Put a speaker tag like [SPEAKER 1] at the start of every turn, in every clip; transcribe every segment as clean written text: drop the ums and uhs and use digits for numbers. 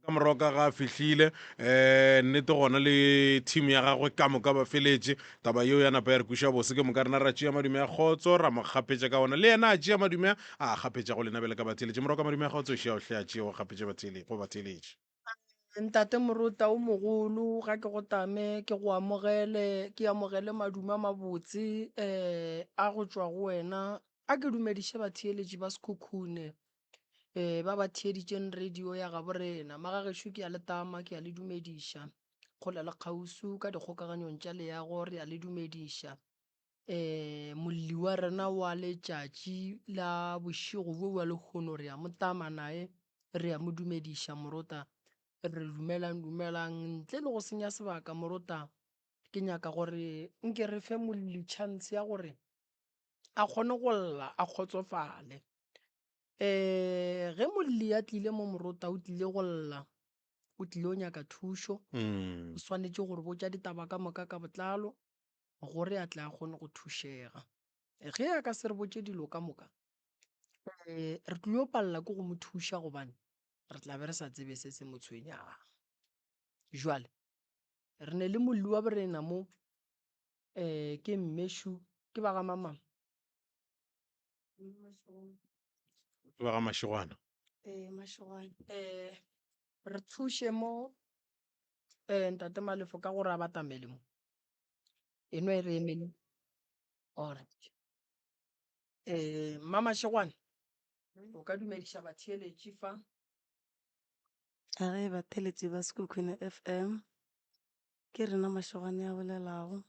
[SPEAKER 1] Ka moroka ga a fihlile um nnete gona le team ya gagwe ka moka ba feletše. Taba yeo ya napa ya re kweša bose ke moka rena ra tšea madume a kgotso ra mo kgapetša ka ona le yena a tšea madume a a kgapetša go lena bjale ka batheeletši. Moroka madume a kgotso šia o hle a tšee o kgapetše batheele go batheeletši.
[SPEAKER 2] Ntate Morota o mogolo ga ke go tame ke go amogele ke amogele madume a mabotse um a go tšwa go wena a ke dumediše batheeletši ba Sekhukhune um ba ba theeditšeng radio ya gabo rena. Magagešo ke a le tama, ke a le dumediša. Kgole le kgauswi ka dikgokaganyong tša leago re a le dumediša. Um molli wa rena wa letšatši la bošego bjo bja lehono re a mo tama naye, re a mo dumediša morota. Re dumelang dumelang ntle le go senya sebaka morota, ke nyaka gore nke re fe molli chance ya gore a kgone go lla a kgotsofale. Um ge molli a tlile mo morota o tlile go lla, o tlile o nyaka thušo, o swanetše go re botša ditaba ka moka ka botlalo gore a tle a kgone go thušega. Ge a ka se re botše dilo ka moka, um re tlile go palela ke go mo thuša gobane re tla be re sa tsebe se se mo tshwenyago. Jwale re ne le molli wa borena mo, um ke Mmešu, ke ba ga mamang?
[SPEAKER 1] Ke ba ga Mashegwana.
[SPEAKER 2] Ee, Mashegwana. Eh, re thuše mo eh ntate Malefo ka gore a batamele mo. E no e re emele. Alright. Eh, mma Mashegwana, o ka dumediša batheeletši fa.
[SPEAKER 3] A ge batheeletši ba Sekhukhune FM, ke rena Mashegwane a bolelago.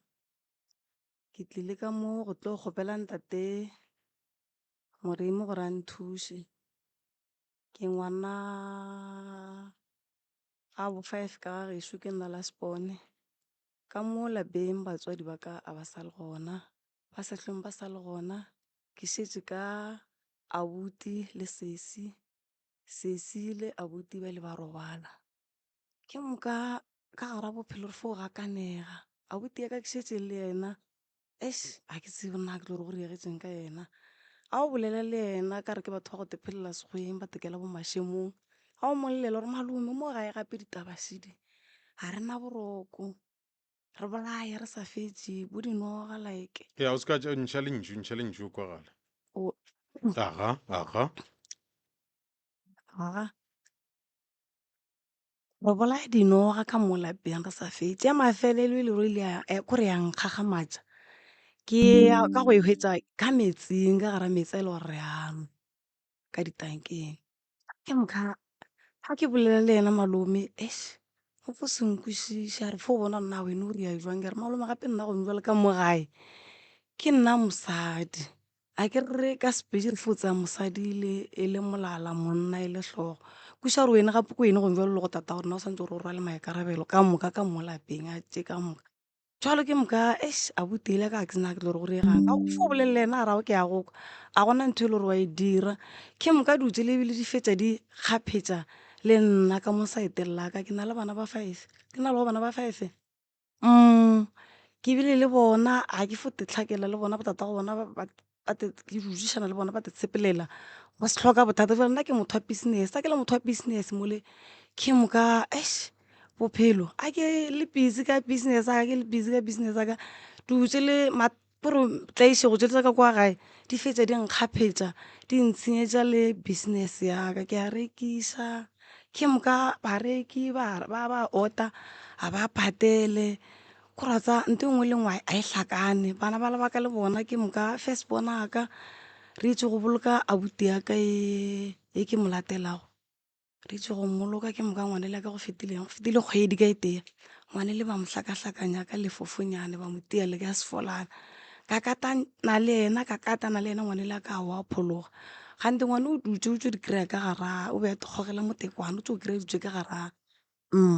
[SPEAKER 3] Ke tlile ka mo go tlo kgopela ntate Moremi gore a nthuše. Ke ngwana ga bo five ka ga gešo ke nna last born. Ka mo lapeng batswadi ba ka a ba sa le gona, ba sa hlweng ba sa le gona. Ke šetše ka abuti le sesi, sesi le abuti ba ile ba robala. Ke moka ka gara bophelo re fo gakanega. Abuti ya ka ke šetše le yena, eish ga ke tsebe na ke tlo re go diragetšeng ka yena. Ga o bolela le yena ka re ke batho ba go tephelela sekgweng ba tekela bo mašemong. Ga o mo llela o re malome mo gae gape ditaba šidi, ga re na boroko, re bolaya re sa fetše bo dinoga like.
[SPEAKER 1] Ya o se ka ntšha lentšu, ntšha lentšu o kwagale. Aga, aga.
[SPEAKER 3] Aga. Re bolaya dinoga ka mo lapeng re sa fetše. Ya mafelelo e le gore ile ya kore ya nkgakgamatša ke ya ka go e hwetša ka metsing, ka gara metsi a e le gore re a nwa ka ditankeng. Ke moka ga ke bolela le yena malome eish o fo se nkwešiše a re fo bona nna wena o ria jwang, ke re malome gape nna gone jwale ka mo gae ke nna mosadi. A ke re ka Sepedi re fo tsaya mosadi le e le molala monna e le hlogo. Kwešiša gore wena gape ke wene gone bjalo le go tatago rena o swanetše gore o rwale maikarabelo ka moka ka mo lapeng a tše ka moka. Jwalo ke moka eish abuti yela ka ga ke tsebe na ke tlo re go diregang ka fo bolele le yena a re ao ke a go kwa a gona ntho e le gore wa e dira. Ke moka dilo tšele ebile di fetša di kgaphetša le nna ka mo saeteng la ka ke na le bana ba five, ke na le go bana ba five. Ke bile le bona ga ke fo te hlakela le bona botatago bona ba te ke dudišana le bona ba te tshepelela ba se hloka bothata. Jwale nna ke motho wa business, ga ke le motho wa business mole ke moka eish bophelo a ke le busy ka business ya ka, ke le busy ka business ya ka dilo tše le Kore tlaišego tše tša ka kwa gae di fetša di nkgaphetša di ntshenyetša le business ya ka, ke a rekiša ke moka bareki ba ba order ga ba patele kore wa tseba ntho e nngwe le nngwe ga e hlakane. Bana ba le ba ka le bona ke moka first born wa ka re itše go boloka abuti ya ka e ke mo latelago. Re itše go mmoloka ke moka ngwanele ka go fetileng, go fetile kgwedi ka e tee ngwanele ba mo hlakahlakanya ka lefofonyane ba mo tia le ka sefolana. Ka katana le yena ka katana le yena ngwanele a ka wa phologa, kganthe ngwane o dutše o tšo di kry-a ka gara o be a kgogela motekwane o tšo kry-a dutše ka gara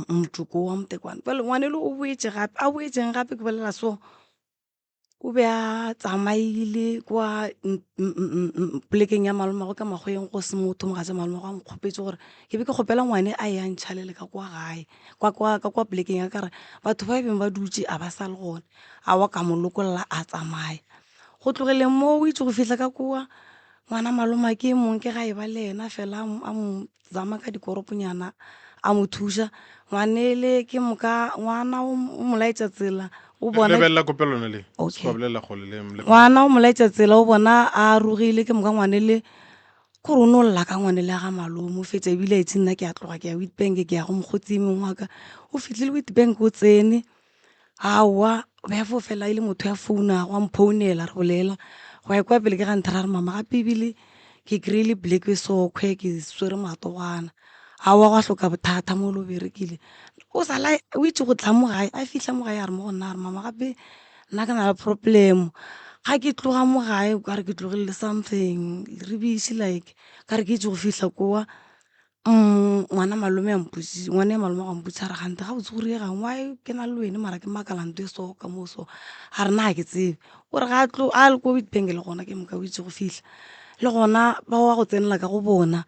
[SPEAKER 3] motoko wa motekwane. Bjale ngwanele o boetše gape a boetšeng gape ke bolela so. O be a tsamaile kwa polekeng ya malomagwe ka makgoweng go se motho mogatša malomagwe a mo kgopetše gore ke be ke kgopela ngwane a ye a ntšhalele ka kwa gae kwa kwa ka kwa polekeng ya ka re batho ba e beng ba dutše a ba sa le gona a wa ka mo lokolla a tsamaya. Go tlogeleng moo o itše go fihla ka kua. Ngwana maloma ke e mong ke ga e ba le yena fela a mo zama ka dikoroponyana a mo thuša. Ngwanele ke moka ngwana o mo laetša tsela o bona
[SPEAKER 1] Lebelela kopelwana le.
[SPEAKER 3] Okay.
[SPEAKER 1] Se ba bolelela kgole le le-
[SPEAKER 3] Ngwana o mo laetša tsela o bona a arogile ke moka ngwanele kore o no lla ka ngwanele ya ga malome o fetša ebile a itse nna ke a tloga ke ya Witbank ke ya go mokgotsi e mongwe wa ka. O fihlile Witbank o tsene Aowa, o be a fo fela e le motho ya founago, a mphounela re bolela. Go ya kwa pele ke ga nthera a re mama gape ebile ke kry-ile poleke e sokhwe ke swere matogwana. Aowa gwa hloka bothata mo le o berekile. O sa la o itše go tla mo gae, a fihla mo gae a re mo go nna a re mama gape nna ke na le problem. Ga ke tloga mo gae o ka re ke tlogile le something, re busy like ka re ke itše go fihla kowa Ngwana malome a mpotšiša, ngwana ya malome a mpotšiša a re kganthe gabotse go diregang why ke na le wene mara ke makala ntho e so ka mo so, a re nna ga ke tsebe. O re ga a tlo a le ko Witbank le gona ke moka o itše go fihla le gona ba wa go tsenela ka go bona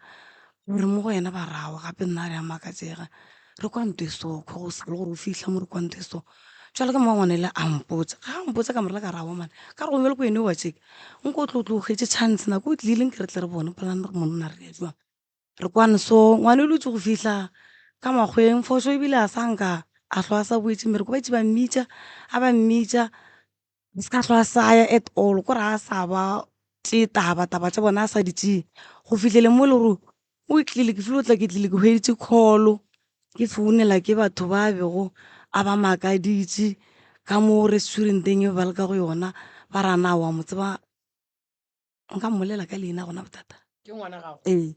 [SPEAKER 3] ba re mo go yena ba re aowa gape nna re a makatšega re kwa ntho e so go sa le gore o fihla mo re kwa ntho e so. Jwale ke mo ngwana ele a mpotša, ga a mpotša ka mo rela ka re aowa man ka re gomme le ko wene wa tšeka nko o tlo tlo o hwetše chance nako o tlile nke re tle re bone polane gore monna re ya jwang. Re kwane so, ngwana o dutše go fihla ka makgweng, phošo ebile a sa nka a hlwa a sa boetše mmereko, ba itše ba mmitša, a ba mmitša a se ka hlwa a sa ya at all, kore a sa ba tšee taba, taba tša bona a sa di tšee go fihleleng mo e le gore o tlile, ke filo tla ke tlile ke hweditše call ke founela ke batho ba bego a ba makaditše ka mo restaurant-eng e be ba le ka go yona, ba re a na wa mo tseba. Nka mmolela ka leina gona bothata?
[SPEAKER 2] Ke ngwana gago?
[SPEAKER 3] Ee.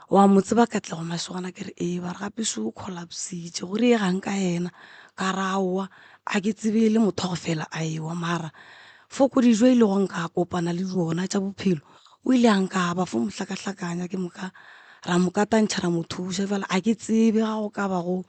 [SPEAKER 3] Wa mo tseba Katlego Masogana? Ke re ee. Ba re gape so o collapsitše, go riegang ka yena? Ka re aowa, a ke tsebe e le motho wa go fela a ewa mara fokodi jo e lego nka kopana le tšona tša bophelo o ile a nkaba fo mo hlakahlakanya ke moka ra mo katantšha ra mo thuša bjale a ke tsebe ga go ka ba go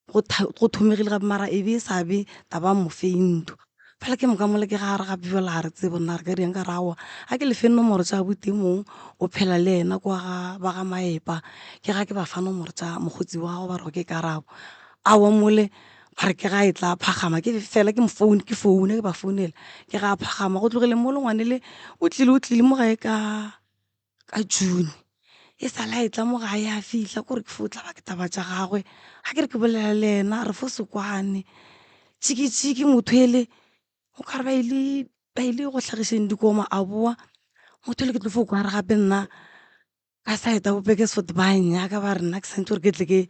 [SPEAKER 3] go go thomegile gape mara e be e sa be taba mo feinto fela ke moka mola ke ga re gape jale ga re tsebe nna re ka dirang ka re aowa a ke lefe nomoro tša abuti mong o phela le yena kwa ga ba ga Maepa ke ga ke ba fa nomoro tša mokgotsi wa gago ba re ke karabo aowa mole ba re ke ga e tla phagama ke fela ke mo phone ke founa ke ba founela ke ga phagama go tlogele mo le ngwane le o tlile o tlile mo gae ka ka June e sa la e tla mo gae a fihla kore ke fo tla ba ke taba tša gagwe ga ke re ke bolela le yena re fo se kwane tšhikitšhiki motho ele o ka re ba ile ba ile go hlagišeng dikoma a boa motho ele ke tlo fo kwa re gape nna ka side ya bo Burgersfort ba nnyaka ba re nna ke santse gore ke tle ke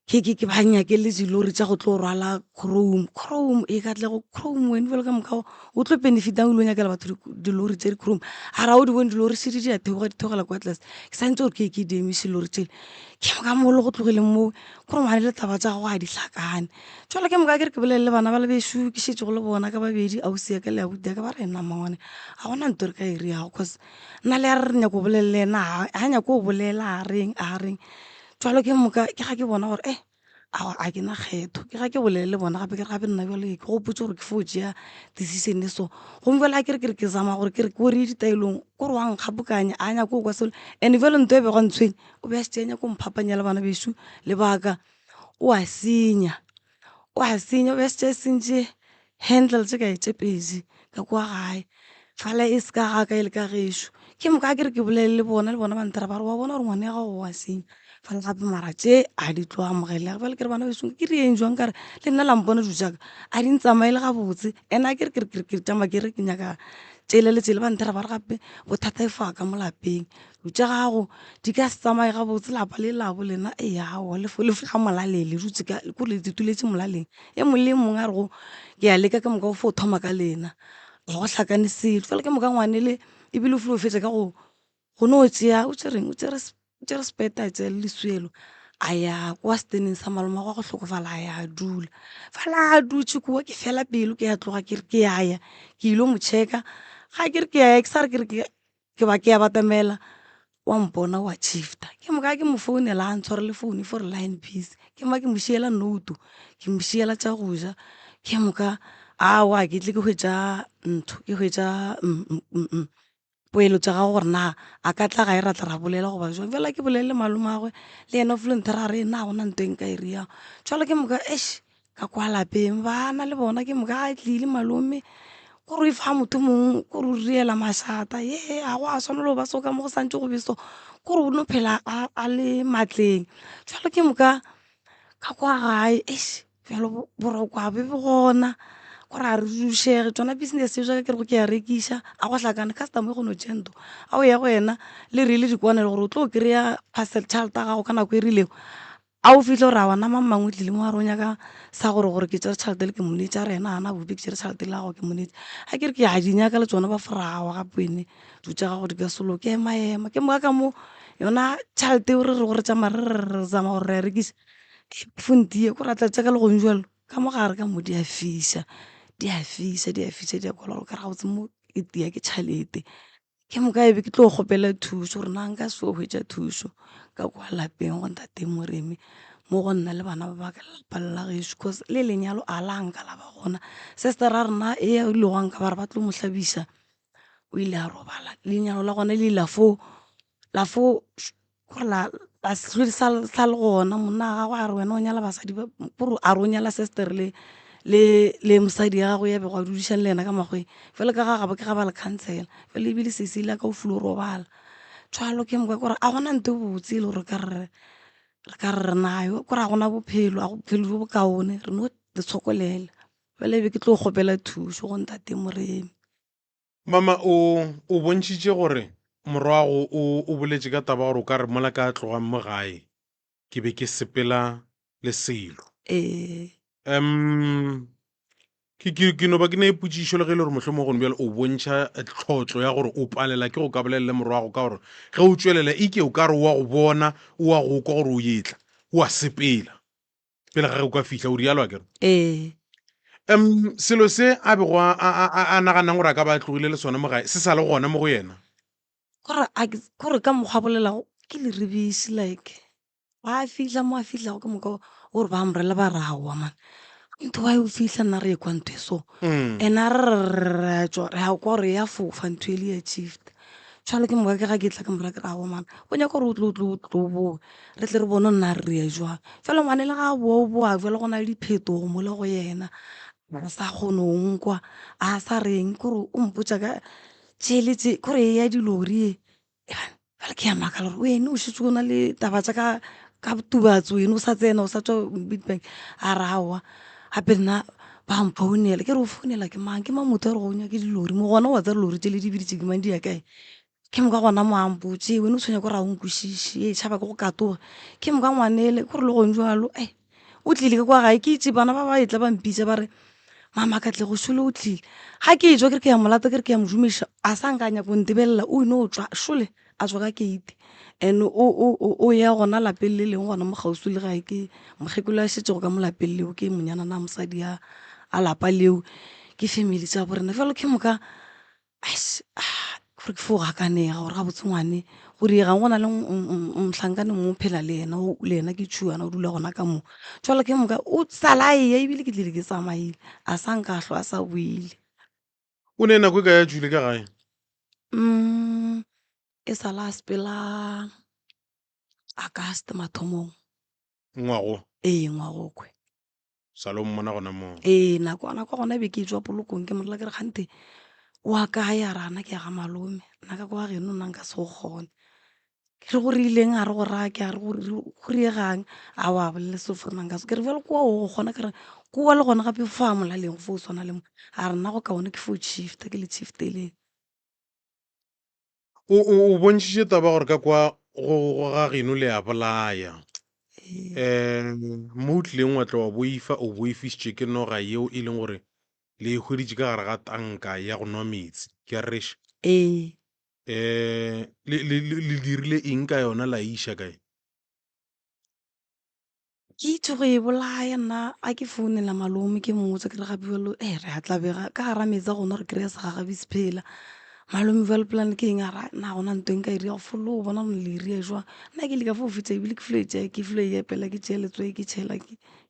[SPEAKER 3] Ke, ke, ke ba nyakele dilori tša go tlo rwala chrome. Chrome, e Katlego, chrome wena bjalo ka moka o tlo benefitang o ile go nyakela batho dilori tše di-chrome. A ra o di bone dilori šedi di a theoga di theogela kwa tlase. Ke santse gore ke ke di emiše lori tšele. Ke moka mo le go tlogeleng moo kore ngwane le taba tša gagwe ga di hlakane. Jwale ke moka ke re ke bolele le bana ba le bešo ke šetšego le bona ka babedi ausi ya ka le abuti ya ka ba re nna mmangwane ga gona ntho e re ka e dirago cause nna le ya re re nyaka go bolela le yena ga nyake go bolela a reng a reng. Jwalo ke moka ke ga ke bona gore eh aowa a ke na kgetho ke ga ke bolele le bona gape ke re gape nna bjale ke gopotse gore ke fo tšea decision e so gomme bjale ga ke re ke re ke zama gore ke re ko re ditaelong ko re wa nkgabokanya a nyako go kwa selo and bjale ntho e bego ntshwenya o be a šetše a nyako mphapanya le bana bešo lebaka o a senya o a senya o be a šetše a sentše handle tše kae tše pedi ka kwa gae fale e se ka ga ka e le ka gešo ke moka ke re ke bolele le bona le bona ba nthera ba re wa bona gore ngwana ya gago wa senya fale gape mara tše a di tlo amogelega bjale ke re bana bešo ke re eng jwang kare le nna la mpona dilo tša ka a di ntsamaele gabotse and a ke re ke re ke tšama ke re ke nyaka tšele le tšele ba nthera ba re gape bothata e fa ka mo lapeng dilo tša gago di ka se tsamaye gabotse lapa le labo lena ee aowa le fa molaleng le dutse ka kore le ituletše molaleng E mongwe le e mongwe a re go ke a leka ke moka o fo thoma ka lena ga go hlakane selo fela ke moka ngwanele ebile o file o fetša ka go go no tšea o tšereng o tšere o tšere sepete a tšea le leswielo a ya kwa steneng sa malome wa go hlokofala a ya a dula fela a dutše kua ke fela pelo ke a tloga ke re ke a ya ke ile mo checka ga ke re ke a ya ke sa re ke re ke Ke ba ke a batamela wa mpona wa shifter ke moka ke mo founela a ntshwarele founu for line busy ke moka ke mo šiela note ke mo šiela tša go ja ke moka aowa ke tle ke hwetša ntho ke hwetša poelo tša gago gore na a ka tla gae ra tla ra bolela goba jwang. Bjale ke bolele le malomagwe le yena o file nthera a re na ga gona ntho e nka e dirago jwale ke moka eish. Ka kwa lapeng bana le bona ke moka a tlile malome. Ko re o e fa motho mongwe ko re o riela mašata ye ga go a swanela go ba so ka mo go santse go be so. Ko re o no phela a le matleng. Jwale ke moka ka kwa gae eish bjalo boroko ga bo be gona ko re ga re dušege. Tšona business tšeo tša ka ke rego ke a rekiša a go hlakane customer e kgona go tšea ntho ga o ya go yena le re le dikwanelo gore o tlo kry-a parcel tšhelete ya gago ka nako e rilego. A o fihle o re aowa nna mang mang o tlile mo a re o nyaka sa gore gore ke tšere tšhelete le ke mo neetše a re yena ga ana bupi ke tšere tšhelete le ya gago ke mo neetše. Ga ke re ke a di nyaka le tšona ba fo re aowa gape wene dilo tša gago di ka se loke ema ema. Ke moka ka mo yona tšhelete eo re rego re tšama re re re zama gore re a rekiša e fo ntia ko re a tla tša ka legong jwalo ka mo gare ka mo di a fiša di a fiša di a fiša di a kwala gore o ka re gabotse mo ke tia ke tšhelete. Ke moka e be ke tlo kgopela thušo gore na nka se tlo hwetša thušo ka kwa lapeng go ntate Moremi mo go nna le bana ba ba ka lapa la gešo cause le lenyalo a la nka la ba gona. Sister ya rena e a ilego a nka ba re ba tlo mo hlabiša o ile a robala lenyalo la gona le ile la fo la fo Gore la la se hlwe sa sa le gona monna wa gagwe a re wena o nyala basadi ba kore a re o nyala sister le le le mosadi ya gagwe ya bego a dudišane le yena ka makgweng fela ka ga gabo ke ga ba le khansela fela ebile sesi la ka o file o robala jwalo ke moka kore a gona ntho e botse e le gore ka re re ka re re nayo kore a gona bophelo a bophelo bjo bokaone re no le tshokolela fela e be ke tlo kgopela thušo go ntate Moremi.
[SPEAKER 1] Mama, o, o bontšhitše gore morwago o, o boletše ka taba gore o ka re mola ka tlogang mo gae ke be ke sepela le selo.
[SPEAKER 3] Ee.
[SPEAKER 1] Um, ke, ke, ke no ba ke ne potšišo le ge e le gore mohlomongwe gone bjale o bontšha tlhotlo ya gore o palela ke go ka bolela le morwago ka gore ge o tšwelela ike o ka re o a go bona, o a go kwa gore o etla, o a sepela. pele ga ge o ka fihla o rialo a kere
[SPEAKER 3] ee
[SPEAKER 1] um selo se a bego a, a, a, a naganang gore a ka ba a tlogile le sona mo gae se sa le gona mo go yena
[SPEAKER 3] kore a ke- kore ka mokgwa a bolelago ke leribiši like ga a fihla mo a fihlago ke moka o re ba morela ba re aowa man ntho wa yo fihla nna re ekwa ntho e so
[SPEAKER 1] Mm.
[SPEAKER 3] ene a re re re re a tšwa re a kwa gore ya fofa ntho e le ya shift jwale ke moka ke ga ke tla ke mora ke re aowa man o nyaka gore o tlo o tlo o tlo o boe re tle re bone nna re ye jwang. Fela ngwane le ga a boa o boa jwale go na le diphetogo mola go yena, ga sa kgone go nkwa, a sa reng kore o mpotša ka tše le tše kore e ya dilori e. Bjale ke a makala gore wene o šetše o na le taba tša ka ka tubatse wene o sa tsena o sa tšwa Witbank, a re aowa gape nna ba mphounela ke re o founela ke mang, ke mang motho a re go nyake dilori mo gona wa tseba dilori tšele di biditše ke mang di ya kae. Ke moka gona mo a mpotše wena o tshwenya ke gore ga o nkwešiše ee tšhaba ke go katoga. Ke moka ngwanele ke gore le gong jwalo ai o tlile ka kwa gae ke itše bana ba ba etla ba mpitša ba re mama Katlego šole o tlile. Ga ke etšwa ke re ke ya mo lata ke re ke ya mo dumiša a sa nka a nyaka go ntebelela o ino tšwa šole a tšwa ka gate and o ya gona lapeng le lengwe gona mo kgauswi le gae ke mokgekolo a šetšego ka mo lapeng leo ke monyanana mosadi a lapa leo ke family tša bo rena. Bjalo ke moka Eish ah gore ke fo gakanega gore gabotse ngwane go diegang go na le mohlankana mongwe o phela le yena le yena ke tšhuana o dula gona ka mo jwale ke moka o sala a eya ebile ke tlile ke tsamaile a sa nka hlwa a sa boile.
[SPEAKER 1] O ne nako e kae a tšwile ka gae?
[SPEAKER 3] E sala a sepela August mathomong.
[SPEAKER 1] Ngwago?
[SPEAKER 3] Ee ngwagokwe.
[SPEAKER 1] Sa lo mmona gona moo.
[SPEAKER 3] Ee, nako nako gona be ke tšwa polokong ke morela ke re kgante wa kae a re ana ke ya ga malome nna ka kwa geno nna nka se go kgone. Ke re go rileng a re go raya ke a re go riegang a wa bolele selo fo nna nka se ke re bjale kwa o go kgona ke re kua le gona gape fa molaleng go fo swana le mo a re nna go kaone ke fo shifta ke le shifteleng.
[SPEAKER 1] O, o, o bontšhitše taba gore ka kwa go, go ga geno le a bolaya.
[SPEAKER 3] Ee.
[SPEAKER 1] Um mo o tlileng wa tla wa boifa, o boifišitšwe ke noga yeo e leng gore le e hweditše ka gare ga tanka ya go nwa meetse. Ke a rereša?
[SPEAKER 3] Ee.
[SPEAKER 1] Um le, le, le, le dirile eng ka yona la e iša kae?
[SPEAKER 3] Ke itse go e bolaya nna a ke founela malome ke mmotse ke re gape bjalo ee re a tlabega ka gara metsi a gona re kry-a segagabi se phela. Malome bjalo polane ke eng a re na gona ntho e nka e dira fo lo bona le e ria jwang. Nna ke ile ka fo fetša ebile ke filo e tšea ke filo e epela ke tšea letswai ke tšhela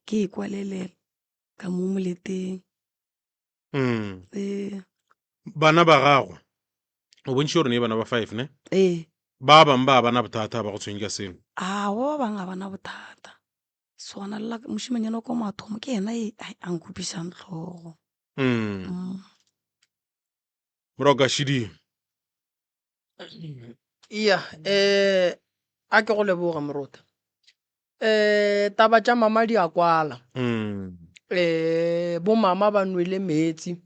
[SPEAKER 3] ke e kwalelela ka mo moleteng. Ee.
[SPEAKER 1] Bana ba gago o bontšhitše gore ne bana ba five ne?
[SPEAKER 3] Ee.
[SPEAKER 1] Ba bangwe ba bana bothata ba go tshwenye ka selo?
[SPEAKER 3] Aowa ba bangwe ga bana bothata. Sona le la mošemanyana wa kwa mathomo ke yena e a nkhupišang hlogo.
[SPEAKER 1] Moroka Shidi.
[SPEAKER 2] Iya, eh a ke go leboga morota. Eh taba tša mama di a kwala.
[SPEAKER 1] Mm.
[SPEAKER 2] Eh bo mama ba nwele meetse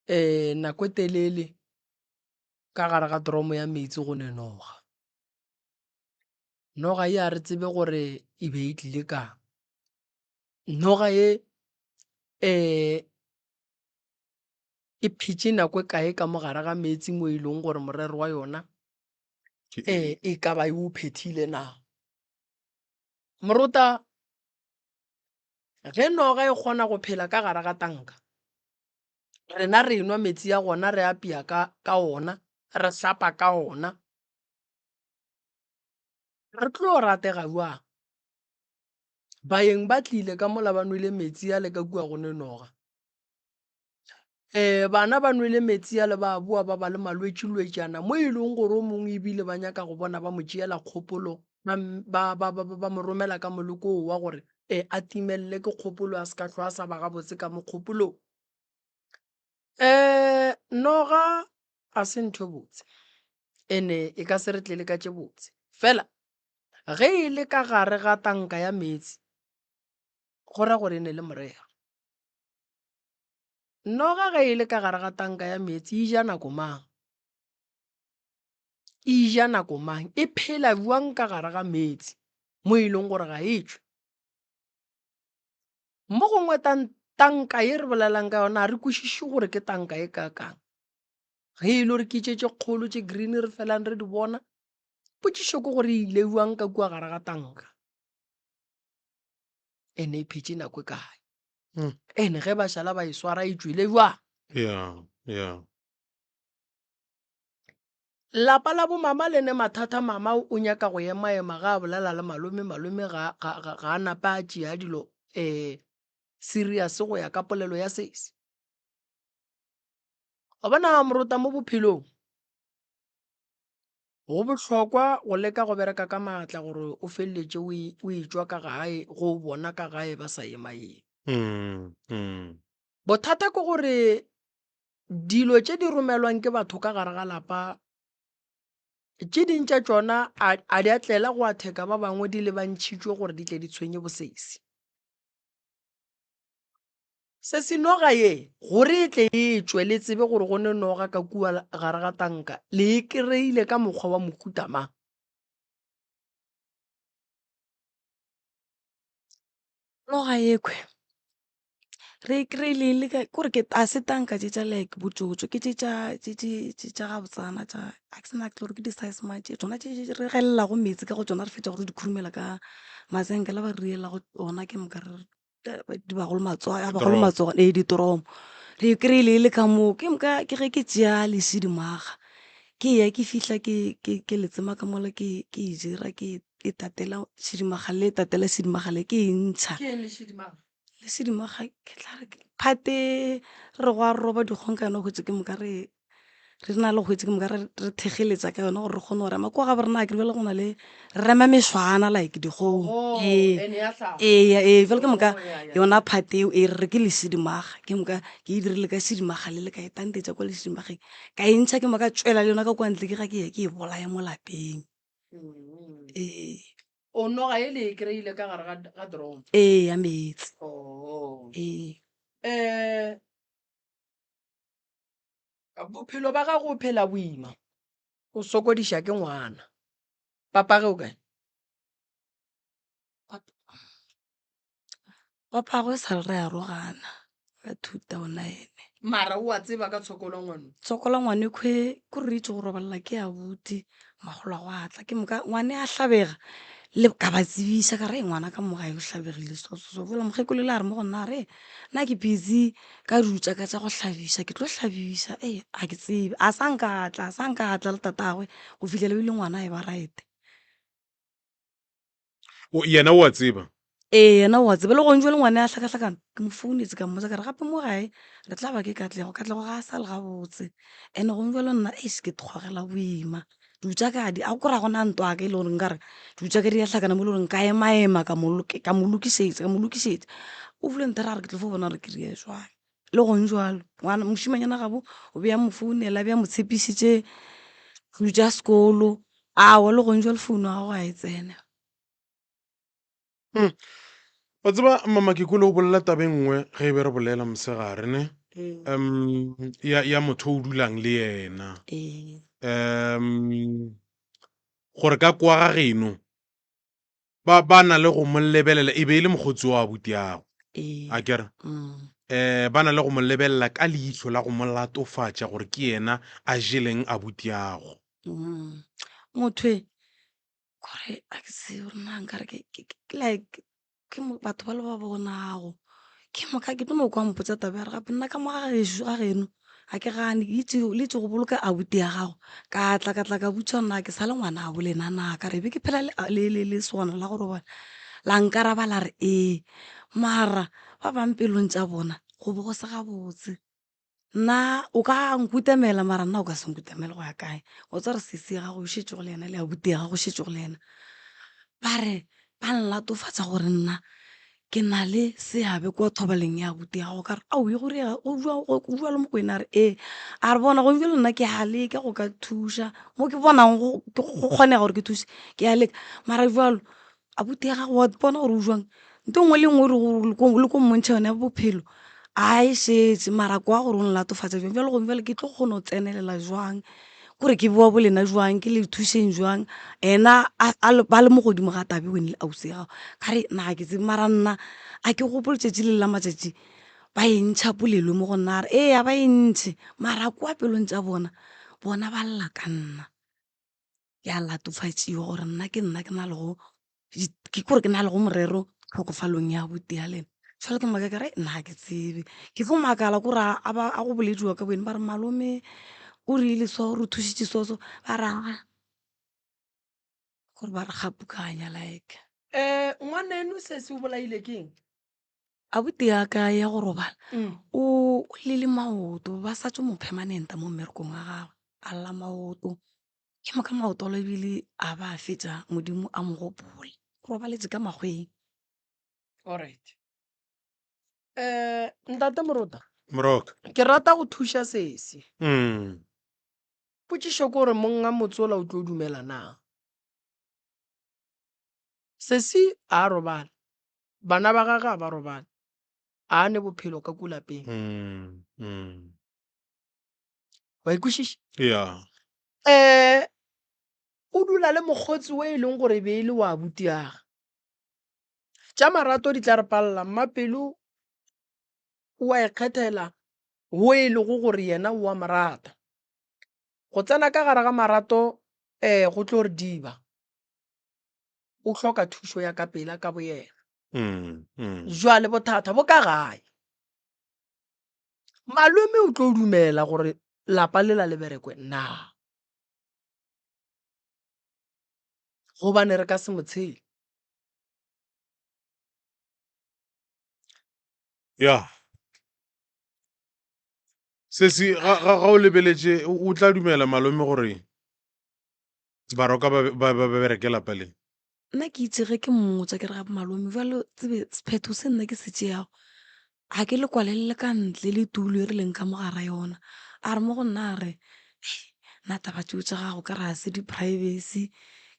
[SPEAKER 2] eh nako e telele ka gare ga dromo ya meetse go ne noga. Noga ye a re tsebe gore e be e tlile kang. Noga ye eh e phetše nako e kae ka mo gare ga meetse mo e leng gore morero wa yona um e ka ba e o phethile na. Morota, ge noga e kgona go phela ka gare ga tanka, rena re nwa metsi a gona, re apea ka, ka ona, re hlapa ka ona, re tlo ratega bjang? Baeng ba tlile ka mola ba nwele metsi a le ka kua go ne noga. Um bana ba nwele metsi ale ba boa ba ba le malwetšilwetšana mo e leng gore o mongwe ebile ba nyaka go bona ba mo tšeela kgopolo ba, ba, ba, ba, ba mo romela ka moleko oo wa gore um a timelele ke kgopolo a se ka hlwa a sa ba gabotse ka mo kgopolong. Um noga a se ntho e botse ene e ka se re tlele ka tše botse fela ge e le ka gare ga tanka ya meetse go ra gore e ne le morero. Noga ge e le ka gare ga tanka ya meetse e ja nako mang? E ja nako mang? E phela bjang ka gare ga meetse mo e leng gore ga e tšwe? Mo gongwe tanka ye re bolelang ka yona ga re kwešiše gore ke tanka e kaakang. Ge e le gore ke tše tše kgolo tše green re felang re di bona, potšišo ke gore e ile bjang ka kua gare ga tanka? Ene e phetše nako e kae?
[SPEAKER 1] Mm.
[SPEAKER 2] Ene ge ba šala ba e swara e tšwele bjang?
[SPEAKER 1] Yeah, yeah.
[SPEAKER 2] Lapa la bomama le ne mathata mama o nyaka go emaema ga a bolela le malome malome ga, ga, ga, ga a nape a tšea dilo um serious go ya ka polelo ya sesi. Wa bona morota mo bophelong Go bohlokwa go leka go bereka ka maatla gore o feleletše o e, o etšwa ka gae go o bona ka gae ba sa emaeme.
[SPEAKER 1] Mm, mm.
[SPEAKER 2] Bothata ke gore dilo tše di romelwang ke batho ka gare ga lapa tše ding tša tšona a, a di a tlela go atheka ba bangwe di lebantšhitšwe gore di tle di tshwenye bosesi. Se se noga ye, gore e tle e tšwe, le tsebe gore go ne noga ka kua gare ga tanka, le e kreile ka mokgwa wa mohuta mang.
[SPEAKER 3] Noga yekhwe re e kreile e le ka kore ke a se tanka tše tša like botsotso ke tše tša tše tše tše tša gabotsana tša a ke sa gore ke di-size mang tše tšona tše re gelelago meetse ka go tšona re fetša go di khurumela ka masenke la ba re riela go ona ke moka re di bagolo matsogo a bagolo matsogo ee ditoromo re e kry-ile e le ka moo ke moka ke ge ke tšea lesidimaga ke ya ke fihla ke ke ke le tsema ka mola ke ke e dira ke e tatela sedimaga le tatela sedimaga le ke e ntšha lesidimaga ke tla re phate re go a roba dikgong ka yona hwetše ke moka re re na le hwetše ke moka re re thegeletša ka yona gore re kgone go rema kwa ga bo rena akere bjale go na le re rema mešwana like dikgong
[SPEAKER 2] Oh,
[SPEAKER 3] ee
[SPEAKER 2] ene ya hlaga.
[SPEAKER 3] ee ee jale ke moka
[SPEAKER 2] Oh, ya, ya.
[SPEAKER 3] yona phate eo e re re ke lesidimaga ke moka ke e dirile ka sedimaga le le ka e tantetša kwa lesidimageng ka e ntšha ke moka tšwela le yona ka kwa ntle ke ga ke ya ke e bolaya mo lapeng
[SPEAKER 2] Mm.
[SPEAKER 3] ee
[SPEAKER 2] O noga e le e kry-ile ka gare ga ga drum.
[SPEAKER 3] ee ya meetse
[SPEAKER 2] Oh.
[SPEAKER 3] ee
[SPEAKER 2] Eh, Bophelo ba gago o phela boima, o sokodiša ke ngwana. Papage o kae?
[SPEAKER 3] Papagwe e sa le re arogana ka 2009.
[SPEAKER 2] Mara o a tseba ka tshokolo ngwano?
[SPEAKER 3] Tshokola ngwane khwe ko re itse go robalela ke abuti magolwa go a tla ke moka ngwane a hlabega le ka ba tsebiša ka re ngwana ka mo gae o hlabegile so so so fela mokgekolo le a re mo go nna a re nna ke busy ka dilo tša ka tša go hlabiša ke tlo hlabiša ee ga ke tsebe a sa nka a tla a sa nka a tla le tatagwe go fihlela ebile ngwana e ba right.
[SPEAKER 1] O, yena o a tseba?
[SPEAKER 3] Ee, yena o a tseba. Le gong jwale ngwana a hlakahlakana, ke mo founetse ka mmotsa ka re gape mo gae re tla ba ke Katlego. Katlego ga a sa le gabotse. And-e gong jwale nna eish ke kgogela boima. Dilo tša ka di, a kore ga gona ntwa ya ka e le gore nkare dilo tša ka di a hlakana mo e le gore nka ema-ema ka mo ka mo lokišetša, ka mo lokišetša. O bile nthera a re ke tlo fo bona gore ke dire jwang. Le gong jwalo ngwana mošimanyana gabo o be a mo founela a be a mo tshepišitše dilo tša sekolo, aowa le gong jwalo founu ya gagwe ga e tsene.
[SPEAKER 1] Wa tseba mama ke kwele o bolela taba e nngwe ge e be re bolela mosegare ne um ya, ya motho o dulang le yena
[SPEAKER 3] Ee.
[SPEAKER 1] um gore ka kwa ga geno ba ba na le go mo lebelela e be e le mokgotsi wa abutiago
[SPEAKER 3] Ee.
[SPEAKER 1] a kere
[SPEAKER 3] Mm.
[SPEAKER 1] um ba na le go mo lebelela ka leihlo la go mo latofatša gore ke yena a jeleng abutiago
[SPEAKER 3] Mm. Motho e kore a ke tsebe gore na nkare ke ke ke like ke mo batho ba le ba bonago. Ke moka ke tlo mo kwa a mpotša taba ya re gape nna ka mo ga gešo ga geno ga ke gane ke itse le itse go boloka abuti ya gago. Ka tla ka tla ka botšiša gore na ke sa le ngwanabo lena na, ka re be ke phela le le lesogana la go robala. La nkaraba la re ee, mara ba bang pelong tša bona go be go se gabotse. Nna o ka nkutamela mara nna o ka se nkutamele go ya kae, wa tseba gore sesi ya gago e šetše go le yena le abuti ya gago e šetše go le yena. Ba re ba nlatofatša gore nna ke na le seabe kua thobaleng ya abuti ya gago, ka re aowi go direga go bjalo Mokwena a re ee, a re bona gone bjale nna ke a leka go ka thuša mo ke bonang go kgonega gore ke thuse ke a leka mara bjalo Abuti ya gago wa bona gore o jwang nto nngwe le nngwe le ko mmontšha yone ya bophelo a e šetše mara kwa gore o nlatofatša jwang bjale gomme bjale ke tlo kgona go tsenelela jwang kore ke boa bolena jwang ke le thušeng jwang ena ba le mo godimo ga tabe wene le ausi ya gago ka re nna ga ke tsebe mara nna a ke gopole tšatši le la matšatši ba e ntšha polelo mo go nna a re ee a ba e ntšhe mara kwa pelong tša bona bona ba lla ka nna. Ke a latofatšiwa gore nna ke nna ke na le go ke kore ke na le go morero tlhokofalong ya abuti ya lena. Jwale ke maka ke re nna ga ke tsebe, ke tlo makala kore a ba a go bolediwa ka boyena ba re malome o rile so o re thušitše so so ba re aa kore ba re kgapukanya like.
[SPEAKER 2] Ngwaneno sesi o bolaile ke eng?
[SPEAKER 3] Abuti ya ka ya go robala o llile maoto ba sa tšo mo permanent-a mo mmerekong wa gagwe a lla maoto. Ke moka maoto ebile a ba a fetša Modimo a mo gopola. O robaletše ka makgweng.
[SPEAKER 2] Alright. Eh, Ntate Morota.
[SPEAKER 1] Moroka.
[SPEAKER 2] Ke rata go thuša sesi.
[SPEAKER 1] Mm.
[SPEAKER 2] Potšišo ke gore monga motse ola o tlo dumela na? Sesi a robala. Bana ba gagwe a ba robala. A ne bophelo ka ku lapeng.
[SPEAKER 1] Mm. Mm.
[SPEAKER 2] Wa e kwešiša?
[SPEAKER 1] Yeah.
[SPEAKER 2] Eh, o dula le mokgotsi o e leng gore e be e le wa abutiage. Tša marato di tla re palela, mmapelo o a ikgethela wo e lego gore yena o a mo rata. Go tsena ka gare ga marato um go tlo re diba. O hloka thušo ya ka pela ka boyena.
[SPEAKER 1] Mm, mm.
[SPEAKER 2] Jwale bothata bo ka gae. Malome o tlo dumela gore lapa lela le berekwe na? Gobane re ka se mo tshele.
[SPEAKER 1] Ya. Sesi, ga, ga, ga o lebeletše, o tla dumela malome gore Baroka ba, ba, ba, ba bereke lapa le?
[SPEAKER 3] Nna ke itše ge ke mmotša ke re gape malome bjalo tsebe sephetho se nna ke se tšeago ga ke le kwalelele ka ntle le tulo e re leng ka mo gara yona. A re mo go nna a re nna taba tšeo tša gago ka re ga se di-privacy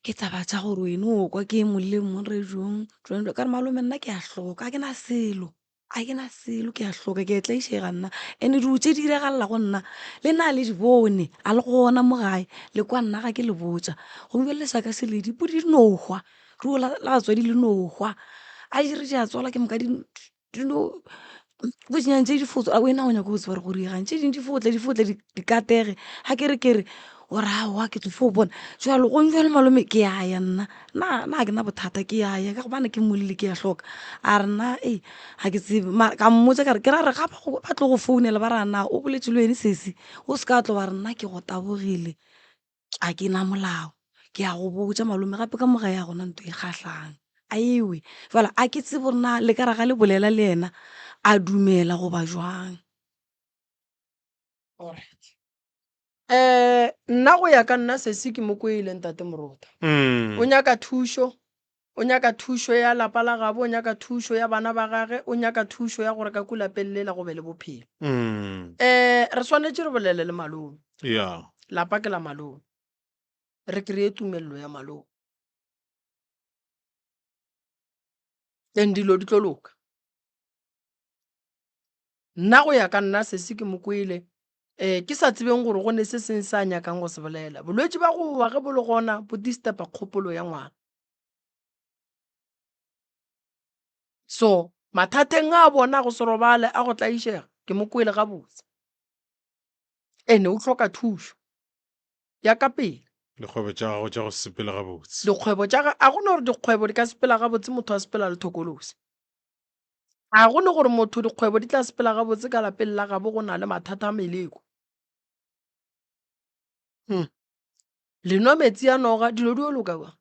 [SPEAKER 3] ke taba tša gore wena o kwa ke mong le mong radio-ong jwang jwang. Ka re malome nna ke a hloka ga ke na selo. A ke na selo, ke a hloka, ke a tlaišega nna. And-e dilo tše di diragalela go nna, le na le di bone, a le gona mo gae, le kwa nna ga ke le botša. Gomme bjale sa ka se le dipudi di no hwa, ruo la batswadi le no hwa. A di re di a tswala ke moka di no tše di fo tswala, wena o nyaka go tseba gore go diregang. Tše dingwe di fo tla di fo tla di katege, ga ke re ke re o re aowa ke tlo fo bona. Jwale gong jwale malome ke a ya nna, nna ga ke na bothata ke a ya ka gobane ke molli ke a hloka. A re nna ei ga ke tsebe mara ka mmotša ka re ke ra re ga ba tlo go founela ba re a na o boletše le wene sesi o se ka tlo wa re nna ke go tabogile ga ke na molao. Ke a go botša malome gape ka mo gae ga gona ntho e kgahlang a ewe. Jwale a ke tsebe gore na le ka re ga le bolela le yena a dumela goba jwang.
[SPEAKER 2] Alright. Nna go ya ka nna sesi ke mo kwele ntate Morota. O nyaka thušo. O nyaka thušo ya lapa la gabo, o nyaka thušo ya bana ba gage, o nyaka thušo ya gore ka ku lapeng lela go be le bophelo.
[SPEAKER 1] Mm.
[SPEAKER 2] Um re swanetše re bolele le malome.
[SPEAKER 1] Yeah.
[SPEAKER 2] Lapa ke la malome. Re kry-e tumelelo ya malome. Then dilo di tlo loka. Nna go ya ka nna sesi ke mo kwele um ke sa tsebeng gore go ne se seng se a nyakang go se bolela. Bolwetši ba go wa ge bo le gona bo disturba kgopolo ya ngwana. So mathateng a bona go se robale a go tlaišega ke mo kwele gabotse. Ene o hloka thušo ya ka pele.
[SPEAKER 1] Dikgwebo tša gago tša go sepele gabotse.
[SPEAKER 2] Dikgwebo tša ga a go no gore dikgwebo di ka sepela gabotse motho a sepela le thokolosi. A go ne gore motho dikgwebo di tla sepela gabotse ka lapeng la gabo go na le mathata a meleko.
[SPEAKER 1] Hmm.
[SPEAKER 2] Le nwa metsi a noga dilo di yo loka bjang?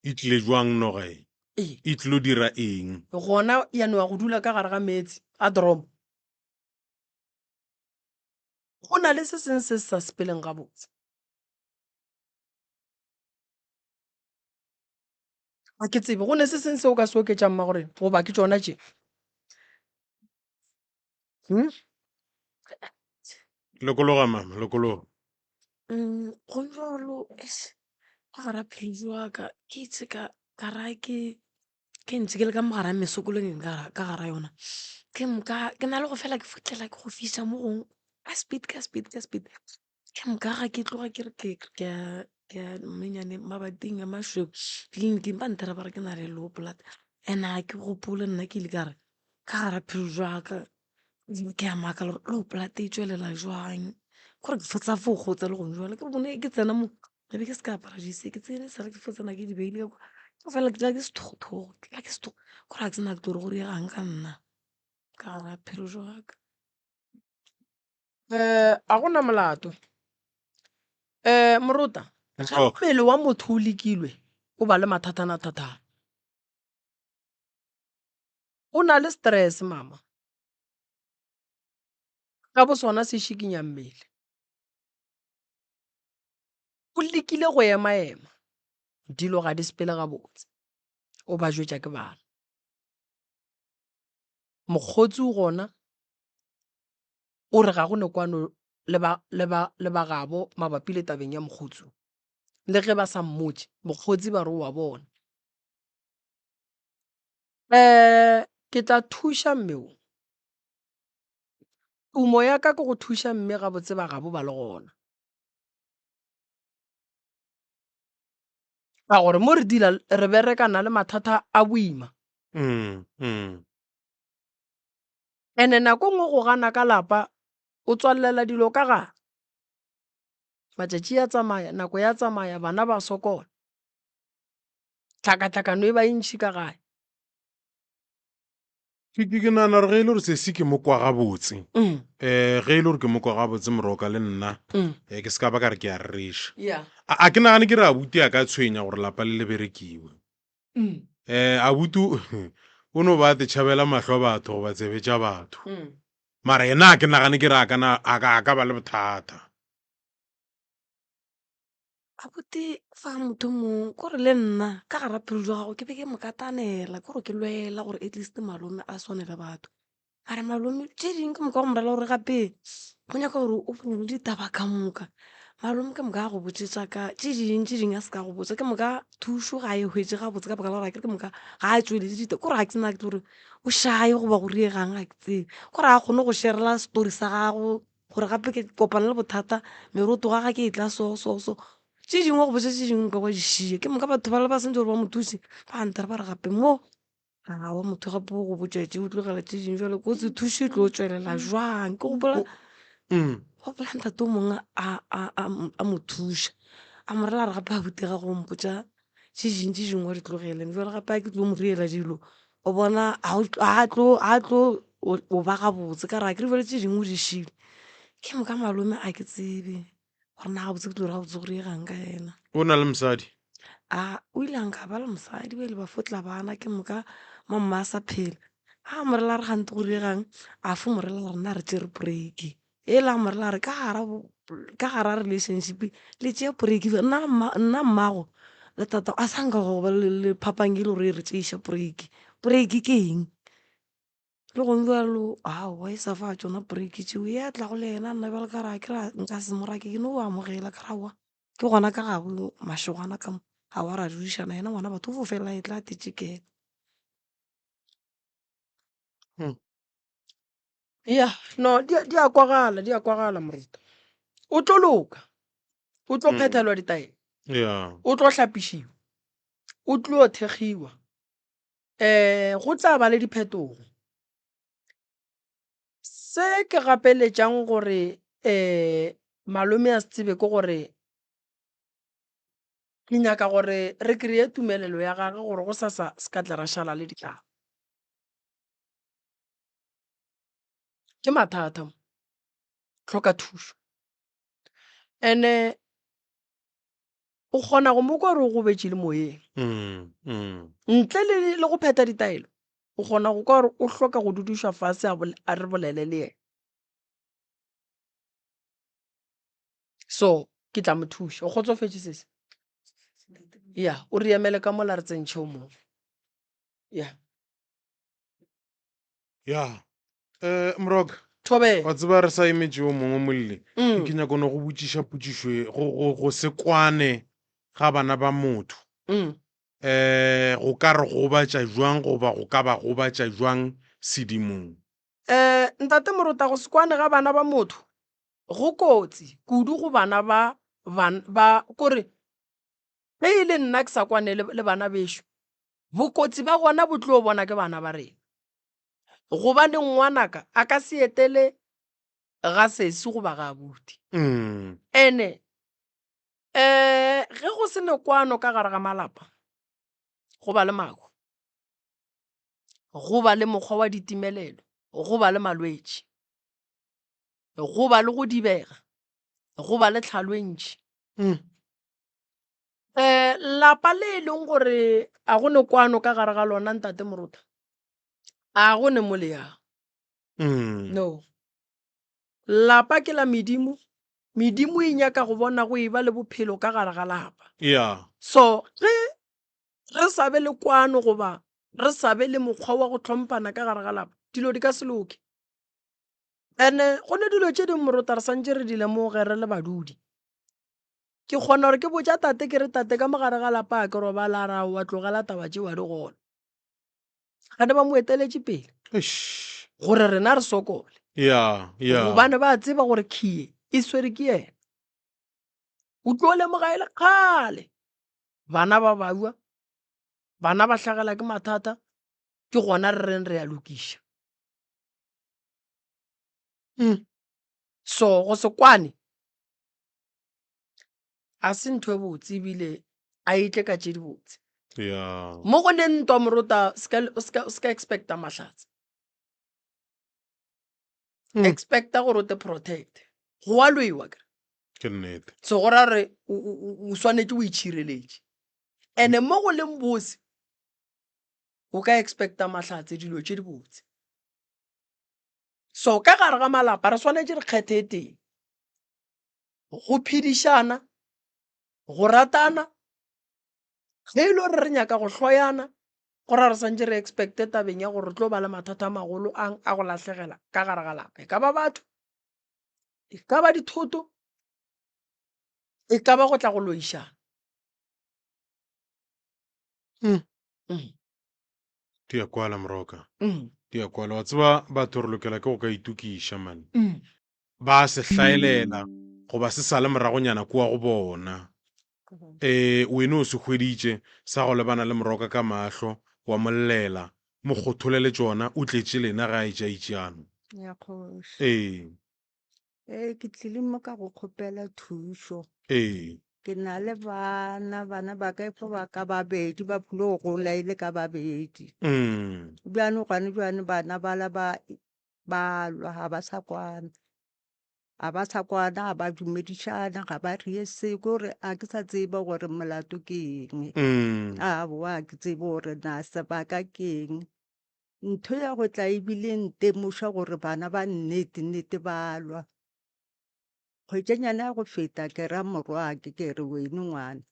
[SPEAKER 1] E tlile jwang noga e?
[SPEAKER 2] Ee.
[SPEAKER 1] E tlilo dira eng?
[SPEAKER 2] Gona ya no ya go dula ka gare ga meetse a dromo. Go na le se seng se se sa sepeleng gabotse. Ga ke tsebe go ne se seng se o ka se oketšang mmagorena goba ke tšona tše. Hmm?
[SPEAKER 1] Lokologa mama, lokologa.
[SPEAKER 3] Go jwalo eish ka gara phelo wa ka ke itse ka ka ra ke ke ntse ke le ka mogara mesokolo ka ka gara yona. Ke moka ke na le go fela ke fotlela ke go fiša mo gongwe ka speed ka speed ka speed. Ke moka ga ke tloga ke re ke ke a ke a menyaneng mabating a mašweu tleliniking ba nthera ba re ke na le low blood and ga ke gopole nna ke ile ka re ka gara phelo jwa ka ke a makala gore low blood e tšwelela jwang kore ke fo tsa fo gotsa le gone jwale ke bone ke tsena mo ke be ke se ka apara ke tsene sale ke fo tsena ke di beile ka kwa ke fela ke tla ke sethogothogo ke tla ke kore ga ke tsena ke tlo re go diregang ka nna ka gara phelo jwa ka.
[SPEAKER 2] Um a go na molato. Um morota, ge mmele wa motho o lekilwe o ba le mathatana-thatana. O na le stress mama, ka bo sona se šikinya mmele. O lekile go ema-ema, dilo ga di sepele gabotse, o ba jwetša ke bana. Mokgotsi o gona o re ga go ne kwano le ba, le ba, le ba gabo mabapi le tabeng ya mokgotsi. Le ge ba sa mmotše, mokgotsi ba re o a bona. Um ke tla thuša mme wo. Tumo ya ka ke go thuša mme gabotse ba gabo ba le gona. Ka gore mo re dila re berekana le mathata a boima.
[SPEAKER 1] Mm, mm.
[SPEAKER 2] Ene nako nngwe go gana ka lapa o tswalela dilo ka gare. Matšatši a tsamaya, nako ya tsamaya, bana ba sokola. Tlhakatlhakano e ba e ntši ka gae.
[SPEAKER 1] Ke ke ke nagana gore ge e le gore sesi ke mo kwa gabotse um ge e le gore ke mo kwa gabotse moroka le nna um ke se ka ba ka re ke a rereša.
[SPEAKER 2] Yeah.
[SPEAKER 1] A a ke nagane ke re abuti a ka tshwenya gore lapa le le berekiwe.
[SPEAKER 2] Mm.
[SPEAKER 1] Eh, abuti o no ba tšhabela mahlo a batho goba tsebe tša batho.
[SPEAKER 2] Mm.
[SPEAKER 1] Mara yena a ke nagane ke re a kana a ka a ka ba le bothata.
[SPEAKER 3] Abuti fa motho mongwe kore le nna ka gara pelo jwa gago ke be ke mo katanela kore ke lwela gore at least malome a swane le batho. Mara malome tše dingwe ke moka go mo rela gore gape go nyaka gore o le ditaba ka moka. Malome ke moka a go botše tša ka tše dingwe tše dingwe a se ka go botša ke moka thušo ga e hwetše gabotse ka baka la gore akere ke moka ga a tšweletše ditaba kore ga ke tsebe na ke tlo re o shy goba go diegang ga ke tsebe. Kore ga a kgone go share-ela story sa gago gore gape ke kopana le bothata meroto ga ga ke e tla so so so. Tše dingwe wa go botša tše dingwe nka wa di šia ke moka batho ba le ba santse gore ba mo thuse ba nthera ba re gape mo. Aowa motho gape o go botša tše o tlogela tše dingwe jwale kotsi thušo e tlo tšwelela jwang ke gopola gopola ntate o mongwe a mo thuša a mo rela a re gape abuti ga go mpotša tše dingwe tše dingwe wa di tlogele jwale gape a ke tlo mo riela dilo o bona a tlo o ba gabotse ka re akere jwale tše dingwe o di šile ke moka malome a ke tsebe gore na gabotse ke tlo re gabotse go diegang ka yena.
[SPEAKER 1] O na le mosadi?
[SPEAKER 3] A o ile a nka ba le mosadi ba ile ba fotla bana ke moka mamma a sa phela. A mo rela re gante go diegang a fo mo rela rena re tšere break. E la mo rela re ka gara ka gara relationship le tšea break nna mma nna mmago le tatago a sa nka go ba le phapang e le gore e re tšeiša break. Break ke eng? Le gone bjalo aowa e sa fa tšona break tšeo ye a tlago le yena nna bjalo ka re a ke ra nka se mo rake ke no amogela ka re aowa ke gona ka gabo mašogana ka mo aowa ra dudišana yena ngwana batho o fo fela e tla tetšekela.
[SPEAKER 2] Ya, no, di di a kwagala, di a kwagala moruta. O tlo loka. O tlo phethelwa ditaelo.
[SPEAKER 1] Ya.
[SPEAKER 2] O tlo hlapišiwa. O tlo thekgiwa. Eh, go tla ba le diphetogo. Se ke gapeletšang gore eh malome a se tsebe ke gore ke nyaka gore re kry-e tumelelo ya gage gore go sasa se ka tla ra šala le ditaba. Ke mathata mo, hloka thušo. And-e o kgona go mo kwa gore o gobetše le moyeng. Ntle le le go phetha ditaelo, o kgona go kwa gore o hloka go dudišwa fase a a re bolele le yena. So ke tla mo thuša. O kgotsofetše sesi? Ya, o re emele ka mola re tsentšhe o mongwe. Ya.
[SPEAKER 1] Ya. Eh, Moroka.
[SPEAKER 2] Thobela.
[SPEAKER 1] Wa tseba re sa emetše yo mongwe molli. Mm. Ke nyaka no go botšiša potšišo e, go, go, go se kwane ga bana ba motho.
[SPEAKER 2] Mm.
[SPEAKER 1] Eh, go ka re gobatša jwang goba go ka ba gobatša jwang sedimong?
[SPEAKER 2] Eh, Ntate Morota, go se kwane ga bana ba motho go kotsi kudu go bana ba, ban, ba, kore ge e le nna ke sa kwane le, le bana bešo, Bokotsi ba gona bo tlo bona ke bana ba rena. Gobane ngwanaka a ka se etele ga sesi goba ga abuti. Ene um ge go se ne kwano ka gare ga malapa, go ba le mahu, go ba le mokgwa wa ditimelelo, go ba le malwetši, go ba le go dibega, go ba le tlhalo e ntši. Um lapa le e leng gore a go ne kwano ka gare ga lona ntate Moruta, a go ne mo le yang.
[SPEAKER 1] Mm.
[SPEAKER 2] No. Lapa ke la medimo, medimo e nyaka go bona go e ba le bophelo ka gare ga lapa.
[SPEAKER 1] Yeah.
[SPEAKER 2] So ge re sa be le kwano goba re sa be le mokgwa wa go hlomphana ka gare ga lapa, dilo di ka se loke. And-e go ne dilo tše dingwe Moruta re santše re di lemoge re le badudi. Ke kgona gore ke botša tate ke re tate ka mo gare ga lapa a ke robala a re aowa tlogela taba tšeo a di gona. Gane ba mo eteletše pele
[SPEAKER 1] Eish.
[SPEAKER 2] gore rena re sokole.
[SPEAKER 1] Ya, ya.
[SPEAKER 2] Gobane ba tseba gore khiye e swere ke yena. O tlo lemoga e le kgale bana ba babja, bana ba hlagela ke mathata, ke gona re reng re a lokiša.
[SPEAKER 1] Mm.
[SPEAKER 2] So go se kwane a se ntho e botse ebile a e tle ka tše dibotse.
[SPEAKER 1] Ya.
[SPEAKER 2] Mo go ne ntwa morota o ska expecta mahlatse.
[SPEAKER 1] Mm.
[SPEAKER 2] Expecta gore o te protect. Go a lwewa kere.
[SPEAKER 1] Ke nnete.
[SPEAKER 2] So go ra gore o swanetše o itšhireletše. And-e mo go leng bose o ka expecta mahlatse dilo tše dibotse. So ka gare ga malapa re swanetše re kgethe e tee. Go phedišana, go ratana, ge e le gore re nyaka go hloyana go ra re swantše re expect-e tabeng ya gore re tlo ba le mathata a magolo a a go lahlegela ka gare ga lapa. E ka ba batho, e ka ba dithoto, e ka ba go tla go loišana.
[SPEAKER 1] Mm.
[SPEAKER 2] Mm.
[SPEAKER 1] Di a kwala Moroka.
[SPEAKER 2] Mm.
[SPEAKER 1] Di a kwala. Wa tseba batho re lokela ke go ka itokiša man.
[SPEAKER 2] Mm.
[SPEAKER 1] Ba se hlaelela goba se sale moragonyana kua go bona. Ee, wene o se hweditše sa go lebana le Moroka ka mahlo, wa mo llela. Mo kgotholele tšona, o tletše lena ge a etša itšeano.
[SPEAKER 4] Ya kgoši.
[SPEAKER 1] Ee.
[SPEAKER 4] Ee, ke tlile mo ka go kgopela thušo.
[SPEAKER 1] Ee.
[SPEAKER 4] Ke na le bana, bana ba ka e fo ba ka babedi, ba phule go gola e le ka babedi.
[SPEAKER 1] Mm.
[SPEAKER 4] Bjano gane bjano bana bala ba ba lwa, ga ba sa kwana. Ga ba sa kwana, ga ba dumedišana, ga ba re se, ke gore a ke sa tseba gore molato ke eng.
[SPEAKER 1] Mm.
[SPEAKER 4] Aowa, a ke tsebe gore na sebaka ke eng. Ntho ya go tla ebile ntemoša gore bana ba nnete nnete ba lwa. Kgwetšanyana ya go feta ke ra morwake ke re wene ngwana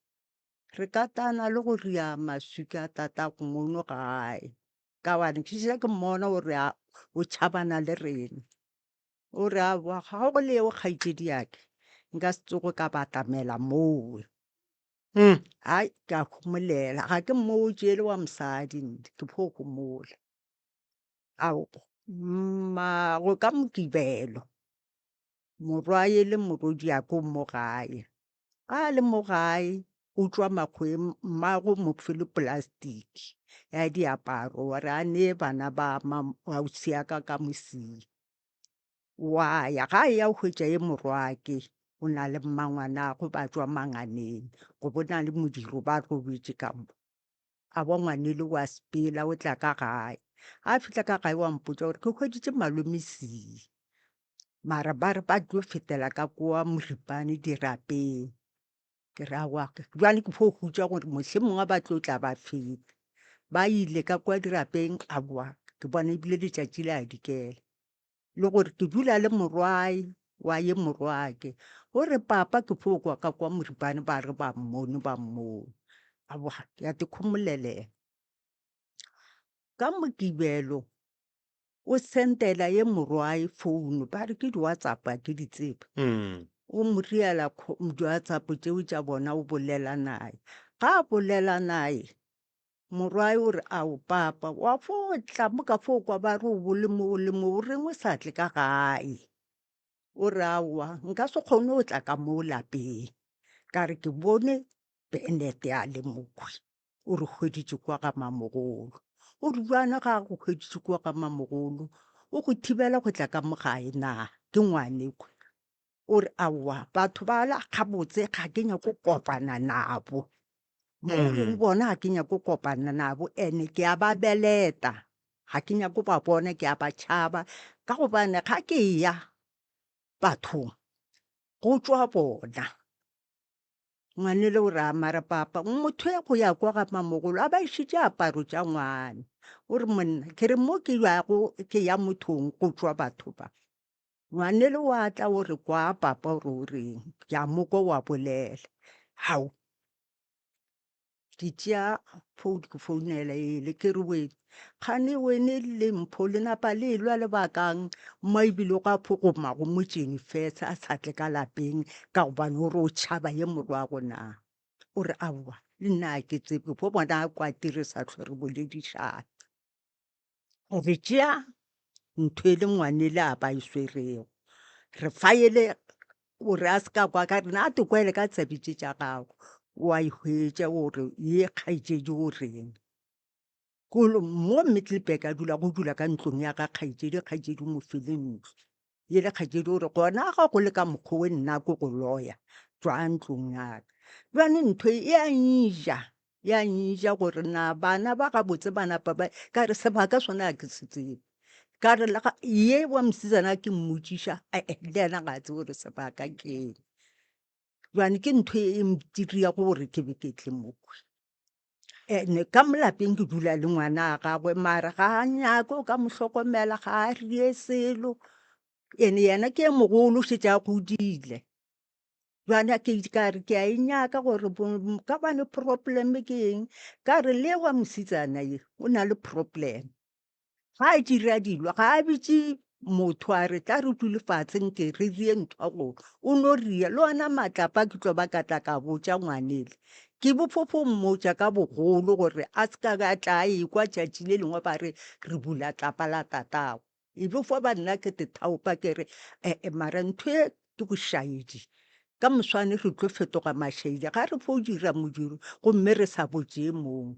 [SPEAKER 4] re katana le go ria maswika a tatago mono gae ka gobane ke šetše ke mmona gore a o tšhabana le rena. O re aowa ga go le eo kgaetšedi ya ke nka se tsoge ka batamela mowe. Hai ke a homolela ga ke mmotše e le wa mosadi nne ke fo homola. Ao mmago ka Mokibelo morwaye le morwediake o mo gae. Ga a le mo gae o tšwa makgoweng mmago o mo file plastic ya diaparo wa re a nee bana ba ausi ya ka ka mosia. Wa ya ga a eya o hwetša ye morwake o na le mmangwanagwe ba tšwa manganeng go bo na le modiro ba robetše ka mo. A bo ngwanele wa sepela o tla ka gae. Ga a fihla ka gae wa mpotša gore ke hweditše malome Sia mara ba re ba tlo fetela ka kwa Moripane dirapeng. Ke re aowa, bjale ke fo hutša gore mohlomongwe ba tlo tla ba feta. Ba ile ka kwa dirapeng aowa ke bona ebile letšatši le a dikela. Le gore ke dula le morwae wa ye morwake o re papa ke fo kwa ka kwa Moripane ba re ba mmone ba mmone. Aowa ke a te khomolelela. Ka Mokibelo o sendela ye morwae founu ba re ke di-WhatsApp a ke di tsebe. O mo riela di-WhatsApp tšeo tša bona o bolela naye. Ga a bolela naye morwae o re ao papa wa fo tla mo ka fo kwa ba re o bo le mo o le mo o reng o sa tle ka gae. O re aowa nka se kgone go tla ka mo lapeng ka re ke bone Bennett a le mokhwi. O re hweditše kua ga mamogolo. O re bjana ga a go hweditše kua ga mamogolo, o go thibela go tla ka mo gae na? Ke ngwanekhwe. O re aowa, batho bala gabotse ga ke nyake go kopana nabo. Mo o reng bona ga ke nyake go kopana nabo ene ke a ba beleta. Ga ke nyake go ba bona, ke a ba tšhaba ka gobane ga ke eya bathong go tšwa bona. Ngwanele o re a mara papa motho ya go ya kwa ga mamogolo a ba išitše aparo tša ngwana. O re monna ke re mo ke yago ke ya mothong go tšwa batho ba. Ngwanele wa tla o re kwa papa o re o reng ke a mo kwa wa bolela. Hao Ke tšea phone ke founela ele ke re wene kgane wene le Mpho le napa le elwa lebakang mo ebile go a phogoma go motšeng fesa a sa tle ka lapeng ka gobane o re o tšhaba ye morwago na. O re aowa le nna ga ke tsebe ke fo bona a kwatile re sa hlwe re boledišana. Re tšea ntho e le ngwanele a ba e swerego re fa ele gore a se ka kwa ka rena a te kwele ka tsebe tše tša gago wa e hwetša gore ye kgaetšedi o reng. Kolo mo Middelburg a dula go dula ka ntlong ya ga kgaetšedi, kgaetšedi o mo file ntlo. Yele kgaetšedi o re gona ga go le ka mokgwa o nna ko go loya tšwa ntlong ya ka. Bjale ntho e a nja, ya nja gore na bana ba gabotse ba napa ba ka re sebaka sona ga ke se tsebe. Ka re le ga ye wa mosetsana ke mmotšiša ee le yena ga a tsebe gore sebaka ke eng. Bjale ke ntho e ntiriago gore ke be ke tle mokhwi. Ene ka mo lapeng ke dula le ngwana wa gagwe mara ga a nyake o ka mo hlokomela ga a rie selo. Ene yena ke e mogolo o šetše a godile. Bjale ke ka re ke a e nyaka gore ka gobane problem ke eng, ka re le wa mosetsana ye o na le problem. Ga a dira dilo ga a bitše motho a re tla re dule fatshe nke re rie ntho ya gore o no ria le ona matlapa ke tlo ba ka tla ka botša ngwanele. Ke bofofo mmotša ka bogolo gore a se ka a tla a ekwa tšatši le lengwe ba re re bula tlapa la tatago. E be fo ba nna ke te thaopa ke re ee mara ntho e ke bošaedi. Ka moswane re tlo fetoga mašaedi ga re fo dira modiro gomme re sa botše e mongwe.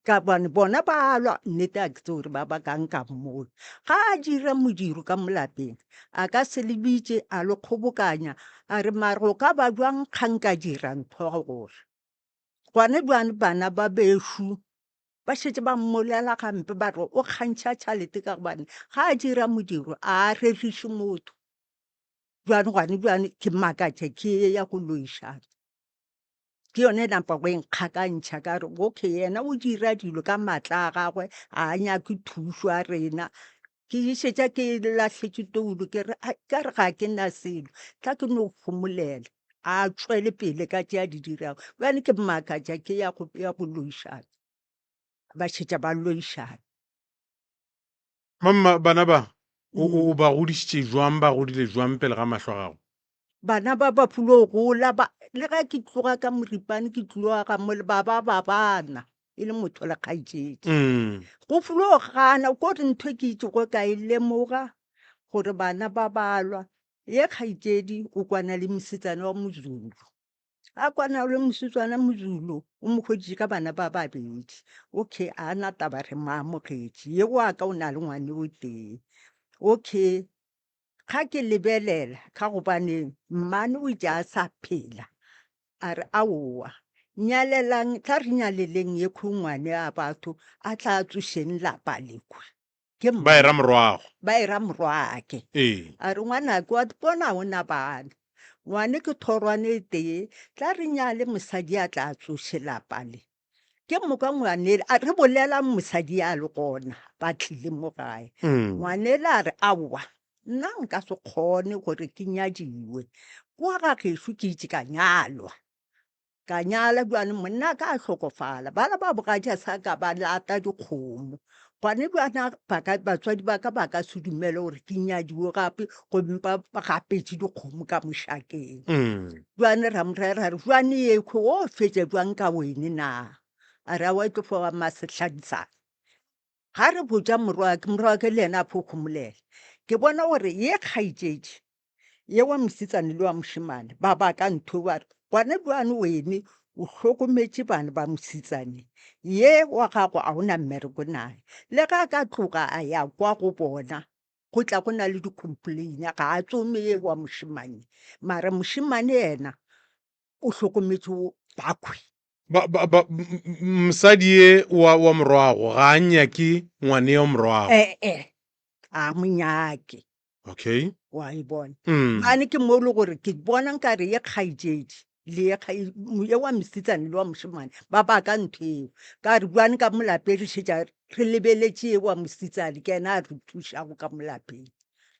[SPEAKER 4] Ka gobane bona ba lwa, nnete ga ke tsebe gore ba bakang ka mmola. Ga a dira modiro ka mo lapeng, a ka se le bitše a le kgobokanya a re mara go ka ba bjang ga nka dira ntho ya gore. Gona bjale bana ba bešo ba šetše ba mmolela gampe ba re o kgantšha tšhalete ka gobane ga a dira modiro a a reriše motho. Bjale gone bjale ke makatša ke ye ya go loišana. Ke yone e napa go e nkgakantšha ka re okay yena o dira dilo ka maatla a gagwe, ga a nyake thušo ya rena. Ke šetša ke lahletše toulo ke re ai ka re ga ke na selo, tla ke no homolela. A tšwele pele ka tše a di dirago. Bjale ke makatša ke ya go ya go loišana, ba šetša ba loišana.
[SPEAKER 1] Mamma, bana ba o o ba godišitše jwang, ba godile jwang pele ga mahlo a gago?
[SPEAKER 4] Bana ba ba fulo gola ba le ge ke tloga ka Moripane ke tloga ga mole ba ba ba bana e le motho le kgaetšedi. Go fulo gana ko re ntho e ke itšego ka e lemoga gore bana ba balwa ye kgaetšedi o kwana le mosetsana wa Mozulu. A kwana le mosetsana Mozulu o mo hweditše ka bana ba babedi. Okay a na taba re mo amogetše ye wa ka o na le ngwane o tee. Okay Ga ke lebelela, ka gobane mmane o itše a sa phela, a re, Aowa, nyalelang, tla re nyaleleng yekhwi ngwane a batho, a tla a tsošeng lapa lekhwi. Ke
[SPEAKER 1] Ba era morwago.
[SPEAKER 4] Ba era morwake.
[SPEAKER 1] Ee.
[SPEAKER 4] A re, Ngwanake, wa ipona ga o na bana. Ngwane ke thorwane e tee, tla re nyale mosadi a tla a tsoše lapa le. Ke moka ngwanele, a re bolela mosadi a le gona, ba tlile mo gae. Ngwanele a re, Aowa, nna nka se kgone gore ke nyadiwe. Kwa ga gešo ke itše ka nyalwa. Ka nyala bjale monna ka a hlokofala. Bala ba bogadi a sa ka ba lata dikgomo. Gone bjana ba ka, batswadi ba ka ba ka se dumele gore ke nyadiwe gape gomme ba ba gapetše dikgomo ka mošakeng. Bjane ra mo raya ra re, Bjane yekhwe o fetša bjang ka wene na? A re, Aowa e tlo fo ba masehlansana. Ga re botša morwake, morwake le yena a fo homolela. Ke bona gore ye kgaetšedi ye wa mosetsana le wa mošemane ba baka ntho ba re, Gona bjane wene o hlokometše bana ba mosetsane ye wa gago a o na mmereko naye. Le ge a ka tloga a ya kwa go bona go tla go na le di-complain ga a tsome ye wa mošemane mara mošemane yena o hlokometše bakhwi.
[SPEAKER 1] Ba, ba, ba, mosadi ye wa, wa morwago ga a nyake ngwane yo morwago.
[SPEAKER 4] Eh, eh, a mo nyake.
[SPEAKER 1] Okay.
[SPEAKER 4] Wa e bona. Mane ke mo le gore ke bona nkare ye kgaetšedi le ye ye wa mosetsana le wa mošemane ba baka ntho eo. Ka re bjane ka mo lapeng re šetša re lebeletše ye wa mosetsana ke yena a re thušago ka mo lapeng.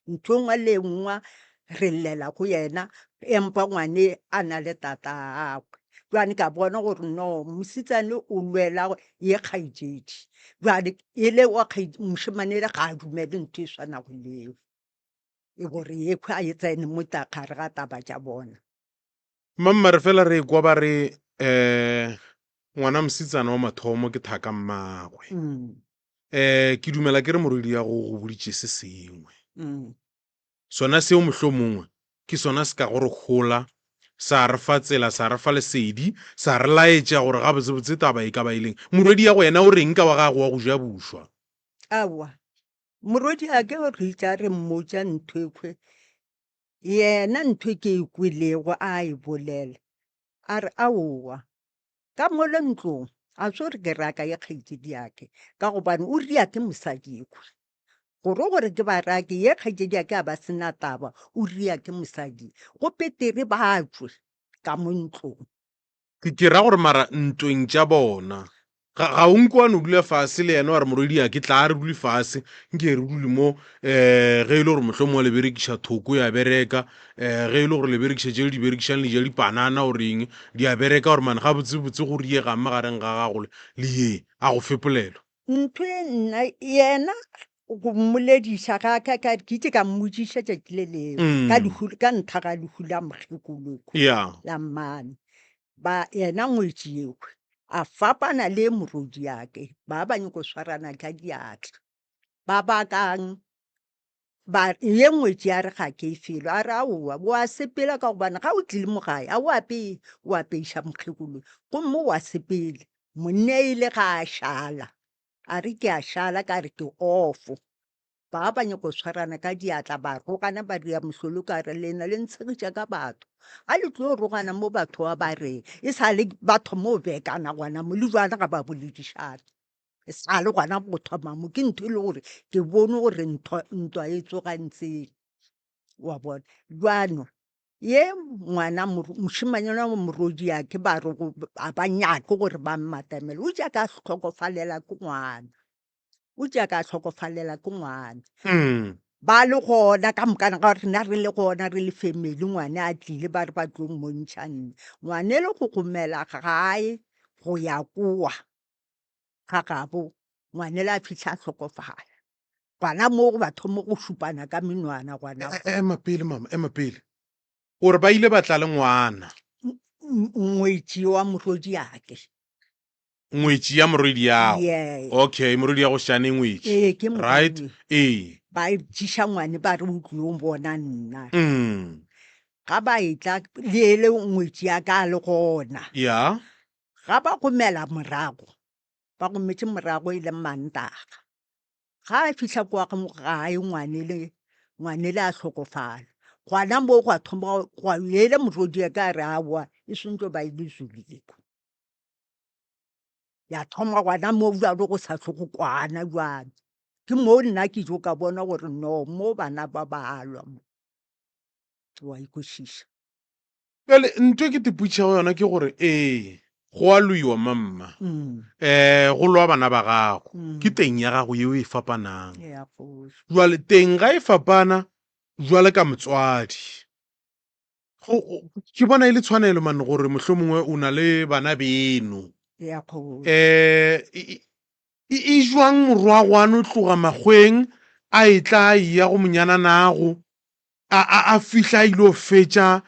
[SPEAKER 4] Ntho e nngwe le e nngwe re llela go yena empa ngwane a na le tatagwe. Bjane ka bona gore no mosetsana o lwela ye kgaetšedi. Bjale e le wa mošemane ele ga a dumele ntho e swanago le eo. E gore yekhwi a e tsene mo gare ga taba tša bona.
[SPEAKER 1] Mamma re fela re ekwa ba re um ngwana mosetsana wa mathomo ke thaka mmagwe. Um ke dumela ke re morwedi ya go go boditše se sengwe. Sona seo mohlomongwe ke sona se kago re hola, sa re fa tsela, sa re fa lesedi, sa re laetša gore gabotsebotse taba e ka ba e leng. Morwediago yena o reng ka wa gagwe wa go ja bušwa?
[SPEAKER 4] Aowa, morwediake o re itše a re mmotša ntho ekhwe, yena ntho e ke e kwelego a e bolela, a re aowa, ka mola ntlong a tso re ke raka ye kgaetšediake, ka gobane o ria ke mosadi ekhwe. Gore gore ke ba rake, ye kgaetšediake a ba se na taba, o ria ke mosadi. Go petere ba tšwe ka mo ntlong.
[SPEAKER 1] Ke, ke ra gore mara ntweng tša bona. Ga, ga o nke wa no dula fase le yena wa re morwediake tlaa re dule fase, nke re dule mo, um ge e le gore mohlomongwe le berekiša thoko ya bereka, um ge e le gore le berekiša tše le di berekišang le ja dipanana or eng, di a bereka gore mane gabotsebotse go riegang magareng ga gago le, le ye, a go fe polelo.
[SPEAKER 4] Ntho e nna yena go mmolediša ga ka ka ke itse ka mmotšiša tšatši le lengwe ka lehu ka ntha ga lehu la mokgekolo
[SPEAKER 1] Yeah.
[SPEAKER 4] la mmane ba yena ngwetši ekhwe a fapana le morwediake ba ba nyako swarana ka diatla ba bakang ba ye ngwetši a re ga ke felo a re aowa o a sepela ka gobane ga o tlile mo gae a o apeye o apeiša mokgekolo gomme o a sepela monna ile ga a šala a re ke a šala ka re ke ofo ba ba nyako swarana ka diatla ba rogana ba ria mohlolo ka re lena le ntshegiša ka batho ga le tlo rogana mo batho ba ba reng e sa le ba thoma o bekana gona mo le jwana ga ba boledišane E sa le gona go thoma mo ke ntho e le gore ke bone gore ntho ntwa e tsoga ntseng wa bona. Jwano ye ngwana mošemanyana wa morwediake ba re ga ba nyake gore ba mmatamele o ja ka hlokofalela ke ngwana. O tšea ka hlokofalela ke ngwana. Ba le gona ka mokana ga rena re le gona re le family ngwana a tlile ba re ba tlo mmontšha nna. Ngwana e le go gomela gae go ya kowa ga gabo ngwana le a fihla a hlokofala. Gona mo go ba thoma go šupana ka menwana gona.
[SPEAKER 1] Ema pele mama, ema pele. O re ba ile ba tla le ngwana.
[SPEAKER 4] Ngwetši wa morwediake.
[SPEAKER 1] Ngwetši ya morwediago.
[SPEAKER 4] Yeah.
[SPEAKER 1] Okay, morwediago šane ngwetši.
[SPEAKER 4] Ee, ke
[SPEAKER 1] Right?
[SPEAKER 4] morwedi.
[SPEAKER 1] Ee.
[SPEAKER 4] Ba tšiša ngwane ba re o tlilo bona nna.
[SPEAKER 1] Mm.
[SPEAKER 4] Ga ba etla le ele ngwetši ya ka a le gona.
[SPEAKER 1] Ya.
[SPEAKER 4] Ga ba gomela morago, ba gometše morago e le Mantaga. Ga a fihla kwa gae ngwanele, ngwanele a hlokofala. Gona moo gwa thoma gwa ele morwediaka a re aowa e swantšwe ba e le Zuliko. Ya thoma gona moo bjalo go sa hlwe go kwana bjalo. Ke moo nna ke jo ka bona gore no mo bana ba ba lwa mo. Wa ikwešiša.
[SPEAKER 1] Bjale ntho e ke te putšhago yona ke gore ee go a loiwa mamma
[SPEAKER 4] Mm.
[SPEAKER 1] um go lwa bana ba gago
[SPEAKER 4] Mm.
[SPEAKER 1] ke teng ya gago yeo e fapanang.
[SPEAKER 4] Ya kgoši.
[SPEAKER 1] Jwale teng ga e fapana jwale ka motswadi go, go, ke bona e le tshwanelo man gore mohlomongwe o na le bana beno
[SPEAKER 4] Ya kgoši.
[SPEAKER 1] um e, e, e jwang morwagwano tloga makgweng a etla a eya go monyananago a, a, a fihla a ile go fetša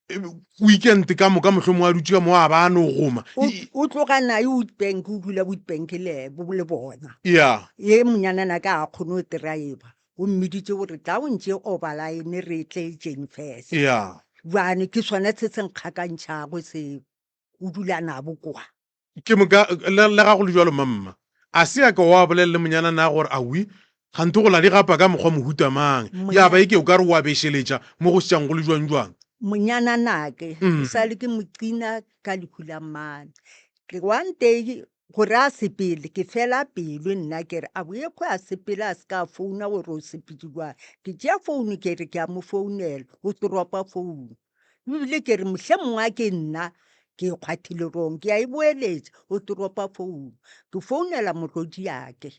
[SPEAKER 1] eh, weekend ka moka mohlomongwe a dutše ka mo a ba a no goma
[SPEAKER 4] O, o tloga naye Witbank, o dula Witbank le, bo- le bona.
[SPEAKER 1] ya
[SPEAKER 4] Ye monyanana ka a kgone go driver. O mmiditše gore tla o ntše overline re tle Jane Furse.
[SPEAKER 1] ya
[SPEAKER 4] Bjane ke sona se se nkgakantšhago seo. O dula nabo kwa.
[SPEAKER 1] Ke moka le, le ga go le bjalo mamma, a se ya ka wa bolela le monyana na gore awi kganthe go la di gapa ka mokgwa mohuta mang, ya ba eke o ka re wa bešeletša mo go šetšang go le jwang jwang.
[SPEAKER 4] Monyana nake,
[SPEAKER 1] Mm.
[SPEAKER 4] e sa le ke mo qina ka lehu la mmane. Ke one day gore a sepele, ke fela pelo nna ke re a boye kgwe a sepele a se ka founa gore o sepetse jwang. Ke tšea founu ke re ke a mo founela, o toropa founu. Ebile ke re mohlomongwe a ke nna ke e kgwathile wrong, ke a e boeletša, o toropa founu. Ke founela morwediake,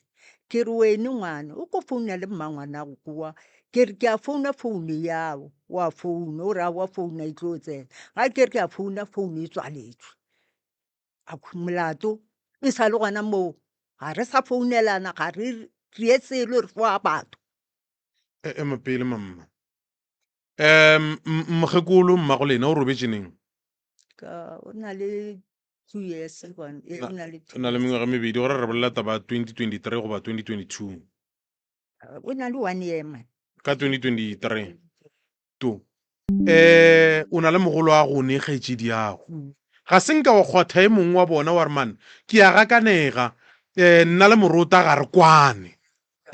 [SPEAKER 4] ke re wene ngwana o ko founele mmangwanago kua, ke re ke a founa founu yao, wa founa, o re aowa founu ga e tlo tsena. Ga ke re ke a founa, founu e tswaletšwe. Akhwi molato e sa le gona moo, ga re sa founelana, ga re re selo, re fo a batho.
[SPEAKER 1] Ema pele mamma. Um mokgekolo mmago lena o robetše neng?
[SPEAKER 4] Ka o na le 2 years gone, eh, o na le
[SPEAKER 1] O na le mengwaga e mebedi gore re bolela taba ya 2023 goba 2022.
[SPEAKER 4] O na le 1 year man.
[SPEAKER 1] Ka 2023. To. Eh, o na le mogolo wa gone kgaetšedi yago.
[SPEAKER 4] Mm.
[SPEAKER 1] Ga se nka wa kgwatha e mongwe wa bona wa re man, ke a gakanega, eh, nna le morota ga re kwane.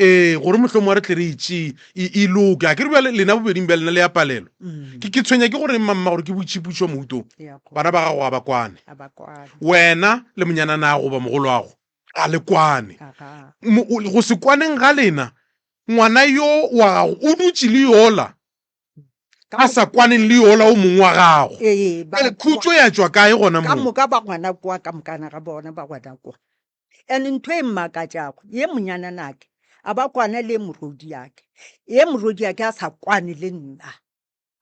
[SPEAKER 1] Ee, gore mohlomongwe re tle re e tšee e, e loke. A ke re bjale lena bobeding bja lena le ya palelo.
[SPEAKER 4] Mm.
[SPEAKER 1] Ke, ke tshwenya ke gore mamma gore ke boitšhipušo mouto.
[SPEAKER 4] Ya go-
[SPEAKER 1] Bana ba gago ga ba kwane.
[SPEAKER 4] ga ba kwane.
[SPEAKER 1] Wena le monyananago goba mogoloago ga le kwane.
[SPEAKER 4] Aga.
[SPEAKER 1] Mo- o- Go se kwaneng ga lena, ngwana yo wa gago o dutše le yola
[SPEAKER 4] Ka
[SPEAKER 1] a sa kwaneng le yola o mongwe wa gago.
[SPEAKER 4] Ee, ba
[SPEAKER 1] Bjale khutšo ya tšwa kae gona
[SPEAKER 4] ka
[SPEAKER 1] moo?
[SPEAKER 4] moka ba gona kwa ka mokana ga bona ba gona kwa. And ntho e mmakatšago, ye monyananake a ba kwana le morwediake, ye morwediake a sa kwane le nna,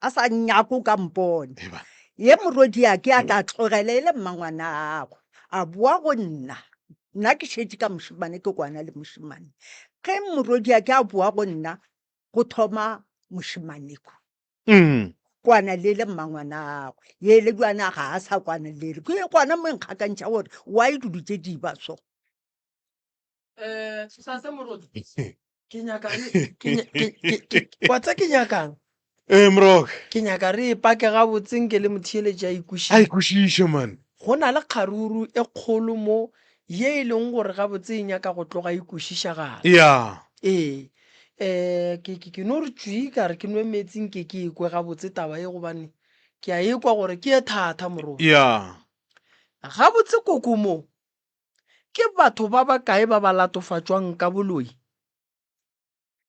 [SPEAKER 4] a sa nyake o ka mpona.
[SPEAKER 1] Eba.
[SPEAKER 4] Ye morwediake a tla tlogela e le mmangwanagwe, a boa go nna, nna ke šetše ka mošemane ke kwana le mošemane. Ge morwediake a boa go nna, go thoma mošemaneko.
[SPEAKER 1] Mm.
[SPEAKER 4] Kwana le le mmangwanagwe, ye le bjana ga a sa kwana le le. Ke gona mo e nkgakantšha gore why dilo tše di ba so.
[SPEAKER 2] Eh, Tate Moruti, ke nyaka re ke nya- ke- ke- ke- wa tsa ke nyakang?
[SPEAKER 1] Ee, Moroka.
[SPEAKER 2] Ke nyaka re e pake gabotse nke le motheeletši a
[SPEAKER 1] A
[SPEAKER 2] ikwešiše.
[SPEAKER 1] ikwešiše, man.
[SPEAKER 2] Go na le kgaruru e kgolo mo ye e leng gore gabotse e nyaka go tloga e kwešišagala.
[SPEAKER 1] Ya.
[SPEAKER 2] Ee, um ke, ke, ke no re tšwii ka re ke nwe meetse nke ke ekwe gabotse taba ye gobane ke a ekwa gore ke ye thata morwa.
[SPEAKER 1] Ya.
[SPEAKER 2] Gabotse koko mo, ke batho ba bakae ba ba latofatšwang ka boloi?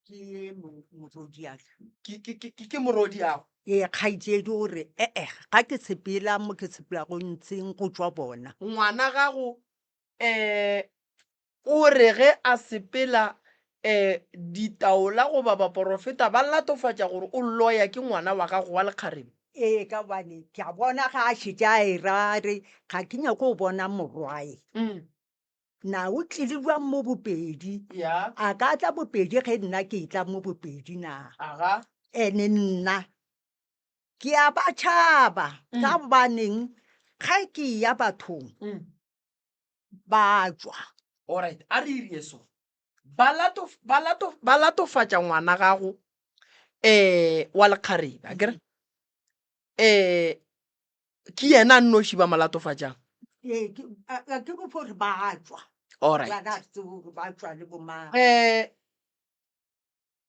[SPEAKER 4] Ke ye morwediaka.
[SPEAKER 2] Ke, ke, ke, ke morwediago.
[SPEAKER 4] Ee, kgaetšedi o re, E-e, ga ke sepela mo ke sepelago ntsheng go tšwa bona.
[SPEAKER 2] Ngwana gago, um o O re ge a sepela um ditaola goba baporofeta ba latofatša gore o loya ke ngwana wa gago wa lekgarebe.
[SPEAKER 4] Ee, ka gobane ke a bona ga a šetše a e ra a re ga ke nyake go bona morwae. Na o tlile bjang mo Bopedi?
[SPEAKER 2] Ya.
[SPEAKER 4] A ka tla Bopedi ge nna ke etla mo Bopedi na?
[SPEAKER 2] Aga.
[SPEAKER 4] Ene nna ke a ba tšhaba ka gobaneng ge ke eya bathong ba tšwa.
[SPEAKER 2] Alright, a re irie so. Ba lato, ba lato, ba latofatša ngwana gago um wa lekgarebe, akere? Um ke yena a nnoši ba mo latofatšang?
[SPEAKER 4] Ee, ke, a, a ke go fo re ba tšwa.
[SPEAKER 2] Alright.
[SPEAKER 4] Ba ga tsebe gore ba tšwa le bomang.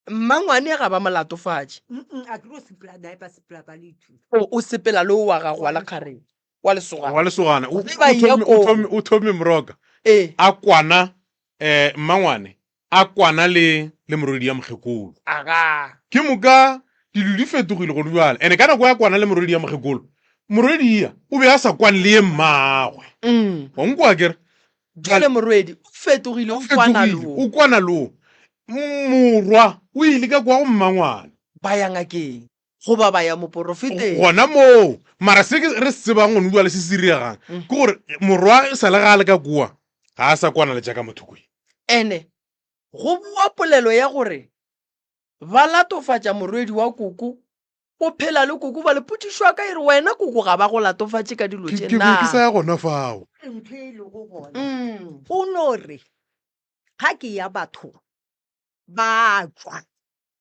[SPEAKER 2] Um mmangwane ga ba mo latofatše.
[SPEAKER 4] Mm-mm, a ke ro sepela nae, ba sepela ba le two.
[SPEAKER 2] O, o sepela le o wa gago wa lekgarebe, wa lesogana.
[SPEAKER 1] Wa lesogana. O,
[SPEAKER 2] Ge ba
[SPEAKER 1] o
[SPEAKER 2] eya
[SPEAKER 1] thomi, o
[SPEAKER 2] koo.
[SPEAKER 1] thomi, o thomi Moroka.
[SPEAKER 2] Ee.
[SPEAKER 1] A kwana, eh, mmangwane a kwana le, le morwedi ya mokgekolo.
[SPEAKER 2] Aga.
[SPEAKER 1] Ke moka dilo di fetogile gone bjale. Ene ka nako ya kwana le morwedi ya mokgekolo, morwedi ya o be a sa kwane le ye mmagwe. Wa nkwa akere?
[SPEAKER 2] Bjale morwedi o fetogile, o kwana le wo.
[SPEAKER 1] O kwana le wo. Morwa o ile ka kwa go mmangwana.
[SPEAKER 2] Ba ya ngakeng goba ba ya moporofeteng.
[SPEAKER 1] Gona moo. Mara se ke re se tsebang gone bjale se se diregang ke gore morwa e sa le ga a le ka kua ga a sa kwana le tša ka motho kwe.
[SPEAKER 2] Ene go boa polelo ya gore ba latofatša morwedi wa koko o phela le koko bale potšišo ya ka e re wena koko ga ba go latofatše ka dilo
[SPEAKER 1] Ke
[SPEAKER 2] tše
[SPEAKER 1] ke be
[SPEAKER 2] na?
[SPEAKER 1] ke sa ya gona fao.
[SPEAKER 4] Ntho e lego gona
[SPEAKER 2] Mm.
[SPEAKER 4] o no re ga ke ya bathong ba tšwa.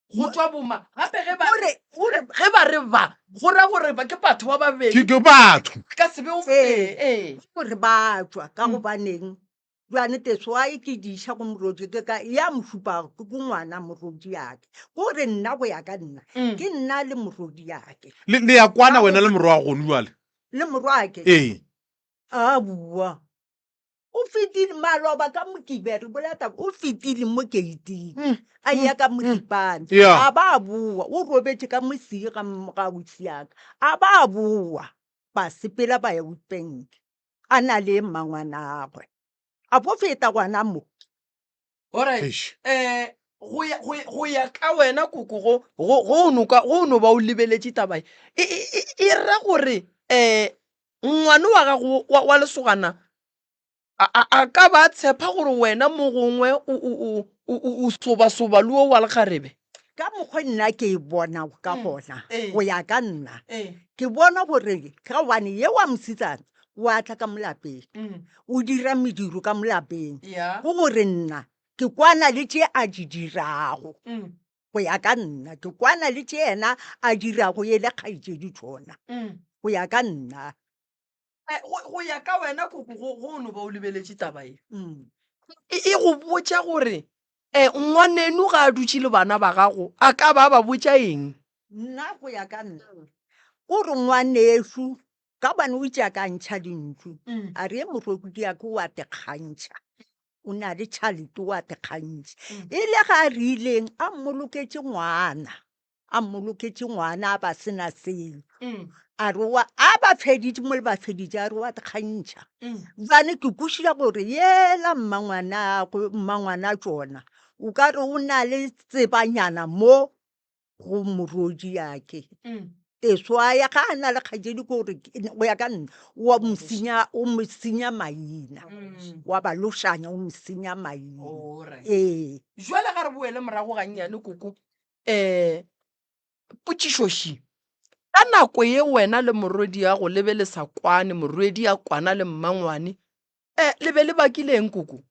[SPEAKER 2] Go tšwa boma gape ge ba
[SPEAKER 4] Gore gore
[SPEAKER 2] ge ba re ba go ra gore ba ke batho ba babedi.
[SPEAKER 1] Ke ke batho.
[SPEAKER 2] Ka se be o
[SPEAKER 4] Ee.
[SPEAKER 2] ee.
[SPEAKER 4] Gore ba tšwa ka
[SPEAKER 2] Mm.
[SPEAKER 4] gobaneng Bjale teswae ke di iša go morodi ke ka ya mo šupago ke ko ngwana morodi yake. Ko re nna go ya ka nna
[SPEAKER 2] Mm.
[SPEAKER 4] ke nna le morodi yake.
[SPEAKER 1] Le le ya kwana wena le morwa wa gonu bjale?
[SPEAKER 4] Le morwake?
[SPEAKER 1] Ee.
[SPEAKER 4] A bua. O fetile maloba ka Mokibelo, re bolela taba, o fetile mo keiting.
[SPEAKER 2] Mm.
[SPEAKER 4] A ya ka Modipane.
[SPEAKER 1] Yeah.
[SPEAKER 4] A ba boa, o robetše ka mosii ga ga ausi yaka. A ba boa, ba sepela ba ya Witbank. A na le mmangwanagwe. A bo feta gona mo.
[SPEAKER 2] Alright.
[SPEAKER 1] Eish.
[SPEAKER 2] Eh go ya go go ya ka wena koko go go go no ka go no ba o lebeletše taba e e e e ra gore eh ngwane wa gago wa, wa lesogana a, a, a ka ba tshepa gore wena mo gongwe o o o o o o sobasoba le o wa lekgarebe?
[SPEAKER 4] Ka mokgwa nna ke e bonago ka
[SPEAKER 2] Mm,
[SPEAKER 4] gona,
[SPEAKER 2] ee.
[SPEAKER 4] go ya ka nna,
[SPEAKER 2] Ee.
[SPEAKER 4] ke bona gore ka gobane ye wa mosetsana o a tla ka mo lapeng,
[SPEAKER 2] Mm.
[SPEAKER 4] o dira mediro ka mo lapeng,
[SPEAKER 2] Ya.
[SPEAKER 4] go gore nna ke kwana le tše a di dirago.
[SPEAKER 2] Mm.
[SPEAKER 4] Go ya ka nna, ke kwana le tše yena a dirago ye le kgaetšedi tšona.
[SPEAKER 2] Mm.
[SPEAKER 4] Go ya ka nna.
[SPEAKER 2] Eh, go, go ya ka wena koko go, go no ba o lebeletše taba ye.
[SPEAKER 4] Mm.
[SPEAKER 2] E, e go botša gore eh, ngwaneno ga a dutše le bana ba gago a ka ba ba botša eng?
[SPEAKER 4] Nna go ya ka nna, o re ngwanešu ka gobane o itše a ka ntšha lentšu,
[SPEAKER 2] Mm.
[SPEAKER 4] a re ye morwedi ya ke o a te kgantšha, o na le tšhalete o a te kgantšha.
[SPEAKER 2] Mm.
[SPEAKER 4] E le ga a rileng a mmoloketše ngwana, a mmoloketše ngwana a ba se na selo.
[SPEAKER 2] Mm.
[SPEAKER 4] A re wa, a ba feditše mo le ba feditše, a re wa te kgantšha.
[SPEAKER 2] Mm.
[SPEAKER 4] Bjale ke kwešiša gore yela mmangwanagwe, mmangwana tšona, o ka re o na le tsebanyana mo go morwedi yake.
[SPEAKER 2] Mm.
[SPEAKER 4] Teswaya ga a na le kgaetšedi ke gore ke- go ya ka nna wa mo senya, o mo senya maina.
[SPEAKER 2] Mm.
[SPEAKER 4] Wa ba lošanya, o mo senya maina.
[SPEAKER 2] Alright.
[SPEAKER 4] Ee.
[SPEAKER 2] Jwale ga re boele morago gannyane koko, um potšišoši, ka nako ye wena le morwedi ya go le be le sa kwane, morwedi a kwana le mmangwane, um le be le bakile eng koko?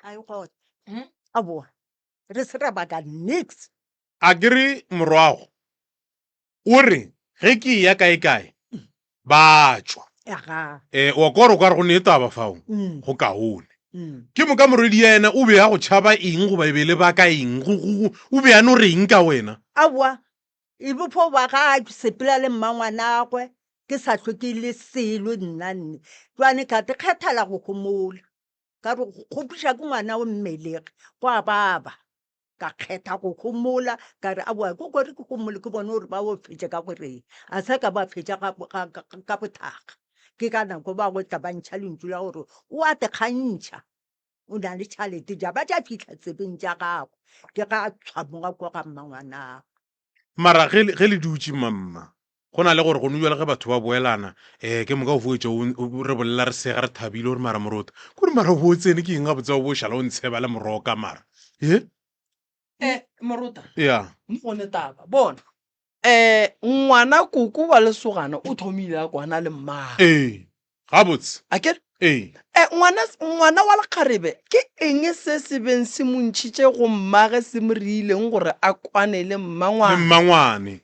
[SPEAKER 4] Ai gona.
[SPEAKER 2] Mm.
[SPEAKER 4] Aowa, re se ra baka nix.
[SPEAKER 1] A ke re morwago o re ge ke eya kaekae ba tšwa.
[SPEAKER 4] Aga.
[SPEAKER 1] Eh, wa kwa gore o ka re go ne taba fao,
[SPEAKER 4] Mm.
[SPEAKER 1] go kaone.
[SPEAKER 4] Mm.
[SPEAKER 1] Ke moka morwedi ya yena o be a go tšhaba eng goba e be le baka eng? Go, go, go, o be a no reng ka wena?
[SPEAKER 4] Aowa, e be fo ba ga a sepela le mmangwanagwe, ke sa hlwe ke le selo nna nne. Jwale ka te kgethala go homola. Ka re go kgopiša ke ngwana o mmelege, gwa baba. Ka kgetha go homola, ka re aowa ko kore ke homole ke bone gore ba o fetše ka goreng. A sa ka ba fetša ga, ga, ga, ka bothakga. Ke ka nako ba go tla ba ntšha lentšu la gore o a te kgantšha. O na le tšhalete ja ba tša fihla tsebeng tša gagwe, ke ga a tshwamoga kwa ga mmangwanagwe.
[SPEAKER 1] Mara ge, ge le dutše mamma, go na le gore gone bjale ge batho ba boelana, um ke moka o fo etša o re bolela re sega re thabile gore mara morota, kore mara o bo o tsene ke eng gabotse wa bo o šala o ntsheba le moroka mara, he?
[SPEAKER 2] Eh, morota.
[SPEAKER 1] Ya.
[SPEAKER 2] Mo go ne taba. Bona. Eh, ngwana koko wa lesogana o thomile a kwana le mmagwe.
[SPEAKER 1] Ee. Gabotse.
[SPEAKER 2] A ke re?
[SPEAKER 1] Ee.
[SPEAKER 2] Eh, ngwana, ngwana wa lekgarebe, ke eng se se beng se mo ntšhitše go mmage se mo riileng gore a kwane le mmangwane?
[SPEAKER 1] Le mmangwane.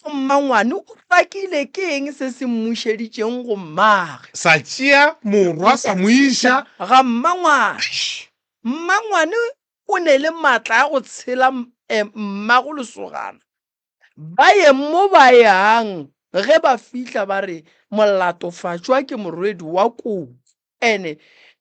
[SPEAKER 2] Go mmangwane o pakile ke eng se se mmušeditšeng go mmage?
[SPEAKER 1] Sa tšea morwa sa mo iša.
[SPEAKER 2] Ga mmangwane. Mmangwane o ne le matla a go tshela mmago lesogana. Ba ye mo ba yang, ge ba fihla ba re molatofatšwa ke morwedi wa koko. Ene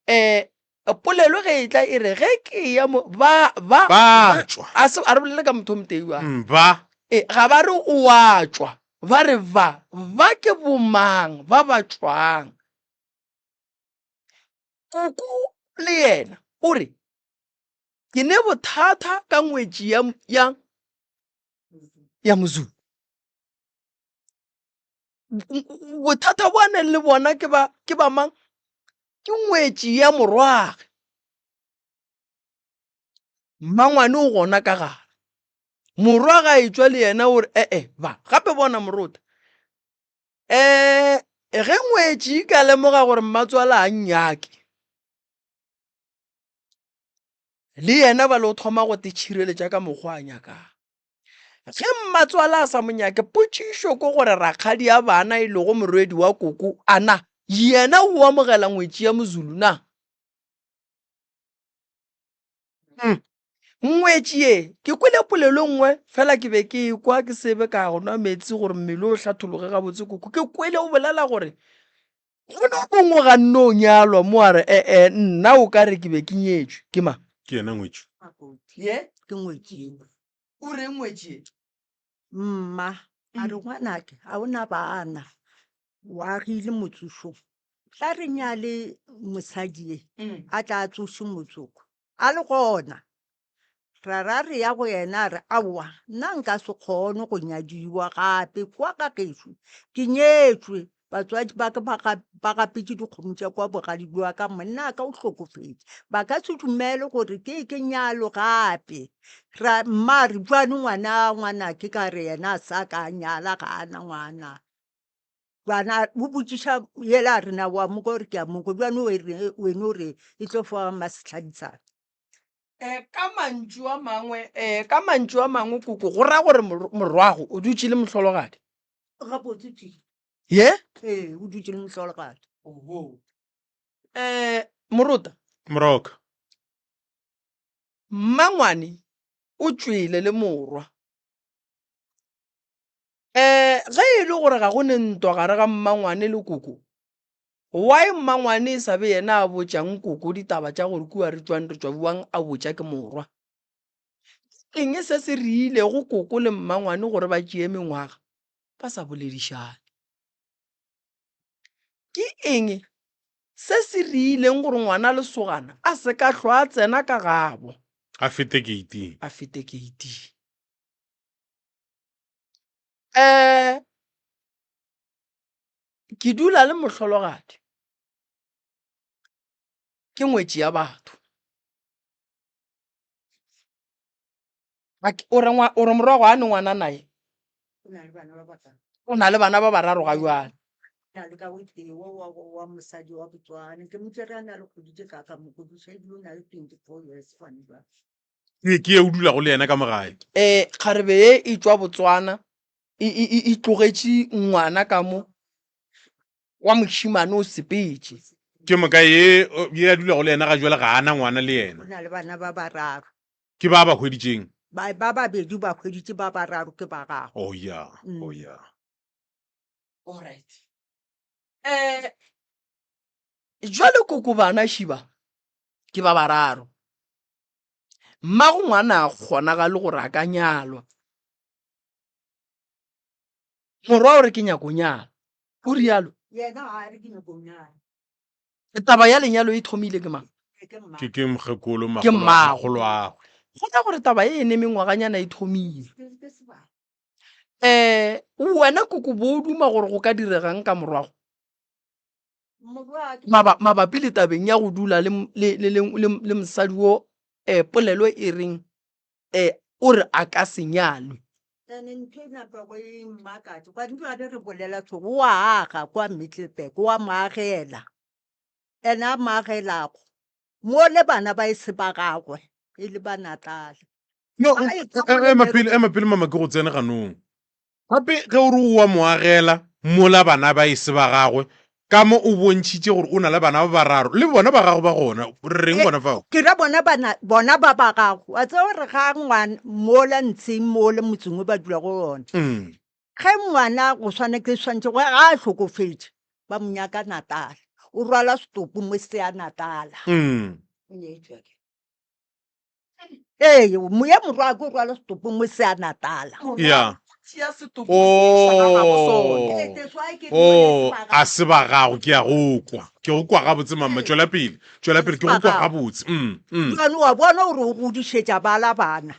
[SPEAKER 2] um polelo ge e tla e re ge ke ya mo ba ba
[SPEAKER 1] Ba tšwa.
[SPEAKER 2] A se a re bolele ka motho o motee wa.
[SPEAKER 1] Ba.
[SPEAKER 2] E ga ba re o a tšwa, ba re ba ba ke bomang ba ba tšwang. Koko le yena o re Ke ne bothata ka ngwetši ya, ya, ya Mozulu. Bothata bo a neng le bona ke ba, ke ba mang? Ke ngwetši ya morwage. Mmangwane o gona ka gare. Morwa ga etšwa le yena o re, e-e, ba, gape bona morota. Um ge ngwetši e ka lemoga gore mmatswala a nnyake, Le yena bale o thoma go te tšhireletša ka mokgwa a nyakang. Ge mmatswala a sa mo nyake, potšišo ke gore rakgadi ya bana e lego morwedi wa koko a na yena o amogela ngwetši ya Mozulu na?
[SPEAKER 1] Mm.
[SPEAKER 2] Ngwetši ye, ke kwele polelo nngwe fela ke be ke ekwa ke sebe ka go nwa meetse gore mmele o hlathologe gabotse koko. Ke kwele o bolela gore Go no mongwe ga nno nyalwa mo a re, E-e, nna o ka re ke be ke nyetšwe. Ke mang?
[SPEAKER 1] Ke yena ngwetši.
[SPEAKER 2] Ye?
[SPEAKER 4] Ke ngwetši ye.
[SPEAKER 2] O reng ngwetši ye?
[SPEAKER 4] Mma, a re ngwanake, ga o na bana, o agile motsošong. Tla re nyale mosadi ye, a tla a tsoše motsoko. A le gona, Ra ra re ya go yena a re, Aowa, nna nka se kgone go nyadiwa gape kwa ga gešo. Ke nyetšwe, batswadi ba ka ba gapetše dikgomo tša kwa bogadi bja ka, monna wa ka o hlokofetše. Ba ka se dumele gore ke ke nyalwe gape. Ra mma a re, Bjale ngwana ngwanake ka re yena a sa ka a nyala ga a na ngwana. Bjana o botšiša yela a re na wa mo kwa o re ke a mo kwa, bjane wene o re e tlo fa masehlabisana.
[SPEAKER 2] Eh, ka mantšu a mangwe, eh, ka mantšu a mangwe koko, go ra gore morwago o dutše le mohlologadi.
[SPEAKER 4] Gabotse tše.
[SPEAKER 2] Ye?
[SPEAKER 4] Ee, o dutše le mohlologadi.
[SPEAKER 2] Oho. Eh, morota.
[SPEAKER 1] Moroka.
[SPEAKER 2] Mmangwane o tšwele le morwa. Eh, ge e le gore ga go ne ntwa gare ga mmangwane le koko, Why mmangwane e sa be yena a botšang koko ditaba tša gore kua re tšwang re tšwa bjang a botša ke morwa? Ke eng se se riilego koko le mmangwane gore ba tšee mengwaga ba sa boledišane? Ke eng se se riileng gore ngwana lesogana a se ka hlwa a tsena ka gabo?
[SPEAKER 1] A fete keiting.
[SPEAKER 2] A fete keiting. Eh. Ke dula le mohlologadi, ke ngwetši ya batho. O re o re morwago a ne ngwana naye?
[SPEAKER 4] O na le bana ba bararo.
[SPEAKER 2] O na le bana ba bararo ga jwale.
[SPEAKER 4] Na le ka o tee wa wa wa mosadi wa Botswana. Ke mo tšere a na le kgwedi tše ka ka mo godiša ebile o na le 24 years gone jwale.
[SPEAKER 1] Ke ke ye o dulago le yena ka mo gae.
[SPEAKER 2] Eh, kgarebe ye e tšwa Botswana e, e, e, e tlogetše ngwana ka mo wa mošemane o sepetše.
[SPEAKER 1] Ke moka ye ye a dulago le yena ga jwale ga a na ngwana le yena.
[SPEAKER 4] O na le bana ba bararo.
[SPEAKER 1] Ke ba ba hweditšeng?
[SPEAKER 4] Ba ba babedi ba hweditše, ba bararo ke ba gagwe.
[SPEAKER 1] Oh ya, oh ya.
[SPEAKER 2] Alright. Eh, jwale koko bana šiba ke ba bararo. Mmago ngwana a kgonagale gore a ka nyalwa. Morwa o re ke nyako nyala. O rialo.
[SPEAKER 4] Yena ga a re ke nyako nyala.
[SPEAKER 2] Taba ya lenyalo e thomile ke mang?
[SPEAKER 1] Ke ke mokgekolo
[SPEAKER 2] Ke mmago.
[SPEAKER 1] makgoloagwe.
[SPEAKER 2] Go ra gore taba ye e ne mengwaganyana e thomile. Um wena koko bo o duma gore go ka diregang ka morwago? Maba, mabapi le tabeng ya go dula le, le, le, le, le, le mosadi wo um polelo e reng um o re a ka se nyalwe.
[SPEAKER 4] Ene ntho e napa go e mmakatša gobane jwale re bolela so o a aga kwa Middelburg o a mo agela ene a mo agelago mo le bana ba e se ba gagwe e le ba Natal.
[SPEAKER 1] No,
[SPEAKER 4] Ba e
[SPEAKER 1] ema pele, ema pele mama ke go tsene ganong. Gape ge o re o a mo agela mola bana ba e se ba gagwe, ka mo o bontšhitše gore o na le bana ba bararo, le bona ba gago ba gona, re reng gona fao?
[SPEAKER 4] Ke ra bona bana, bona ba ba gago. Wa tseba gore ga ngwana mola ntsheng mola motseng o ba dula go ona. Ge ngwana go swana ke swantše ga a hlokofetše ba mo nyaka Natal. O rwala setopo mo se ya Natala. Ee, moya morwa ke rwala setopo mo se a Natala.
[SPEAKER 1] Ya.
[SPEAKER 2] Tšea setopo se iša ga gabo sona.
[SPEAKER 1] Oh, a se ba gago, ke a go kwa. Ke go kwa gabotse mama, tšwela pele. Tšwela pele, ke go kwa gabotse. Mm, mm.
[SPEAKER 4] Jwale wa bona gore o godišetša bala bana.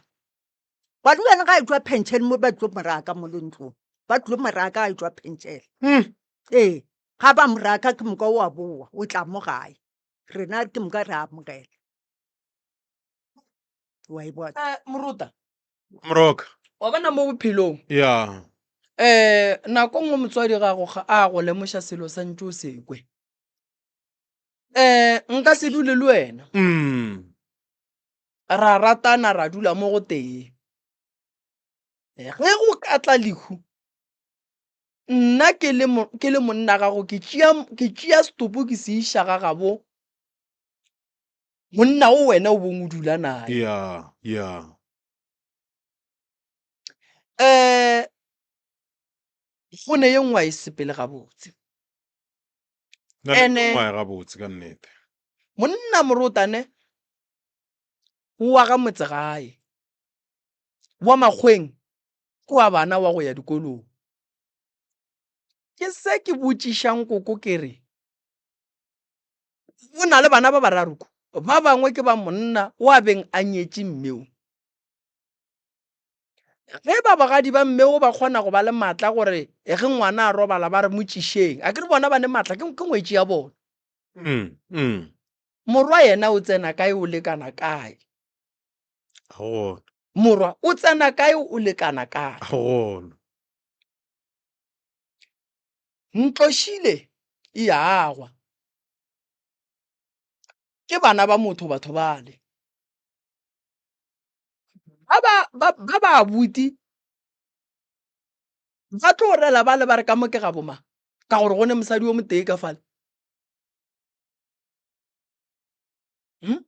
[SPEAKER 4] Gwane bjale ga e tšwa pension mo ba tlo moraka mo le ntlong. Ba tlo moraka ga e tšwa pension. Ee, ga ba moraka ke moka o a boa, o tla mo gae. Rena ke moka re amogela. Wa e bona.
[SPEAKER 2] Eh, Moruta.
[SPEAKER 1] Moroka.
[SPEAKER 2] Wa bona mo bophelong.
[SPEAKER 1] Ya.
[SPEAKER 2] Eh, nako nngwe motswadi ga go a go lemoša selo sa ntše o se kwe. Eh, nka se dule le wena. Ra ratana ra dula mo go tee. Ge go ka tla lehu, nna ke le ke le monna gago ke tšea ke tšea setopo ke se iša ga gabo monna o wena o bong o dula naye.
[SPEAKER 1] Ya, ya.
[SPEAKER 2] Eh, go ne ye nngwe a e sepele gabotse.
[SPEAKER 1] Ene gabotse ka nnete.
[SPEAKER 2] Monna morotane o wa ga motsegae wa makgweng ke wa bana wa go ya dikolong. Ke se ke botšišang koko ke re o na le bana ba bararo ko ba bangwe ke ba monna wa beng a nyetše mmeo. Ge ba bogadi ba mmeo ba kgona go ba le matla gore ge ngwana a robala ba re mo tšišeng, a ke re bona ba ne matla ke ngwetši ya bona.
[SPEAKER 1] Mm, mm.
[SPEAKER 2] Morwa yena o tsena kae o lekana kae?
[SPEAKER 1] Ga gona.
[SPEAKER 2] Morwa o tsena kae o lekana kae?
[SPEAKER 1] Ga gona.
[SPEAKER 2] Ntlošile e a agwa. Ke bana ba motho batho bale. Ba ba ba ba ba abuti ba tlo rela ba le ba re ka mo ke ga bomang ka gore go ne mosadi yo motee ka fale. Hmm?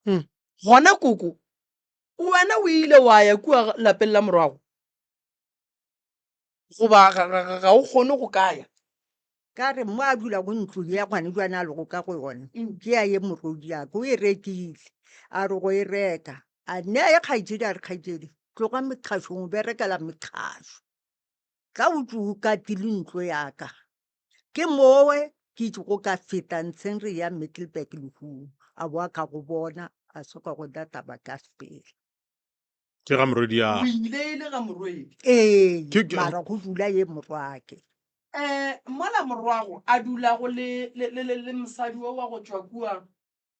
[SPEAKER 1] Hmm.
[SPEAKER 2] Gona koko wena o ile wa ya kua lapeng la morwago goba ga, ga, ga, ga o kgone go ka ya?
[SPEAKER 4] Ka re mo a dulago ntlo ya gwane jwane a lego ka go yona ke ya ye morwediaka o e rekile a re go e reka a nea ye kgaetšedi a re kgaetšedi tloga mekgašong o berekela mekgašo tla o tšo o katile ntlo ya ka ke mowe ke itšego ka feta ntsheng re ya Middelburg lehung a boa ka go bona a soka go da taba ka sepela.
[SPEAKER 1] Ke ga morwediagwe.
[SPEAKER 2] O ile e le ga morwedi.
[SPEAKER 4] Ee,
[SPEAKER 1] Ke- ke-
[SPEAKER 4] mara go dula ye morwake.
[SPEAKER 2] Eh, mola morwago a dulago le, le, le, le, le mosadi wo wa go tšwa kua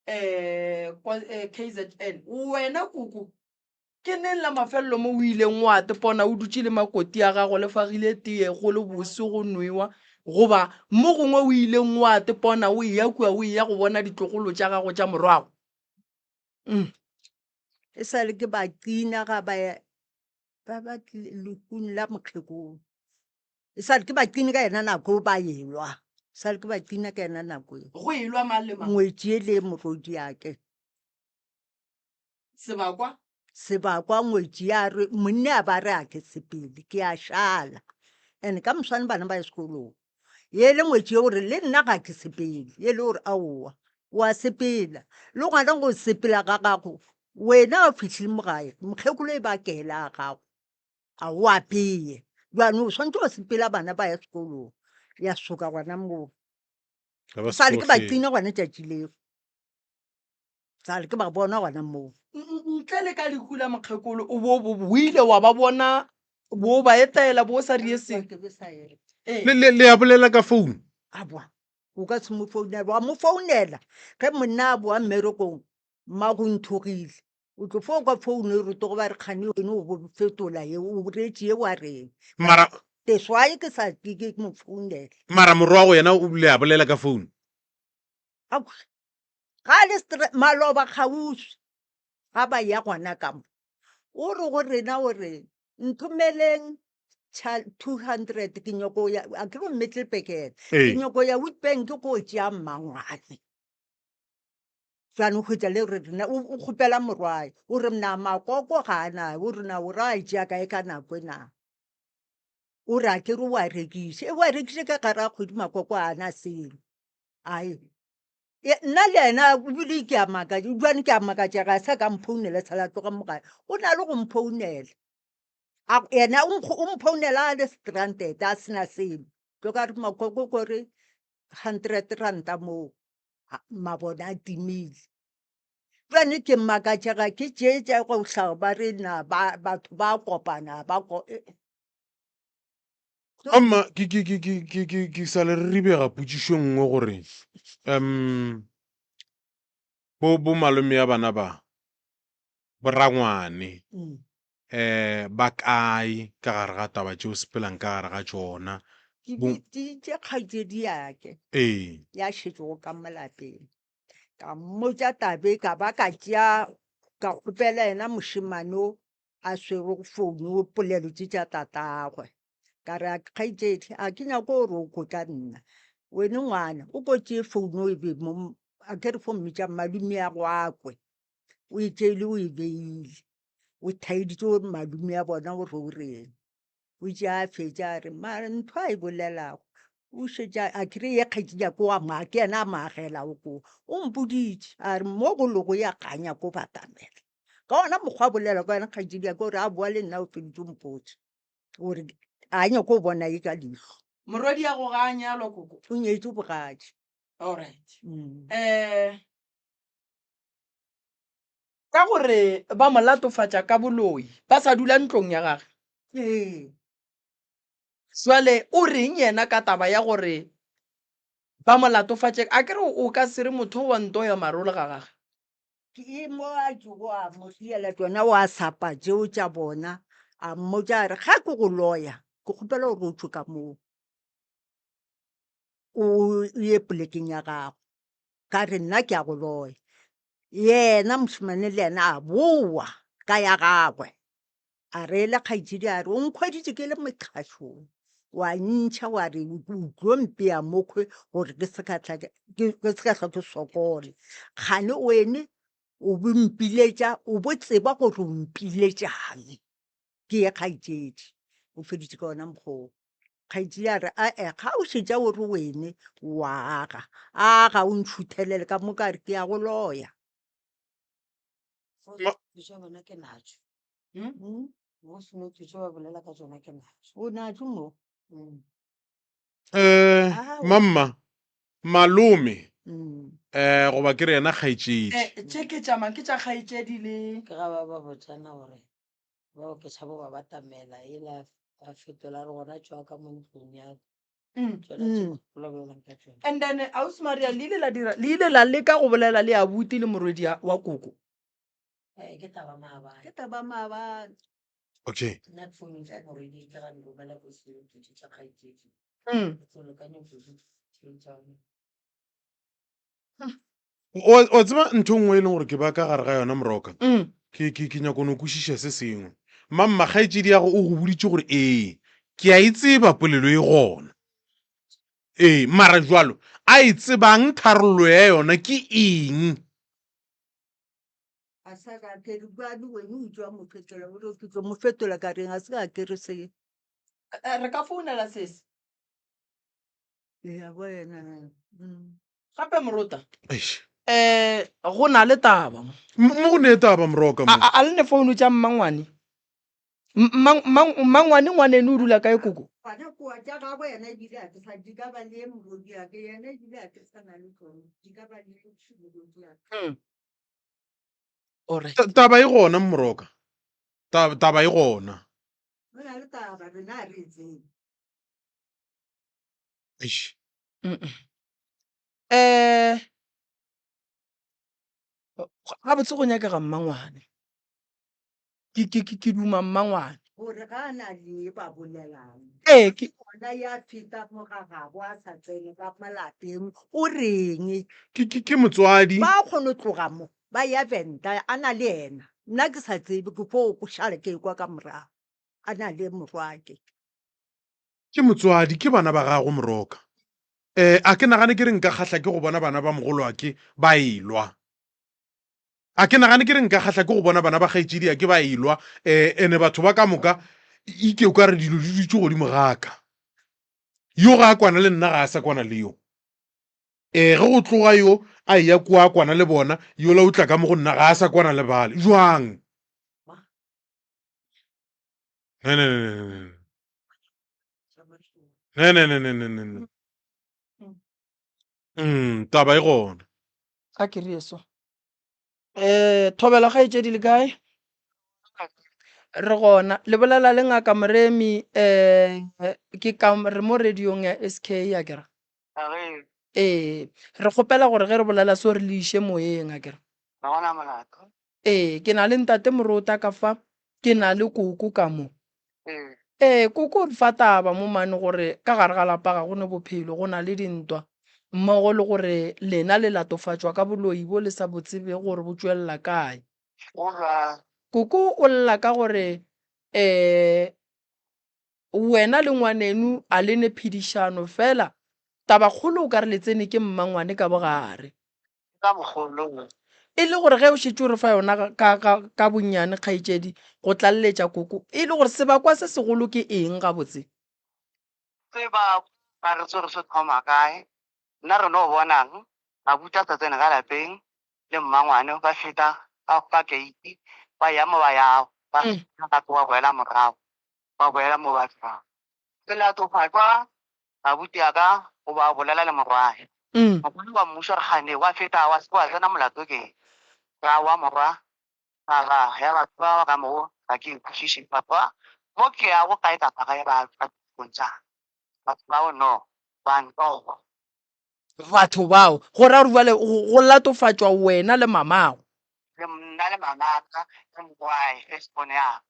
[SPEAKER 2] eh, kwa eh, KZN, wena koko, ke neng la mafelelo mo o ileng wa tepona o dutše le makoti a gago le fagile tee go le bose go nwewa, goba mo gongwe o ileng wa tepona o eya kua o eya go bona ditlogolo tša gago tša morwago? Mm.
[SPEAKER 4] E sa le ke ba kina ga ba ba ba lehung la mokgekolo. E sa le ke ba kine ka yena nako eo ba elwa. E sa le ke ba kina ka yena nako eo.
[SPEAKER 2] Go elwa mang le mang?
[SPEAKER 4] Ngwetši e le morwediake.
[SPEAKER 2] Sebakwa?
[SPEAKER 4] Sebakwa ngwetši ya re monna a ba re a ke sepele ke a šala. And ka moswane bana ba ye sekolong. Ye le ngwetši ye gore le nna ga ke sepele, ye le gore aowa o a sepela. Le gona go sepela ga gago wena o fihlile mo gae mokgekolo e ba kela a gago a o apeye. Jaanong o swanetše go sepela bana ba ya sekolong ya soka gona moo.
[SPEAKER 1] Ga ba
[SPEAKER 4] Sa le ke ba
[SPEAKER 1] sekohle.
[SPEAKER 4] qina gona tšatši leo. Sale ke ba bona gona moo.
[SPEAKER 2] Ntle le ka lehu la mokgekolo o bo bo o ile wa ba bona bo ba etela bo sa rie selo.
[SPEAKER 4] Ke be sa eta.
[SPEAKER 2] Ee.
[SPEAKER 1] Le, le, le a bolela ka founu?
[SPEAKER 4] Aboa, o ka se mo founele, wa mo founela ge monna a boa mmerekong, mmago nthogile. O tlo fo kwa founu e rotogo ba re kgane wene o bo fetola ye, o reetše ye wa reng.
[SPEAKER 1] Mara,
[SPEAKER 4] Teswae ke sa ke ke mo founela.
[SPEAKER 1] mara morwago yena o le a bolela ka founu?
[SPEAKER 4] Aowa, ga le maloba kgauswi ga ba ya gona ka mo o re go rena o re nthomeleng 200 ke nyoko ya a ke go Middelburg ena ke nyoko ya Witbank ko tšea mmangwane jwanong hwetša le re rena o kgopela morwae o re na makoko ga a nae o re na o ra e tšea kae ka nako e na o re a ke re o a rekiše e o a rekiše ka gare ga kgwedi makoko a na selo ai Nna le yena ebile ke a makatša, bjale ke a makatša ga sa ka mphounela sa la tloga mo gae. O na le go mphounela, yena o mphounela a le stranded a se na selo. Tlo ka re makoko ko re hundred ranta moo, mabone a timile. Bjale ke makatšega ke tše tša go hlaga ba re na batho ba kopana ba.
[SPEAKER 1] Amma ke ke ke ke ke ke ke sa le ribega potšišo nngwe gore um bo bo malome ya bana ba borangwane
[SPEAKER 4] Mm.
[SPEAKER 1] eh ba kae ka gare ga taba tšeo sepelang ka gare ga tšona
[SPEAKER 4] Ke
[SPEAKER 1] Bo-
[SPEAKER 4] bitsitše kgaetšedi yake
[SPEAKER 1] ee
[SPEAKER 4] ya šetšego ka mo lapeng ka mmotša tabe ka ba ka tšea ka kgopela yena mošemane o a swerego founu polelo tše tša tatagwe. Ka re, Kgaetšedi, a ke nyake gore o kwe ka nna. Wene ngwana, o ko tšee founu e be mo, a ke re fo mmitša malumeago a kwe. O e tšeile o e beile, o thaeditše gore malume a bona gore o reng. O itše a fetša a re, mara ntho a e bolelago o šetše a kry ye kgaetšedi ya ko wa mo ke yena a mo agelago koo. O mpoditše a re mo go lego ya ga nyake go batamela. Ka ona mokgwa a bolela ka yona kgaetšedi ya ka gore a boa le nna o feditše o mpotša gore a nyake go bona ye ka leihlo.
[SPEAKER 2] Morwediago ga a nyalwa koko?
[SPEAKER 4] O nyetše bogadi.
[SPEAKER 2] Alright.
[SPEAKER 4] Mm.
[SPEAKER 2] Eh, ka gore ba mo latofatša ka boloi ba sa dula ntlong ya gage.
[SPEAKER 4] Ee.
[SPEAKER 2] Jwale o reng yena ka taba ya gore ba mo latofatše? A ke re o ka se re motho wa nto ya marole ga gage?
[SPEAKER 4] Ke mo a tšogo a mo fiela tšona wa sapa tšeo tša bona, a mmotša a re, Ga ke go loya, ke kgopela gore o tšwe ka moo, o ye polekeng ya gago. Ka re nna ke a go loya. Yena mošemane le yena a boa ka ya gagwe. A reela kgaetšedi a re, O nkhweditše ke le moqhašong, wa ntšha wa re o tlo mpea mokhwe gore ke se ka tla ke se ka hlwa ke sokole. Kgane wene o bo mpiletša, o bo tseba gore o mpiletšang. Ke ye kgaetšedi. O feditše ka ona mokgwa oo. Kgaetšedi a re, Ae, ga o šetša o re wene wa aga, aga o ntšhuthelele ka mo ka re ke ya go loya.
[SPEAKER 3] Tša bona ke natšo.
[SPEAKER 4] Hmm?
[SPEAKER 3] Mo senoto tše ba bolela ka tšona ke natšo.
[SPEAKER 4] O natšo mo?
[SPEAKER 3] Mm.
[SPEAKER 1] Eh,
[SPEAKER 4] Aowa.
[SPEAKER 1] mamma, malome,
[SPEAKER 4] Mm.
[SPEAKER 1] eh, goba ke re yena kgaetšedi.
[SPEAKER 2] Eh, tše ke tša mang? Ke tša kgaetšedi le.
[SPEAKER 3] Ke ga ba ba botšana gore bao ke tšhabo ba batamela ela a fetola re gona tšwa ka mo ntlong ya ka.
[SPEAKER 2] Mm.
[SPEAKER 3] Tšona tše
[SPEAKER 4] Mm.
[SPEAKER 3] ba bolelang ka tšona.
[SPEAKER 2] And then ausi Maria le ile la dira le ile la leka go bolela le abuti le morwedi wa koko.
[SPEAKER 3] Eh, ke taba maabane.
[SPEAKER 4] Ke taba maabane.
[SPEAKER 1] Okay.
[SPEAKER 3] Nna ke founetše morwedi ke ga nromela voice note tše tša kgaetšedi.
[SPEAKER 2] Mm.
[SPEAKER 3] Ke tlo lekanya kudu tše tša
[SPEAKER 1] O o tseba ntho e nngwe e leng gore ke ba ka gare ga yona moroka.
[SPEAKER 2] Mm.
[SPEAKER 1] Ke ke ke nyako no kwešiša se sengwe. Mamma kgaetšedi ya go o go boditše gore ee, ke a e tseba polelo e gona. Ee, mara jwalo a e tsebang tharollo ya yona ke eng?
[SPEAKER 4] A sa ka ke re bua le wena o tšwa mo fetola o re ke tlo mo fetola ka reng a se ka ke re se.
[SPEAKER 2] Eh, re ka founela sesi.
[SPEAKER 4] Ya bo yena. Mm.
[SPEAKER 2] Gape morota.
[SPEAKER 1] Eish.
[SPEAKER 2] Eh, go na le taba mo.
[SPEAKER 1] Mo mo go ne taba moroka mo.
[SPEAKER 2] A a le ne founu tša mmangwane? Mmangwane ngwaneno o dula kae koko?
[SPEAKER 4] Gona koa tša gagwe yena ebile a ke sa di ka ba le morwediake yena ebile a ke sa na le tsone di ka ba le morwediake.
[SPEAKER 2] Mm. Alright.
[SPEAKER 1] Ta- Taba e gona Moroka. Ta- Taba e gona.
[SPEAKER 4] Go na le taba rena ga re e tsebe.
[SPEAKER 1] Eish.
[SPEAKER 2] Um gabotse go nyakega mmangwane. Ke ke ke ke duma mmangwane.
[SPEAKER 4] Gore ga a na le ba bolelang.
[SPEAKER 2] Ee ke.
[SPEAKER 4] Gona ya feta mo ga gabo a sa tsene ka mo lapeng o reng?
[SPEAKER 1] Ke ke ke motswadi.
[SPEAKER 4] Ba kgone tloga mo ba ya Venda a na le yena. Nna ke sa tsebe ke fo go šala ke ekwa ka morago a na le morwake.
[SPEAKER 1] Ke motswadi ke bana ba gago Moroka. Eh a ke nagane ke re nka kgahla ke go bona bana ba mogolwake ba elwa. A ke nagane ke re nka kgahla ke go bona bana ba kgaetšediake ba elwa, eh, ene batho ba ka moka ike o ka re dilo di dutše godimo ga ka. Yo ga a kwana le nna ga a sa kwana le yo. Eh, ge go tloga yo a eya kua a kwana le bona, yola o tla ka mo go nna ga a sa kwana le bale. Jwang? Ne, ne, ne, ne, ne. Ne, ne, ne, ne, ne, ne, ne. Mm, taba e gona.
[SPEAKER 2] A ke re so. Eh, thobela kgaetšedi le kae? Re gona. Le bolela le ngaka Moremi eh ke ka re mo radiong ya SK a kere. Ee, re kgopela gore ge re bolela so re le iše moyeng a kere.
[SPEAKER 5] Ga gona molato.
[SPEAKER 2] Ee, ke na le ntate Morota ka fa, ke na le koko ka mo.
[SPEAKER 5] Ee.
[SPEAKER 2] Ee, koko o re fa taba mo mane gore ka gare ga lapa ga go ne bophelo, go na le dintwa, mmogo le gore lena le latofatšwa ka boloi bo le sa bo tsebego gore bo tšwelela kae.
[SPEAKER 5] Go bjang?
[SPEAKER 2] Koko o lla ka gore um wena le ngwaneno a le ne phedišano fela tabakgolo o ka re le tsene ke mmangwane ka bogare.
[SPEAKER 5] Ka bogolo.
[SPEAKER 2] E le gore ge o šetše o re fa yona ka, ka, ka bonnyane kgaetšedi go tlaleletša koko, e le gore sebakwa se segolo ke eng gabotse?
[SPEAKER 5] Sebakwa ga re tsebe re se thoma kae. Nna re no bonang abuti a sa tsene ka lapeng le mmangwane ba feta ka, ka keiti ba ya mo ba yago ba feta gape ba boela morago. ba boela mo ba tšwago. Selatofatšwa abuti ya ka o ba bolela le morwae. Mogolo wa mmušo re gane wa feta wa se ke wa tsena molato ke ra wa morwa taba ya batho ba ka mo ga ke e kwešiše papa mo ke yago kae kapa kae ba tšwa tša batho bao no ba ntoba.
[SPEAKER 2] Batho bao go ra gore bjale go latofatšwa wena le mamago.
[SPEAKER 5] Le nna le mamaka le morwae first born ya ka.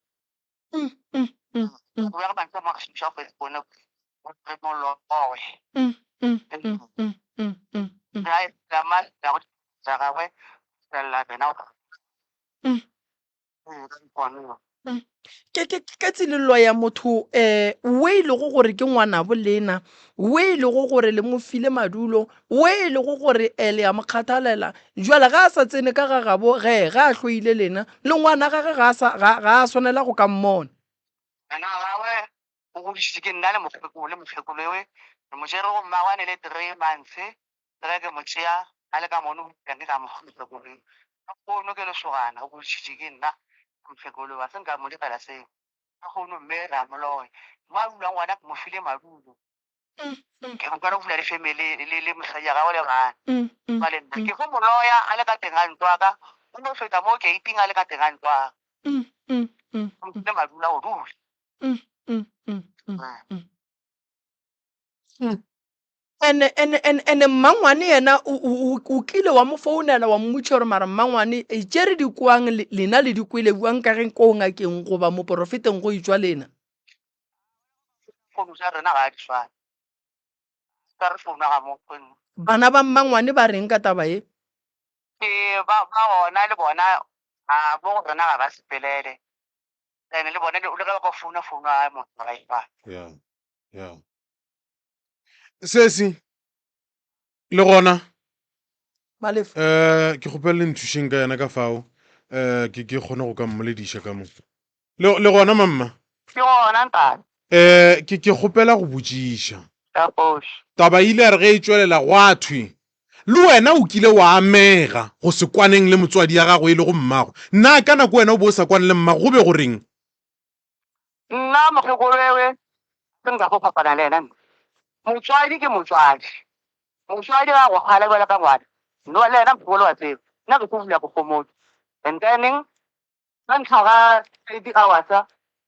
[SPEAKER 2] Ke ke ke tselelo ya motho um we e lego gore ke ngwanabo lena, we e lego gore le mo file madulo, we e lego gore um le a mo kgathalela. Jwale ga a sa tsene ka ga gabo ge, ge a hloile lena, le ngwana gage ga a sa, ga, ga a swanela go ka mmona.
[SPEAKER 5] Ngwana wa gagwe o godišitšwe ke nna le mokgekolo, le mokgekolo ewe re mo tšere go mmagwe a ne le three months, le ge ke mo tšea a le ka mono ke ka mo mokgekolo eo. Lehono ke lesogana o godišitšwe ke nna le mokgekolo eo, ga se nka mo direla seo. Lehono mme re a mo loya, mo a dulang gona ke mo file madulo. Ke go kwana go fula le family le le mosadi ya gagwe le bana. Jwale nna ke go mo loya a le ka teng ga ntlo ya ka, o no feta mo gate-ing a le ka teng ga ntlo ya ka. O mphile madulo a go dula.
[SPEAKER 2] Ene ene ene ene mmangwane yena o o o kile wa mo founela wa mmotša gore mara mmangwane e tše re di kwang lena le di kwele bjang ka ge ko ngakeng goba moporofeteng go etšwa lena.
[SPEAKER 5] Founu tša rena ga di swane. Ka re founa ga mo founu.
[SPEAKER 2] Bana ba mmangwane ba reng ka taba ye?
[SPEAKER 5] Ke ba ba gona le bona a mo go rena ga ba sepelele. Ene le bona le ge ba ka founa founu ya motho ga ba e sware.
[SPEAKER 1] Yeah. Yeah. Sesi le gona
[SPEAKER 2] Malefo.
[SPEAKER 1] Eh, ke kgopela le nthušeng ka yena ka fao eh ke ke kgone go ka mmolediša ka mo. Le le gona mamma?
[SPEAKER 5] Ke gona ntate.
[SPEAKER 1] Eh ke ke kgopela go botšiša.
[SPEAKER 5] Ka kgoši.
[SPEAKER 1] Taba e ile ya re ge e tšwelela gwa thwe le wena o kile wa amega go se kwaneng le motswadi ya gago e lego mmago. Na ka nako wena o be o sa kwane le mmago go be go reng?
[SPEAKER 5] Nna mokgekolo ewe se nka go fapana le yena nna. Motswadi ke motswadi. Motswadi ga go kgala bjalo ka ngwana. No le yena mokgekolo wa tseba. Nna ke tlo dula ke homotse. And then ka ntlha ga 30 hours,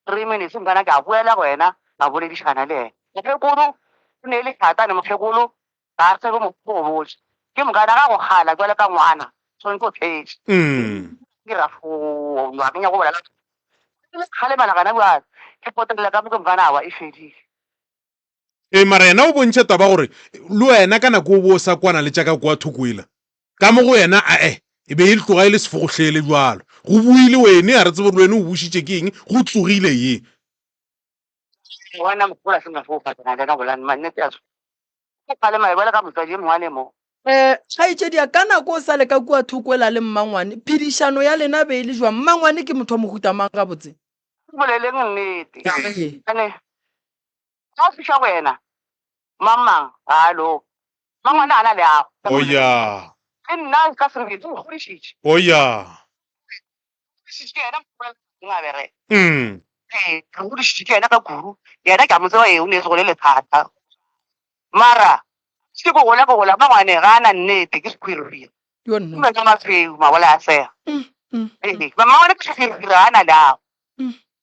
[SPEAKER 5] 3 minutes nkana ke a boela go yena ka boledišana le yena. Mokgekolo o ne e le thatane mokgekolo ga a tsebe mokgwa go botša. Ke mokana ga go kgala jwale ka ngwana tshwanetse o thetše. Ke ra fo ga ke nyako go bolela. Ke kgalemela gana bjale ke potelela ka mo ke mokana awa e fedile.
[SPEAKER 1] Ee, mara yena o bontšha taba gore le wena ka nako o bo o sa kwana le tša ka kua thoko ela. Ka mo go yena ae, e be e tloga e le sefogohlele bjalo. Go buile wene, a re tsebe gore le wene o bušitše ke eng, go tsogile ye.
[SPEAKER 5] Ngwana mogolo a se mafo fatana le ka bolane mannete a go kgalema e bale ka motswadi e mongwe a le mo.
[SPEAKER 2] Eh, kgaetšedia, ka nako o sa le ka kua thoko ela le mmangwane, phedišano ya lena be e le jwang? Mmangwane ke motho wa mohuta mang gabotse?
[SPEAKER 5] Boleleng nnete. Ane Ga o fihla go yena, mang mang ga a loka. Mangwana ga a na leago.
[SPEAKER 1] O ya.
[SPEAKER 5] Le nna ka sebele o nkgodišitše.
[SPEAKER 1] O ya.
[SPEAKER 5] Godišitše ke yena a bereka. Ee, re godišitše ke yena ka kudu. Yena ke a mo tseba, ee, o ne go le lethata. Mara ke go gola go gola mangwane ga a na nnete ke sekhwirihwiri.
[SPEAKER 2] Yo nna.
[SPEAKER 5] Ke masweu mabola a sega. Ee, mangwane ke sekhwirihwiri ga a na leago.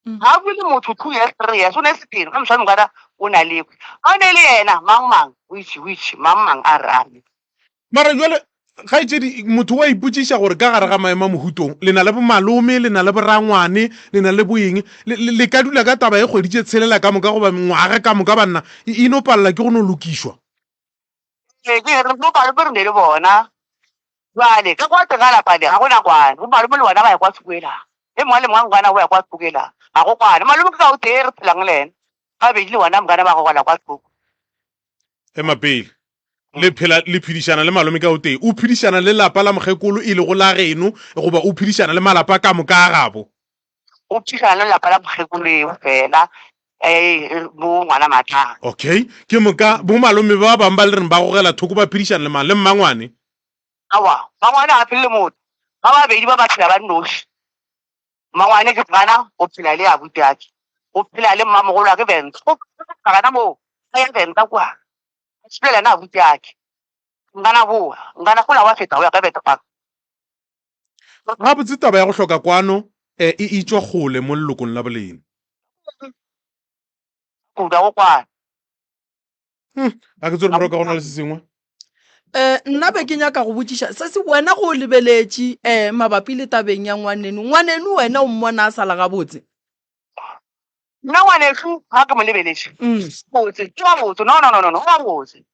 [SPEAKER 5] Ga a bue le motho 2 years 3 years o ne se pelo ka moswane ngwana o na le kwe ga o ne le yena mang mang which which mang mang a rame.
[SPEAKER 1] Mara jwale kgaetšedi motho wa ipotšiša gore ka gare ga maemo a mohutong le na le bomalome le na le borangwane le na le boeng le, le, le ka dula ka taba e kgwedi tše tshelela ka moka goba ngwaga ka moka banna e, e no palela ke go no lokišwa.
[SPEAKER 5] Ee, ke re bo malome re ne le bona Jwale, ka kwa teng ga lapa le, ga go na kwana. Bo malome le bona ba ya kwa thoko ela. E mongwe le mongwe ngwana o ya kwa thoko ela. Ga go kwana. Malome ke ka o tee re phelang le yena. Gabedi le bona mokana ba gogela kwa thoko.
[SPEAKER 1] Ema pele. Le phela le phedišana le malome ka o tee. O phedišana le lapa la mokgekolo e lego la geno goba o phedišana le malapa ka moka a gabo?
[SPEAKER 5] O phedišana le lapa la mokgekolo eo fela, eh, bo ngwana matlhare.
[SPEAKER 1] Okay. Ke moka bo malome ba bang ba le reng ba gogela thoko ba phedišana le mang? Le mmangwane?
[SPEAKER 5] Aowa, mmangwane ga a phele le motho. Ba babedi ba ba phela ba nnoši. Mmangwane ke gana o phela le abuti ake. O phela le mmamogolo ake Venda. O phela gana moo, a ya Venda kwa. A sepela le abuti ake. Nkana boa, nkana gola wa feta o ya ka Venda kwa.
[SPEAKER 1] Gabotse taba ya go hloka kwano e e tšwa kgole mo lelokong la bolena.
[SPEAKER 5] Kudu go kwana.
[SPEAKER 1] Hmm, a ke tsore moroka go na le se sengwe.
[SPEAKER 2] Eh, nna be ke nyaka go botšiša se se wena go o lebeletše um mabapi le tabeng ya ngwaneno ngwaneno wena o mmona a sa la gabotse
[SPEAKER 5] Nna ngwanešu ga ke mo lebeletše.
[SPEAKER 2] Mm.
[SPEAKER 5] Botse, ke wa botse. No, no, no, no, no, wa botse.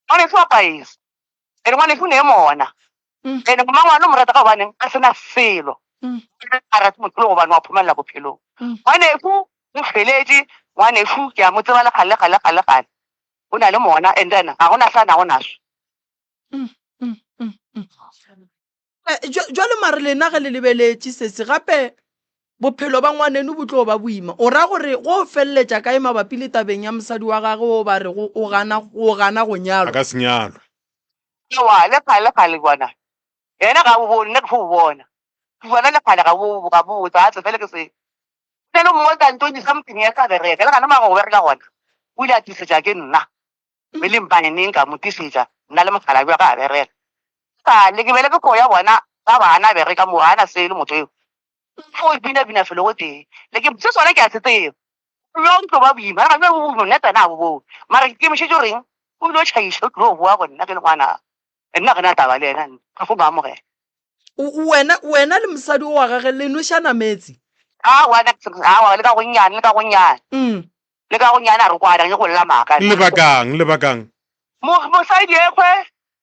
[SPEAKER 5] Ngwanešu wa paesa. Ene ngwanešu ne mona.
[SPEAKER 2] Mm.
[SPEAKER 5] Ene mmangwane o mo rata ka gobaneng a sena selo.
[SPEAKER 2] Mm.
[SPEAKER 5] A rate motho le gobane wa phomelela bophelong.
[SPEAKER 2] Mm.
[SPEAKER 5] Ngwanešu o feletše, ngwanešu ke a mo tseba le kgale le kgale kgale kgale. O na le mona and then ga gona sa nago naso.
[SPEAKER 2] Mm, mm, mm, mm. Eh, jwale mare lena ge le lebeletše sese gape bophelo ba ngwaneno bo tlo ba boima o ra gore go o feleletša kae mabapi le tabeng ya mosadi wa gage o ba rego o gana o gana go
[SPEAKER 1] A
[SPEAKER 2] nyalwa
[SPEAKER 1] ka se nyalwe.
[SPEAKER 5] Ewa le kgale le kgale bona. Yena ga bo bone, nna ke fo bo bona. Ke bona le kgale ga bo ga bo ga tse fele ke se. Ne le mongwe ka ntoni something ya sa bereka le gana mara go bereka gona. O ile a tisetša ke nna. Be le mpaneneng ka mo tisetša nna le mokgalabje wa ka a bereka. Sale ke bele ke ko ya bona ba bana bereka mo ga ana sele motho eo. Fo bina bina felo go tee. Le ke se sona ke a se tseba. Bjo ntlo ba boima ga bjo bo nna tsena bo bo. Mara ke kemišetše goreng o bile o tšhaiša o tlilo boa go nna ke le ngwana. Nna ga na taba le yena ka fo mo amogela.
[SPEAKER 2] Wena wena le mosadi o wa gage le nwešana meetse?
[SPEAKER 5] Aowa aowa le ka gonnyane le ka gonnyane.
[SPEAKER 2] Mm.
[SPEAKER 5] Le ka gonnyane a re kwana ke go lla maaka.
[SPEAKER 1] Lebakang lebakang.
[SPEAKER 5] Mosadi ekwe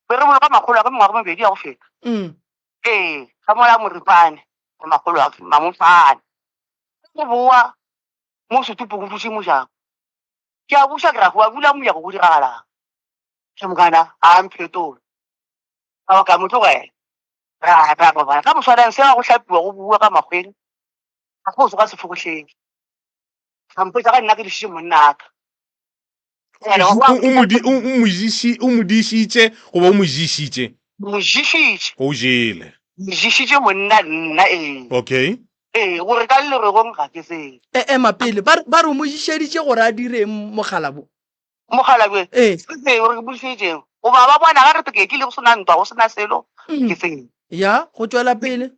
[SPEAKER 5] be re boloka makgolo a ke mengwaga mebedi ya go feta.
[SPEAKER 2] Mm.
[SPEAKER 5] Ee, ka mola moripane le makgolo a ke mamofane. Go boa mo setupong go dutše mojako. Ke a buša ke ra go bula mojako go diragalang. Ke mokana a mphetola. Ka ka mo tlogela. Ra ra robala. Ka moswanang se wa go hlapiwa go bua ka makgweng. Ga go tsoga sefogohleng. Ka mpotsa ka nna ke dišitše monna ka.
[SPEAKER 1] O mo dišitše goba o mo ješitše?
[SPEAKER 5] Mo ješitše.
[SPEAKER 1] O jele.
[SPEAKER 5] Mo ješitše monna nna ee.
[SPEAKER 1] Okay.
[SPEAKER 5] Ee, gore ka leregong ga ke tsebe.
[SPEAKER 2] E ema pele, ba ba re o mo ješeditše gore a direng mokgalabo?
[SPEAKER 5] Mokgalabje?
[SPEAKER 2] Ee.
[SPEAKER 5] Ke tsebe gore ke mo ješeditšeng. Goba ba bona ga re teke ke le go sena ntwa, go sena selo,
[SPEAKER 2] Mm.
[SPEAKER 5] ke tsebe.
[SPEAKER 2] Ya, go tšwela pele.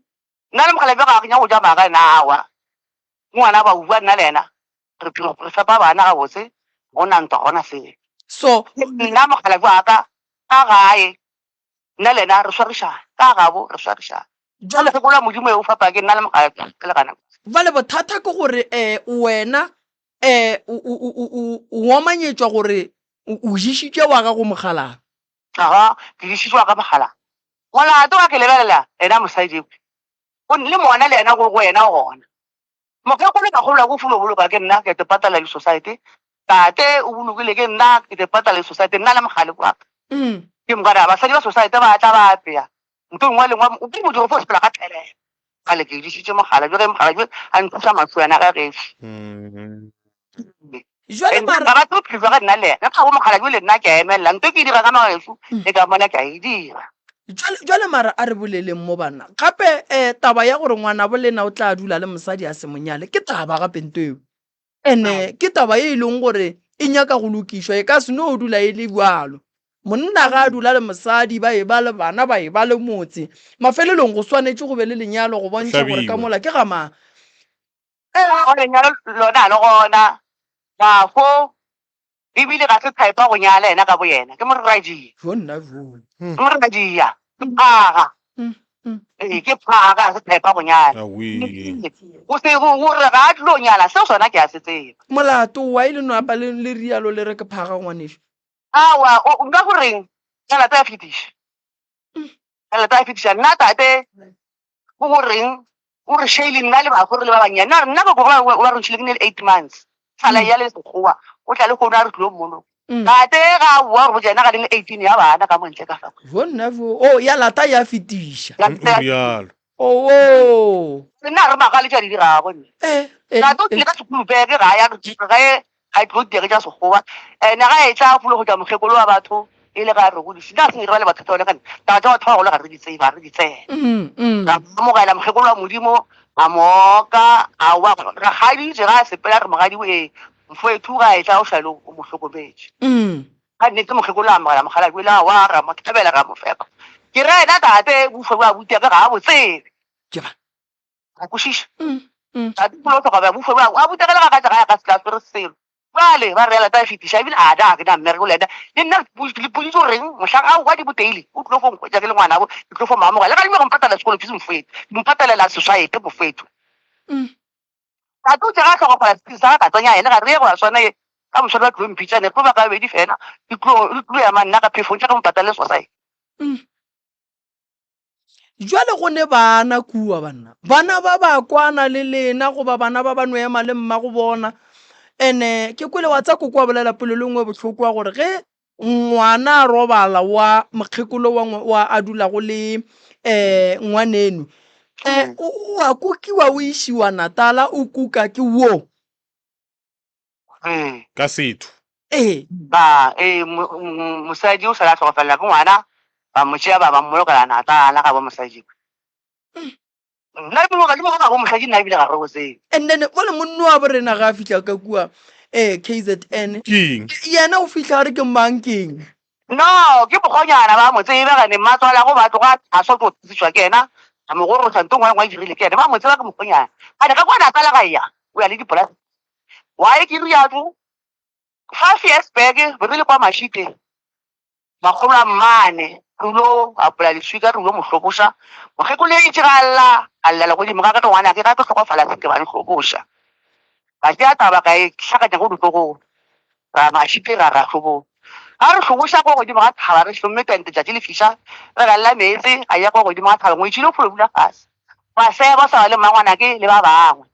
[SPEAKER 5] Nna le mokgalabje ga re nyake go ja maaka ena aowa. Ke ngwana ba bua nna le yena re re fepa bana gabotse, ga go na ntwa, ga go na selo.
[SPEAKER 2] So
[SPEAKER 5] Nna mokgalabje wa ka ka gae nna le yena re swarišana, ka gabo re swarišana.
[SPEAKER 2] Jwale
[SPEAKER 5] Jwale la Modimo e o fapa ke nna le mokgalabje re le gana.
[SPEAKER 2] Bjale bothata ke gore um wena um o omanyetšwa gore o ješitše wa gago mokgalabje.
[SPEAKER 5] Aha, ke ješitše wa ka mokgalabje. Molato wa ke lebelela yena mosadi ewe, o le mona le yena go go yena gona. Mokgekolo ka kgolwa go fulo boloka ke nna ke te patala le society. Tate o bolokile ke nna ke te patala le society nna le mogale wa ka. Ke mokana basadi ba society ba tla ba apea. Ntho nngwe le nngwe o ke modiro fo sepela ka thelelo. Gale ke ješitše mogala jo ge mogala jo a nthuša mašwana ga gešo.
[SPEAKER 2] Jwale
[SPEAKER 5] And
[SPEAKER 2] mara
[SPEAKER 5] ga ba tlo philwa ga nna le yena. Ga bo mogala jo le nna ke a emelela. Ntho e ke e dira ka magagešu e ka mona ke a e dira.
[SPEAKER 2] Jwale, jwale mara a re boleleng mo banna. Gape eh, taba ya gore ngwanabo lena o tla dula le mosadi a se mo nyale ke taba gape nto eo. Ene ke taba ye e leng gore e nyaka go lokišwa, e ka se no dula e le bjalo. Monna ga a dula le mosadi ba e ba le bana ba e ba le motse, mafelelong go swanetše go be le lenyalo go bontšha gore ka
[SPEAKER 1] Hlabiwe.
[SPEAKER 2] mola ke ga mang.
[SPEAKER 5] Go lenyalo lona le gona bafo ebile ga se type ya go nyala yena ka boyena ke morradia.
[SPEAKER 2] Jo nna jo.
[SPEAKER 5] Ke morradia ke phaga. Ee ke phaga ga se type ya go nyala. Go se gore ga a tlo nyala seo sona ke a se tseba.
[SPEAKER 2] Molato why le no apa le le rialo le re ke phaga ngwanešu?
[SPEAKER 5] Aowa nka go reng ka lata ya fetiša. Ka lata ya fetiša nna tate o go reng o re Shaylee nna le bafo re le ba bannyane nna nna go ba ba re ntšhile ke ne le 8 months sala ya le sekgowa o tla le kgono a re tlilo mmolo tate ga boa gore botsa yena ga le le 18 ya bana ka montle ka fa
[SPEAKER 2] jo nna jo o ya lata ya fetiša
[SPEAKER 1] rialo
[SPEAKER 2] oo
[SPEAKER 5] nna re magale tša di dirago nne
[SPEAKER 2] eh eh
[SPEAKER 5] tate o tlile ka sekulupeke ga ya ga e ga e tlo diege tša sekgowa ene ga e tla folo go tša mokgekolo wa batho e le ga re godise nna se re ba le batho tsone gane taba tša batho ba bagolo ga re di tsebe ga re di tsene ra amogela mokgekolo wa modimo a mooka a wa ra gaditše ga a sepela re mogadi e mfoethu ga e tla o šale o mo hlokometše ga nnete mokgekolo a amogela mokgalabje la wa ra mo thabela ra mo fepa ke re ena tate bufa ba butega ga a bo tsebe
[SPEAKER 2] ke ba
[SPEAKER 5] a kwešiša tate o hloka ba bufa ba a butegela ga ka tša ga ka se tla swere selo bjale ba reela tsa fetiša ebile a da ke na mmereko le ena le nna le poditse goreng mohlang a wa di boteile o tlilo fo nkhwetša ke le ngwanabo ke tlilo fo maamogela le ga dime go mpatala sekolo fees mofeto ke mpatalela society mofeto tate o tša ga hlokofala sephiri sa ga ka tsenya ene ga re ye go ya swana ye ka moswane ba tlilo mpitša ne re tlo ba ka babedi fela ke tlo ema nna ka phefong tša ka mo patale society.
[SPEAKER 2] Jwale go ne bana kua, banna. Bana ba ba kwana le lena, goba bana ba ba no ema le mmago bona. Ene ke kwele wa tsa koko a bolela polelo e nngwe bohloko ya gore ge ngwana a robala wa mokgekolo wa, wa a dulago le um ngwaneno, um o a kukiwa o išiwa Natala, o kuka ke wo.
[SPEAKER 5] Ee.
[SPEAKER 1] Ka setho.
[SPEAKER 2] Ee.
[SPEAKER 5] Ba, ee, mosadi o sala a hlokofalela ke ngwana, ba mo tšea ba ba mmolokela Natala ga bo mosadi. Nna le mo le mo ga bo mosadi nna ebile ga re go tsebe.
[SPEAKER 2] And then bjale monna wa borena ga a fihla ka kua eh KZN.
[SPEAKER 1] Keng?
[SPEAKER 2] Yena o fihla a re ke mang keng?
[SPEAKER 5] No, ke mokgonyana ba mo tsebe gane mmatswala go ba tloga a swa tlo tsitšwa ke yena a mo goroša nto ngwe ngwe dirile ke yena ba mo tseba ke mokgonyana. Gane ka kwa Natala ga ya o ya le dipolase. Why ke rialo? 5 years back be re le kwa Mashite makgolo a mmane re lo apola leswika re lo mo hloboša mokgekolo e itše ga a lla a llela godimo ga ka ke ngwana ke ga ke hlokofala se ke ba ntlhoboša ka tšea taba ka e hlakanya go ditlogolo ra Mashite ra ra hloboša ga re hloboša kwa godimo ga thaba re hlomme tente tšatši le fiša re galela meetse a ya kwa godimo ga thaba ngwetši le folo dula fase ba seba sa le mmangwanake le ba bangwe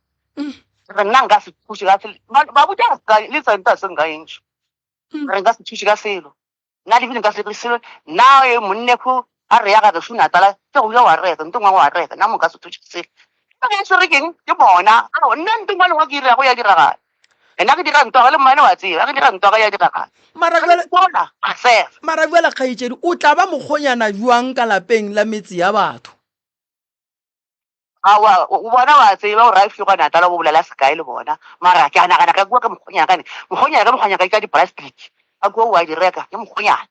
[SPEAKER 5] re nna nka se thuše ka selo ba botša le santa se nka entše re nka se thuše ka selo nna le bile nka se re selo nna e monneko a re ya ga gešo Natala ke go ile wa reka nto ngwe wa reka nna mo nka se thuše selo ka ge se re keng ke bona nna nto ngwe le ngwe ke ira go ya diragala nna ke dira ntwa le mmane wa tseba ke dira ntwa ga ya diragala
[SPEAKER 2] mara jwale
[SPEAKER 5] bona a sega
[SPEAKER 2] mara jwale kgaetšedi o tla ba mokgonyana jwang ka lapeng la metse ya batho
[SPEAKER 5] Aowa, o bona wa tseba gore a fihla Natala bo bolela sekae le bona. Mara ke a nagana ka kua ke mokgonyana kane. Mokgonyana ke mokgonyana ka di-plastic. Ka kua o a di reka, ke mokgonyana.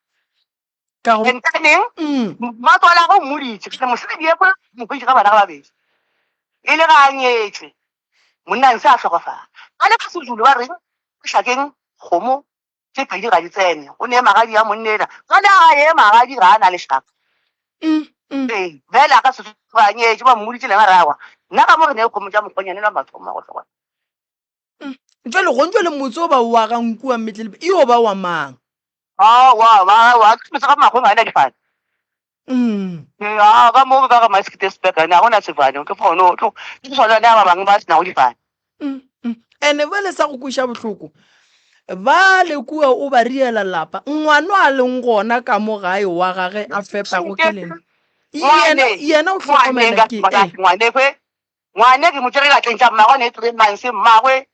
[SPEAKER 2] Ka go
[SPEAKER 5] Entaneng,
[SPEAKER 2] Mm.
[SPEAKER 5] mmatswala go mmoditše, ke mosadi e kwa mokgwetši ga bana ba babedi. E le ga a nyetšwe, monna nse a hlokofala. Ba le ka Sezulu ba reng, Mohlakeng kgomo tše pedi ga di tsene, o ne magadi a monna ela. Gale a ye magadi ga a na lešaka. Ee, bjale a ka se tsoge a nyetše, ba mmoditše le yena a re aowa, nna ka mo re ne kgomo tša mokgonyane la mathomo a go hlokofala.
[SPEAKER 2] Jwale gong jwale motse o ba o agang kua Metlelebe e yo ba wa mang?
[SPEAKER 5] Aowa, ba wa ke motse ga magong ga ena difane. Ee, a ka mo ka ga Maskitesburg ene ga gona sefane, ke fone o tlo ke sona le ba bangwe ba senago difane.
[SPEAKER 2] Ene bjale sa go kweša bohloko ba le kua o ba riela lapa ngwano a leng gona ka mo gae wa gage a fepago ke lena yena yena o hlokomela ke
[SPEAKER 5] eh. Ngwane Ngwane ke mo tšere diatleng tša mmagwe ne three months mmagwe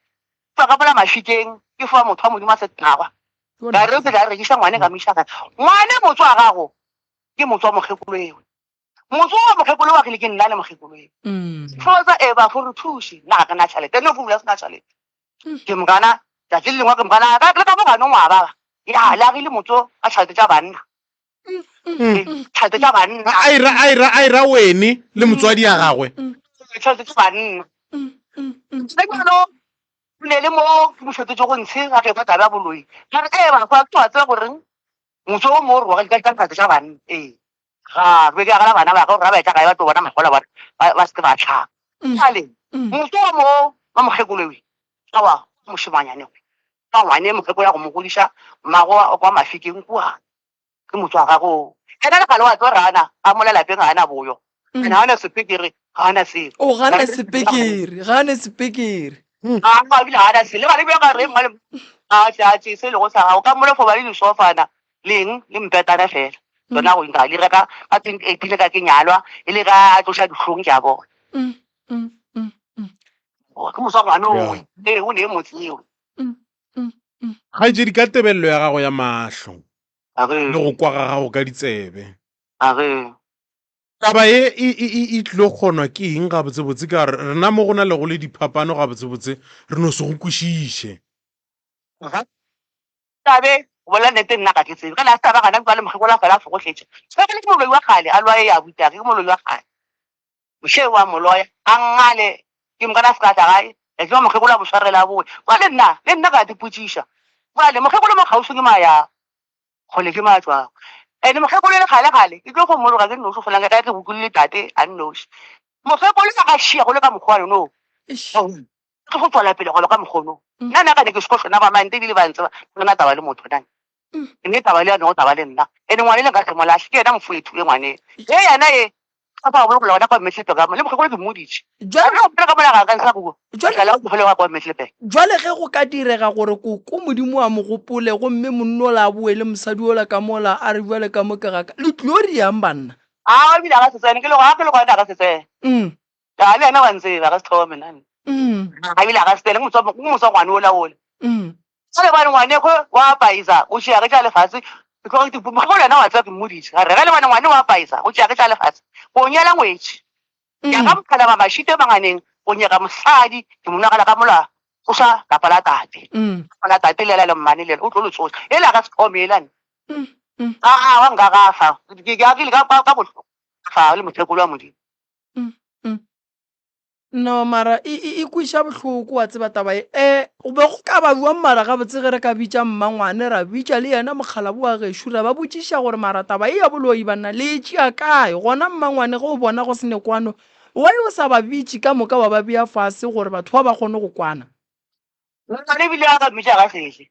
[SPEAKER 5] fa ka mola mafikeng ke fa motho wa modimo a se tagwa ka re ka rekiša ngwane ka mo iša gae ngwane motso wa gago ke motso wa mokgekolo ewe motso wa mokgekolo wa ke ke nna le mokgekolo ewe mm. fotsa e ba fo re thuše nna ga ke na tšhelete no fula sena tšhelete mm. ke mokana tšatši le lengwe ke mokana ka le ka mo ganong wa baba ya le agile motso ka tšhelete tša banna tšhelete tša banna
[SPEAKER 1] a ira a ira a ira wene le motswadi ya gagwe
[SPEAKER 5] tšhelete tša banna jalo ne le mo ke mo fetotse go ntshe ga ke kwa taba ya boloi ka re ee ba kwa ke wa tseba goreng motho o mo re wa ka tšhelete tša banna ee ga be ke agela bana ba ka gore ba etla gae ba tlo bona magola ba ba se ke ba tlhaka jale motho o mo wa mokgekolowe awa mošemanyane ka ngwane mokgekolo ya go mo godiša mmago kwa mafikeng kua ke motho wa gago ena le gale wa tlo rana a mola lapeng ga ana boyo mm. ena gana sepekere ga ana selo
[SPEAKER 2] o gana sepekere ga ana sepekere
[SPEAKER 5] mm. a ga bile ga ana selo le gale bja ga re mmale a tla tše se lego sa gago ka mola fo ba le disofana leng le mpetana fela mm. tsona go nka di reka ka 2018 ka ke nyalwa e le ga a tloša dihlong ke a bona ke moswa ngwane o ee o ne motse eo
[SPEAKER 1] Kgaetšedi, ka tebelelo ya gago ya mahlo le go kwa ga gago ka ditsebe, taba ye e, e, e, e tlilo kgonwa ke eng gabotsebotse? Ka gore rena mo go na le go le diphapano gabotsebotse, re no se go kwešiše.
[SPEAKER 5] Tabe, go bolela nnete nna ga ke tsebe. Ge last taba gana bjale mokgekolo a fela a fogohletša. Sekgekolo ke moloi wa kgale, a loya ya butake, ke moloi wa kgale. Moshe wa mo loya, a ngale, ke mokana a se ka tla gae, ya tseba mokgekolo a mo swarela a boe. Bjale nna, le nna ka dipotšiša. Bjale mokgekolo mo kgauswi ke ma ya, kgole ke ma tšwago. Ene mokgekolo e le kgale kgale, ke tlo go mmoloka ke nnoši fela ka ke bokule tate a nnoši. Mokgekolo a ka šia go le ka mokgwa wa no. Ke go tswela pele go le ka mokgwa ono. Nna nna ka ne ke se ko ba mante ebile ba ntseba, ke na taba le motho nna. Mme taba le ya no taba le nna. Ene ngwane le nka se mo lahle, ke yena mofoethu e ngwane. Ge yena e ka fa bolokola gona kwa Metlhepeng ka mo le mokgekolo ke mmoditše.
[SPEAKER 2] Jwale
[SPEAKER 5] A ka mola ga ka nsa go.
[SPEAKER 2] Jwale-
[SPEAKER 5] Jwale go go kwa Metlhepeng.
[SPEAKER 2] Jwale ge go ka direga gore koko Modimo a mo gopole gomme monna ola a boe le mosadi ola ka mola a re bjale ka mo ke ga ka, le tlilo riang banna?
[SPEAKER 5] A ebile a ka se tsene ke le go a ke le gona a ka se tsene. A le yena wa ntseba a ka se thome nna. A ebile a ka se tsene ke motswa ke motswa ngwane ola ola. Ka lebane ngwane kwe wa paisa o tšea ge tša lefase ke tloga ke mokgekolo yena wa tseba ke mmoditše a re ge lebane ngwane wa paisa o tšea ge tša lefase go nyala ngwetši ya ka mokgala ba mašite manganeng go nyaka mosadi ke mo nagala ka mola o sa lapa la tate lapa la tate lela le mmane lela o tlo le tsoša ela ka se thome elane a a wa nka gafa ke ke akile ka ka bohloko fa le mokgekolo wa modimo.
[SPEAKER 2] No mara e, e, e kweša bohloko wa tseba taba e. E, go be go ka ba bjang mara gabotse ge re ka bitša mmangwane ra bitša le yena mokgalabo wa gešo ra ba botšiša gore mara taba e ya boloi banna le e tšea kae? Gona mmangwane ge o bona go se ne kwano why o sa ba bitše ka moka wa ba bea fase gore batho ba ba kgone go kwana?
[SPEAKER 5] Mmangwane ebile a ka mmitša ga sehle.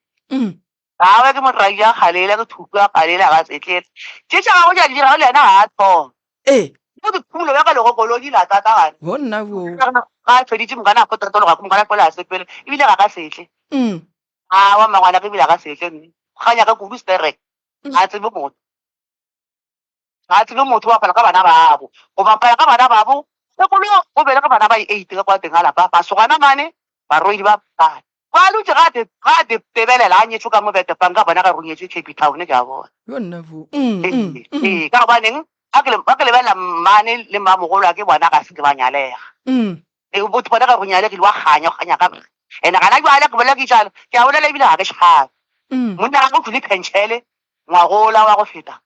[SPEAKER 5] Gagwe ke moradi ya kgalela ke thuto ya kgalela ga setlele. Tše tša gagwe tša di dirago le yena ga a thoma.
[SPEAKER 2] Ee.
[SPEAKER 5] Mo ke phumulo ya ka legokolo di la tatagana.
[SPEAKER 2] Bo nna bo.
[SPEAKER 5] Ga a feditše mokana a fo tatologa mokana fela a sepele ebile ga ka setle. A wa mmangwana ke ebile ga setle mme. Kganya ka kudu sterek. Ga a tsebe motho. Ga a tsebe motho o bapala ka bana babo. Go bapala ka bana babo sekolo o belege bana ba eight ka kwa teng ga lapa masogana mane barwedi ba bane. Ba dutše ga te ga te tebelela a nyetšwe ka mo Betepang ka bona ga runyetšwe Cape Town ke a bona.
[SPEAKER 2] Yo nna bo. Mm, mm, mm.
[SPEAKER 5] Ee, ka gobaneng ga ke ga ke lebelela mmane le mmamogolo ke bona ga se ke ba nyalega. Ee, botho bona ga go nyalegile wa kganya, o kganya ka ene gana jwale ke bolela ke jalo, ke a bolela ebile ga ke tšhabe. Monna ga go tlile penšele ngwagola wa go feta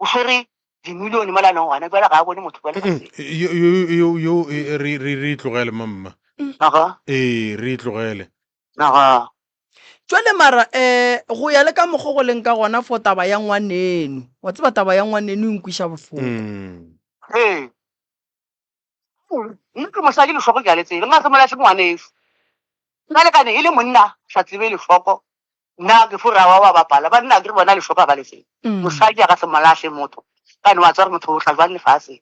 [SPEAKER 5] o swere Dimilione mola a leng gona bjale ga a bone motho kwa lefaseng.
[SPEAKER 1] Yo yo yo yo e, re re re e tlogele mamma.
[SPEAKER 5] Aga.
[SPEAKER 1] Ee, re e tlogele.
[SPEAKER 5] Aga.
[SPEAKER 2] Jwale mara um go ya le ka mokgo go leng ka gona for taba ya ngwaneno. Wa tseba taba ya ngwaneno e nkwiša bohloko.
[SPEAKER 1] Mm.
[SPEAKER 5] Ee. Nna ke mosadi lešoko ke a le tsebe. Nka se mo lahle ngwaneso. Nna le kane e le monna sa tsebe lešoko. Nna ke fo ra wa wa bapala. Banna ke re bona lešoko ga ba le tsebe. Mosadi a ka se mo lahle motho. Kane wa tseba gore motho o tla jwang lefaseng.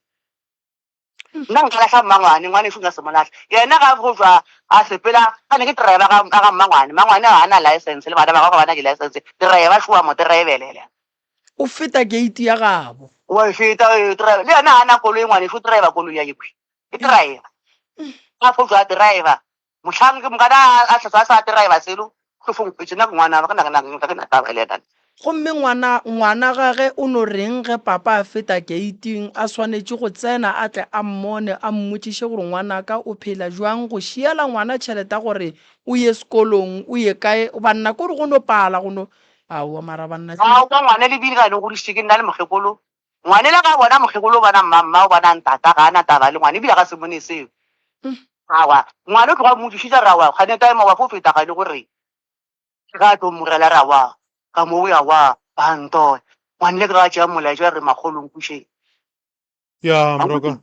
[SPEAKER 5] Nna nka lahla mmangwane, ngwaneso nka se mo lahle. Yena ga go tšwa a sepela, kane ke driver ga ga mmangwane. Mmangwane ga a na license le bana ba gagwe ga ba na di-license. Driver šoa mo drivelela.
[SPEAKER 2] O feta gate ya gabo.
[SPEAKER 5] Wa e feta e driver. Le yena ga a na koloi ngwaneso o driver koloi ya yekhwi. Ke driver. A fo tšwa a driver. Mohlang ke mokana a a sa driver selo, ke fo nkhwetše nna ke ngwana ga ke na ga ke na taba le yena.
[SPEAKER 2] Gomme ngwana, ngwana gage o no reng ge papa a feta keiting, a swanetše go tsena a tle a mmone, a mmotšiše gore ngwanaka o phela bjang, go šiela ngwana tšhelete ya gore o ye sekolong, o ye kae, banna kore go no pala go no, aowa mara banna.
[SPEAKER 5] Aowa ngwana le bile ga ne godišitše ke nna le mokgekolo, ngwanela ga bona mokgekolo o bona mma, mma o bona ntata, ga a na taba le ngwana ebile ga se mone seo. Aowa ngwana o tloga a mmotšišitše re aowa kgane time wa fo feta gane gore. Ke ga a tlo mmogela ra wa ka mo ya wa ba ntoya. Ngwanele ke ga a tšea molaetša a re makgolo nkušeng.
[SPEAKER 1] Ya moroka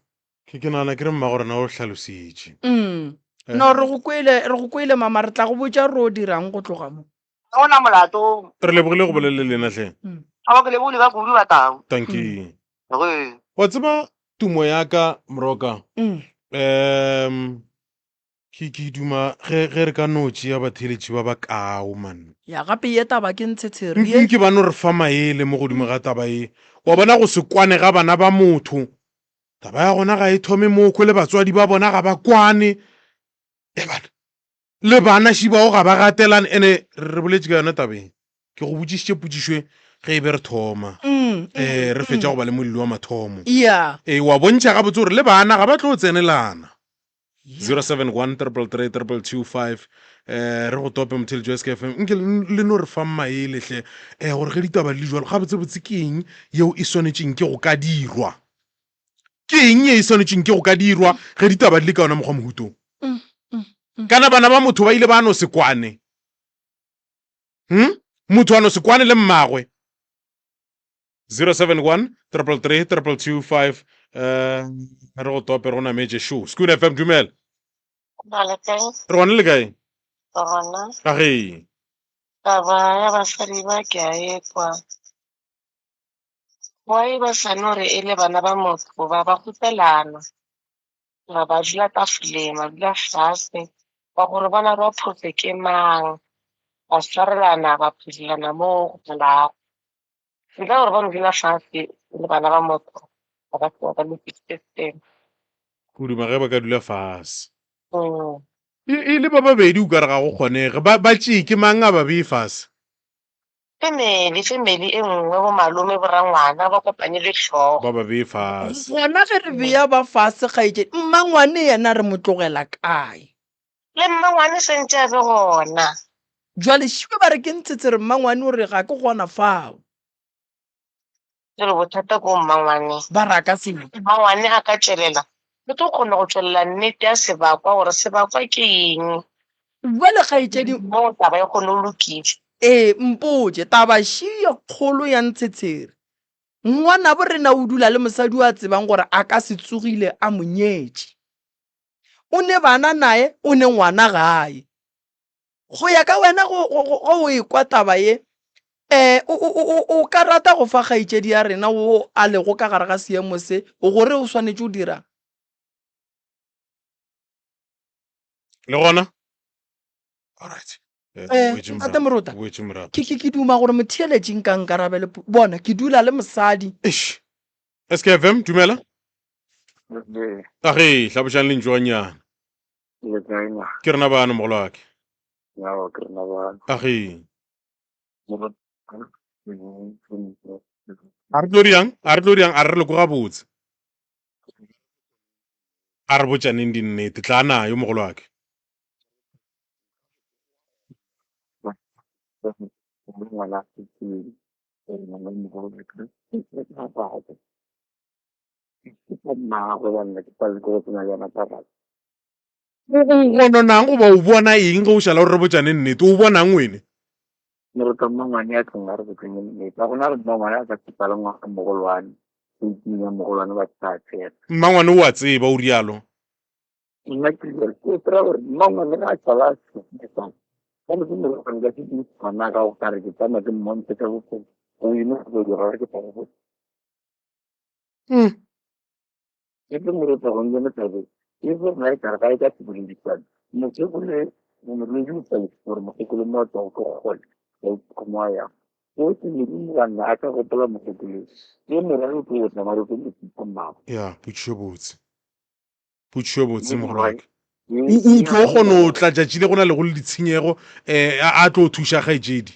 [SPEAKER 1] ke ke nagana ke re mmago rena o hlalositše.
[SPEAKER 2] Mm. No re go kwele, re go kwele mama, re tla go botša re o dirang go tloga mo.
[SPEAKER 5] Ga go na molato.
[SPEAKER 1] Re lebogile go bolela le lena hle.
[SPEAKER 2] Mm.
[SPEAKER 5] Aowa ke lebogile ka kudu ba tau.
[SPEAKER 1] Dankie.
[SPEAKER 5] Ee.
[SPEAKER 1] Wa tseba tumo ya ka moroka.
[SPEAKER 2] Mm.
[SPEAKER 1] Um Ke, ke duma ge, ge re ka no tšea batheeletši ba bakao, man.
[SPEAKER 2] Ya, gape ye taba ke ntshetshere ye.
[SPEAKER 1] Nke ba no re fa maele mo godimo ga taba ye. Wa bona go se kwane ga bana ba motho. Taba ya gona ga e thome mo kwe le batswadi ba bona ga ba kwane. E bana, le bana šibao ga ba gatelane. Ene re boletše ka yona taba ye. Ke go botšišitše potšišo e ge e be re thoma. Eh, re fetša go ba le molli wa mathomo.
[SPEAKER 2] Ya.
[SPEAKER 1] Ee, wa bontšha gabotse gore le bana ga ba tlo tsenelana. 071 333 2225 eh re go tope motheletši wa SKFM nke le no re fa maele hle eh gore ge ditaba di le jwalo gabotsebotse ke eng yeo e swanetšeng ke go ka dirwa ke eng ye e swanetšeng ke go ka dirwa ge ditaba di le ka yona mokgwa mohutong kana bana ba motho ba ile ba no se kwane hm motho a no se kwane le mmagwe 071 333 2225 eh re go tope re go nametše šo Skoon FM dumela
[SPEAKER 6] Ba le kae?
[SPEAKER 1] re gona le kae
[SPEAKER 6] Re gona.
[SPEAKER 1] a ge
[SPEAKER 6] Taba ya basadi ba ke a e kwa. Why ba sa no re e le bana ba motho ba ba kgopelana ba ba dula tafoleng ba dula fase ba gore bona ba phoso ke mang ba swarelana ba phudulana mo go phelago. Ntle gore ba no dula fase le bana ba motho ba ka se ba lokisitse selo.
[SPEAKER 1] Go duma ge ba ka dula fase.
[SPEAKER 6] Mm.
[SPEAKER 1] E, e le ba babedi o ka re ga go kgonege. Ba, ba tšee ke mang a ba bee fase?
[SPEAKER 6] Family, family e nngwe bo malome bo rangwana ba kopanye le hlogo.
[SPEAKER 1] Ba ba bee fase.
[SPEAKER 2] Gona ge re bea ba fase kgaetšedi, mmangwane yena re mo tlogela kae?
[SPEAKER 6] Le mmangwane sentše a be gona.
[SPEAKER 2] Jwale šiwe ba re ke ntshetse re mmangwane o re ga ke gona fao.
[SPEAKER 6] Jwale bothata ko mmangwane.
[SPEAKER 2] Ba re a ka se.
[SPEAKER 6] Mmangwane a ka tšwelela, re tlo kgona go tšwelela nnete ya sebakwa gore sebakwa ke eng.
[SPEAKER 2] Jwale kgaetšedi.
[SPEAKER 6] Moo taba e kgone go lokišwa.
[SPEAKER 2] Ee, mpotše, taba še ye kgolo ya ntshetshere. Ngwanabo rena o dula le mosadi yo a tsebang gore a ka se tsogile a mo nyetše. O ne bana naye, o ne ngwana gae. Go ya ka wena go, go, go, go o ekwa taba ye, eh, o, o, o, o ka rata go fa kgaetšedi ya rena wo a lego ka gare ga seemo se gore o swanetše go dirang?
[SPEAKER 1] Le gona? Alright. Eh,
[SPEAKER 2] Eh,
[SPEAKER 1] boetše
[SPEAKER 2] Ntate
[SPEAKER 1] morago.
[SPEAKER 2] Morota,
[SPEAKER 1] Boetše morago.
[SPEAKER 2] ke, ke, ke duma gore motheeletši nka nkarabele pu- Bona, ke dula le mosadi.
[SPEAKER 1] Eish. SKFM, dumela.
[SPEAKER 7] Le
[SPEAKER 1] A ge, hlabošang lentšu gannyane.
[SPEAKER 7] le kae na?
[SPEAKER 1] Ke rena bano mogolo wa ke.
[SPEAKER 7] Aowa, ke rena bano.
[SPEAKER 1] A ge. A re tlo diang? A re tlo diang? A re re le ko gabotse. A re botšaneng dinnete. Tla nayo mogolo wa ke.
[SPEAKER 7] Ke mmagwe banna ke palelwe ke go tsena le yena ka gare.
[SPEAKER 1] O gononang goba o bona eng ge o šala o re botšane nnete? O bonang wene?
[SPEAKER 7] Moruta mmangwane ya tlong a re botseng nnete. Ga gona re mmangwane a ka tshepa le ngwana mogolwane. Eiting ya mogolwane ba tla tsena.
[SPEAKER 1] Mmangwane o a tseba o rialo.
[SPEAKER 7] Nna ke re ke tseba gore mmangwane ga a šala a šetsa. Ka mo ke morogane ka se ke ngwana ga o kare ke tsamaya ke mmontshe ka bophelo. O ene go dira gore ke sa go botse. Ke tlo mo reta go nne tlabe e go nna e kare ga e ka se boledisane. Mokgekolo morwedi o tla gore mokgekolo mo a tswago ke kgole ga o ke mo a yang. O ke modimo wa nna a ka gopola mokgekolo ke morwa o tlo tla mare ke mo thusa mmago.
[SPEAKER 1] Ya, potšišo botse. Potšišo botse mogolo wa ka. O tlo kgona go tla tšatši le go na le go le ditshenyego um a tlo thuša kgaetšedi.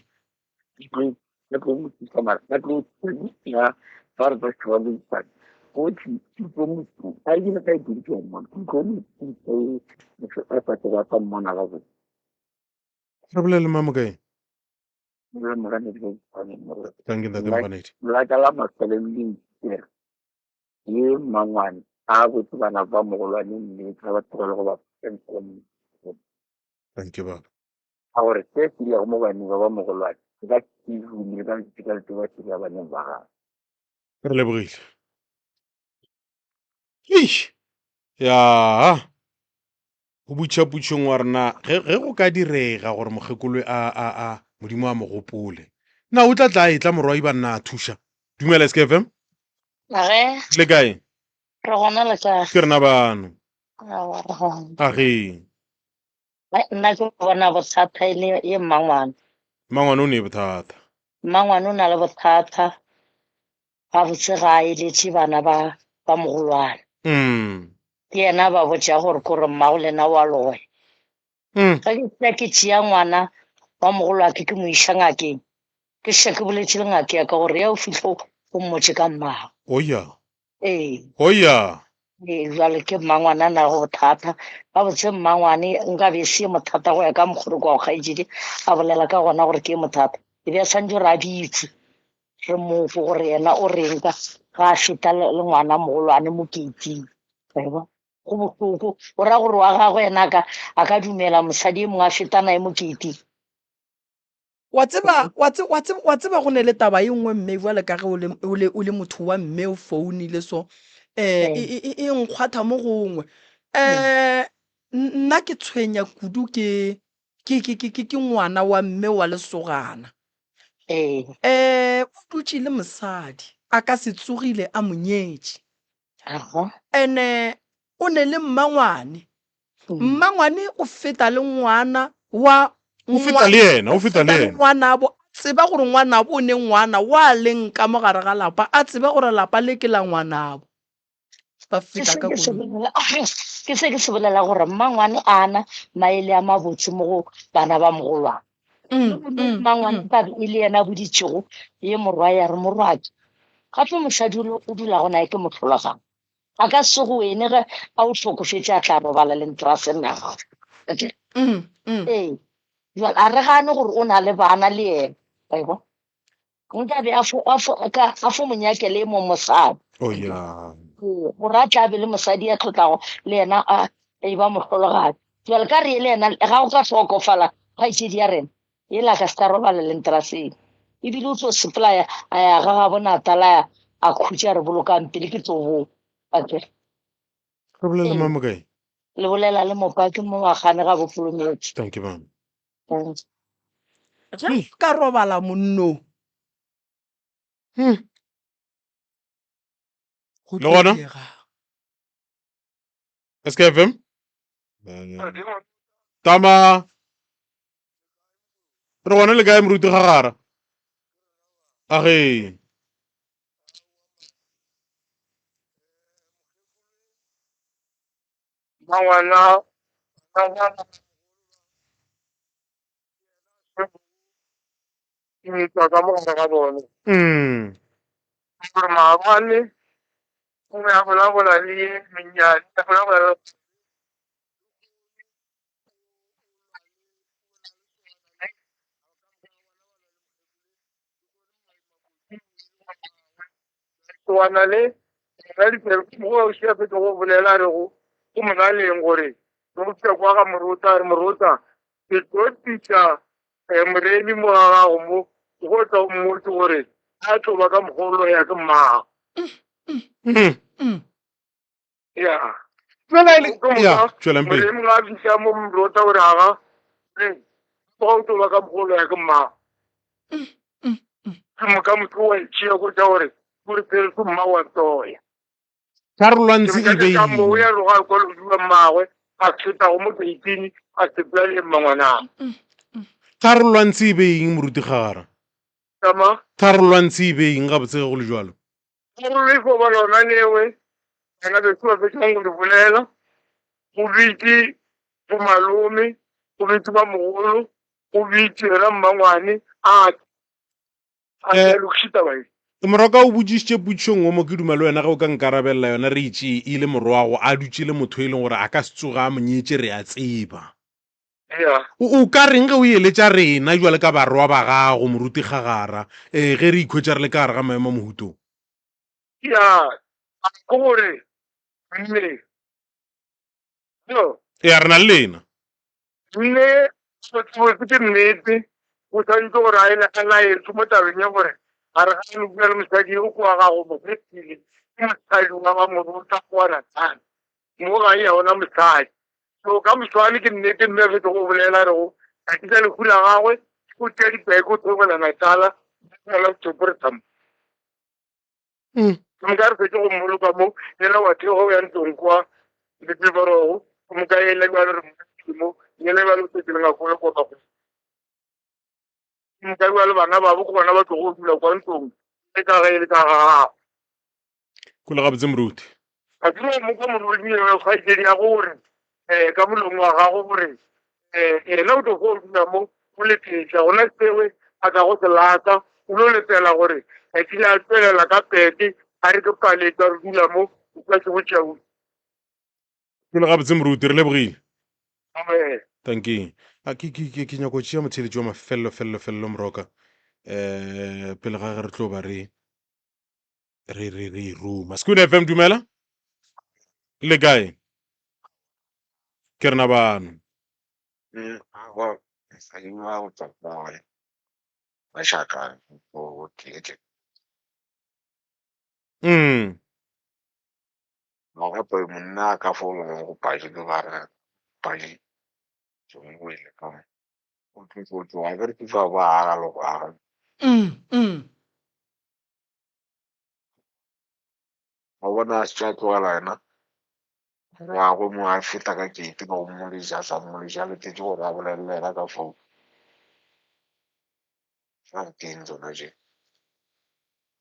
[SPEAKER 1] Re bolele le mamo kae? Thank you, Ntate Moganedi.
[SPEAKER 7] Laka la mafelelo le ye mmangwane a botse bana ba mogolwane nnete ga ba tlogele go ba
[SPEAKER 1] Thank you, baba.
[SPEAKER 7] Ka gore se se ilego mo baneng ba ba mogolwane se ka se rume ka se ka se ba se baneng ba gagwe.
[SPEAKER 1] Re lebogile. Eish. Ya. Go butšha putšhong wa rena ge ge go ka direga gore mokgekolo a a a modimo a mo gopole. Na o tla tla e tla morwai ba nna a thuša. Dumela SKFM.
[SPEAKER 8] Ge.
[SPEAKER 1] Le kae?
[SPEAKER 8] Re gona le kae?
[SPEAKER 1] Ke rena bano.
[SPEAKER 8] Aowa, re gona.
[SPEAKER 1] A ge.
[SPEAKER 8] Nna ke bona bothata e le ye mmangwane.
[SPEAKER 1] Mmangwane o ne bothata.
[SPEAKER 8] Mmangwane o na le bothata. Gabotse ga a eletše bana ba ba mogolwane. Ke yena ba botša gore kore mmago lena wa loya. Ge ke tla ke tšea ngwana wa mogolwake ke mo iša ngakeng, ke še ke boletše le ngaka ya ka gore ya o fihle o mmotše ka mmago.
[SPEAKER 1] Oya.
[SPEAKER 8] Ee.
[SPEAKER 1] Oya.
[SPEAKER 8] Ee, jwale ke mmangwane a nago bothata. Gabotse mmangwane nka be se mothata go ya ka mokgwa re kwa kgaetšedi a bolela ka gona gore ke mothata. E be a santse gore a bitse re moko gore yena o reng ka ga a feta le ngwana mogolwane mo keiting. Wa Go bohloko. O ra gore wa gagwe yena a ka dumela mosadi e mongwe a feta naye mo keiting.
[SPEAKER 2] Wa tseba, wa tseba, wa tseba, wa tseba go ne le taba e nngwe mme jwale ka ge o le, o le, o le motho wa mme o founile so, eh, e, e, e nkgwatha mo gongwe. Eh, nna ke tshwenya kudu ke, ke, ke, ke, ke, ke ngwana wa mme wa lesogana. Eh, o dutše le mosadi, a ka se tsogile a mo nyetše. Ene o ne le mmangwane. Mmangwane o feta le ngwana wa
[SPEAKER 1] O feta le yena, o feta le yena.
[SPEAKER 2] Ngwanabo, a tseba gore ngwanabo o ne ngwana wa leng ka mo gare ga lapa, a tseba gore lapa le ke la ngwanabo. Ba feta ka koloi.
[SPEAKER 8] Ke se ke se bolela gore mmangwane a na maele a mabotse mo go bana ba mogolwane. Mmangwane ka be e le yena a boditšego ye morwa ya re morwake. Gape mosadi o dulago naye ke mohlologadi. A ka se go wene ge a o hlokofetše a tla robala le ntraseng ya gago. Ee, jwale a re gane gore o na le bana le yena, wa e bona? Nka be a fo, a fo, a ka, a fo mo nyakele e mong mosadi.
[SPEAKER 1] Oh, yeah.
[SPEAKER 8] Ee, gore a tla be le mosadi ya tlotlago le yena a e ba mohlologadi. Jwale ka re le yena ga go ka hlokofala kgaetšedi ya rena, yela a ka se ka robala le ntraseng. Ebile o tlo sepela ya, a ya ga gabo Natala ya a khutša a re bolokang pele ke tlo boa. Okay.
[SPEAKER 1] Re bolela le mama kae?
[SPEAKER 8] Le bolela le mopaki mo wa gane ga bopolometse.
[SPEAKER 1] Thank you, mama.
[SPEAKER 2] Ge ka robala monnong. Go
[SPEAKER 1] Le gona?
[SPEAKER 2] tlo diega.
[SPEAKER 1] SKFM? Tama. Re gona le kae moruti Gagara? Age.
[SPEAKER 7] Mangwana ke tswa ka mo gare ga bone. Gore maabane o be a bolabola le ye monnyane, a bolabola le Tloana le Gona dipelo mo o šia fetša go bolela a rego go molaleng gore mo fihla kwa ga Morota a re Morota ke tlo tliša eh, moremi mo ga gago mo go tla o mmotse gore a tlo ba ka mogolo ya ke mmago. Ya.
[SPEAKER 1] Jwale e le-
[SPEAKER 7] Ke moka
[SPEAKER 1] ya tšwelang pele
[SPEAKER 7] moremi ga a fihla mo Morota o re aga re ga o tlo ba ka mogolo ya ke mmago. Ke moka motho wa itšea go tša gore gore pele ke mma wa toya.
[SPEAKER 1] Tharolwantsi e be
[SPEAKER 7] Ka moo
[SPEAKER 1] eng?
[SPEAKER 7] ya roga kwa lodiwa mmagwe a fetago mo keiting a sepela le mmangwanagwe.
[SPEAKER 1] Tharolwantsi e be eng moruti Kgagara?
[SPEAKER 7] Tama.
[SPEAKER 1] Tharolwantsi e be eng gabotse ge go le jwalo?
[SPEAKER 7] Tharollo e fo ba lona lewe bana beso ba fetšang go le bolela. Go bitše bomalome, go bitše ba mogolo, go bitše yena mmangwane a tle. A
[SPEAKER 1] Eh,
[SPEAKER 7] tle a lokiše taba ye.
[SPEAKER 1] Moroka o botšišitše potšišo nngwe mo ke duma le wena ge o ka nkarabelela yona re itše e le morwago a dutše le motho e leng gore a ka se tsoge a mo nyetše re a tseba.
[SPEAKER 7] Yeah.
[SPEAKER 1] O, o ka reng ge o eletša rena jwale ka barwa ba gago moruti Kgagara eh, ge re ikhwetša re le ka gare ga maemo a mohuto?
[SPEAKER 7] Yeah. Ke gore mme no
[SPEAKER 1] Ea, re na le lena.
[SPEAKER 7] Mme botsebotse ke nnete o swanetše gore a ele a laetšwe mo tabeng ya gore ga re gane bua le mosadi yo kwa gago mofetile ke mosadi wa ga morota wa ratana mo ga ya ona mosadi so ka moswane ke nnete mme a fetse go bolela re go a tisa lehu la gagwe o tšea dipeke o theogela Natala la Pretoria Ke moka re fetše go mmoloka mo, yena wa theoga o ya ntlong kwa Letleborogo, ke moka yena bjale re mmolokile mo, yena bjale o šetše le ngako le kwa Bakgosing. Ke moka bjale bana babo ke bona ba tlogo dula kwa ntlong e ka ge e le ka ga gagwe.
[SPEAKER 1] Kwele gabotse moruti.
[SPEAKER 7] Ga ke no mo kwa morwedi yena kgaetšedi ya gore um ka molomo wa gago gore um yena o tlo fo dula mo o letetša gona sewe a ka go se lata o lo letela gore a kile a tswelela ka pete a re ke paletwa re dula mo o ka se botšau.
[SPEAKER 1] Kwele gabotse moruti re lebogile.
[SPEAKER 7] Amen.
[SPEAKER 1] Tanki. A ke ke ke ke nyako tšea motheeletši wa mafelelo felelo felelo moroka. Eh pele ga ge re tlo ba re re re re e ruma. Skoon FM dumela. Le kae? Ke rena bano.
[SPEAKER 9] Aowa, mosadi wa go tswa kwa Mashaka o tletse. No gape monna a ka fo go padi ke ba re padi tsongwe le ka o tlo tloga ke re ke fa ba aga le go aga. Wa bona a se tša tlogela yena gagwe mo a feta ka keiti le go mmoleša a sa mmoleša a letetše gore a bolele le yena ka phone. A re ke eng tsona tše?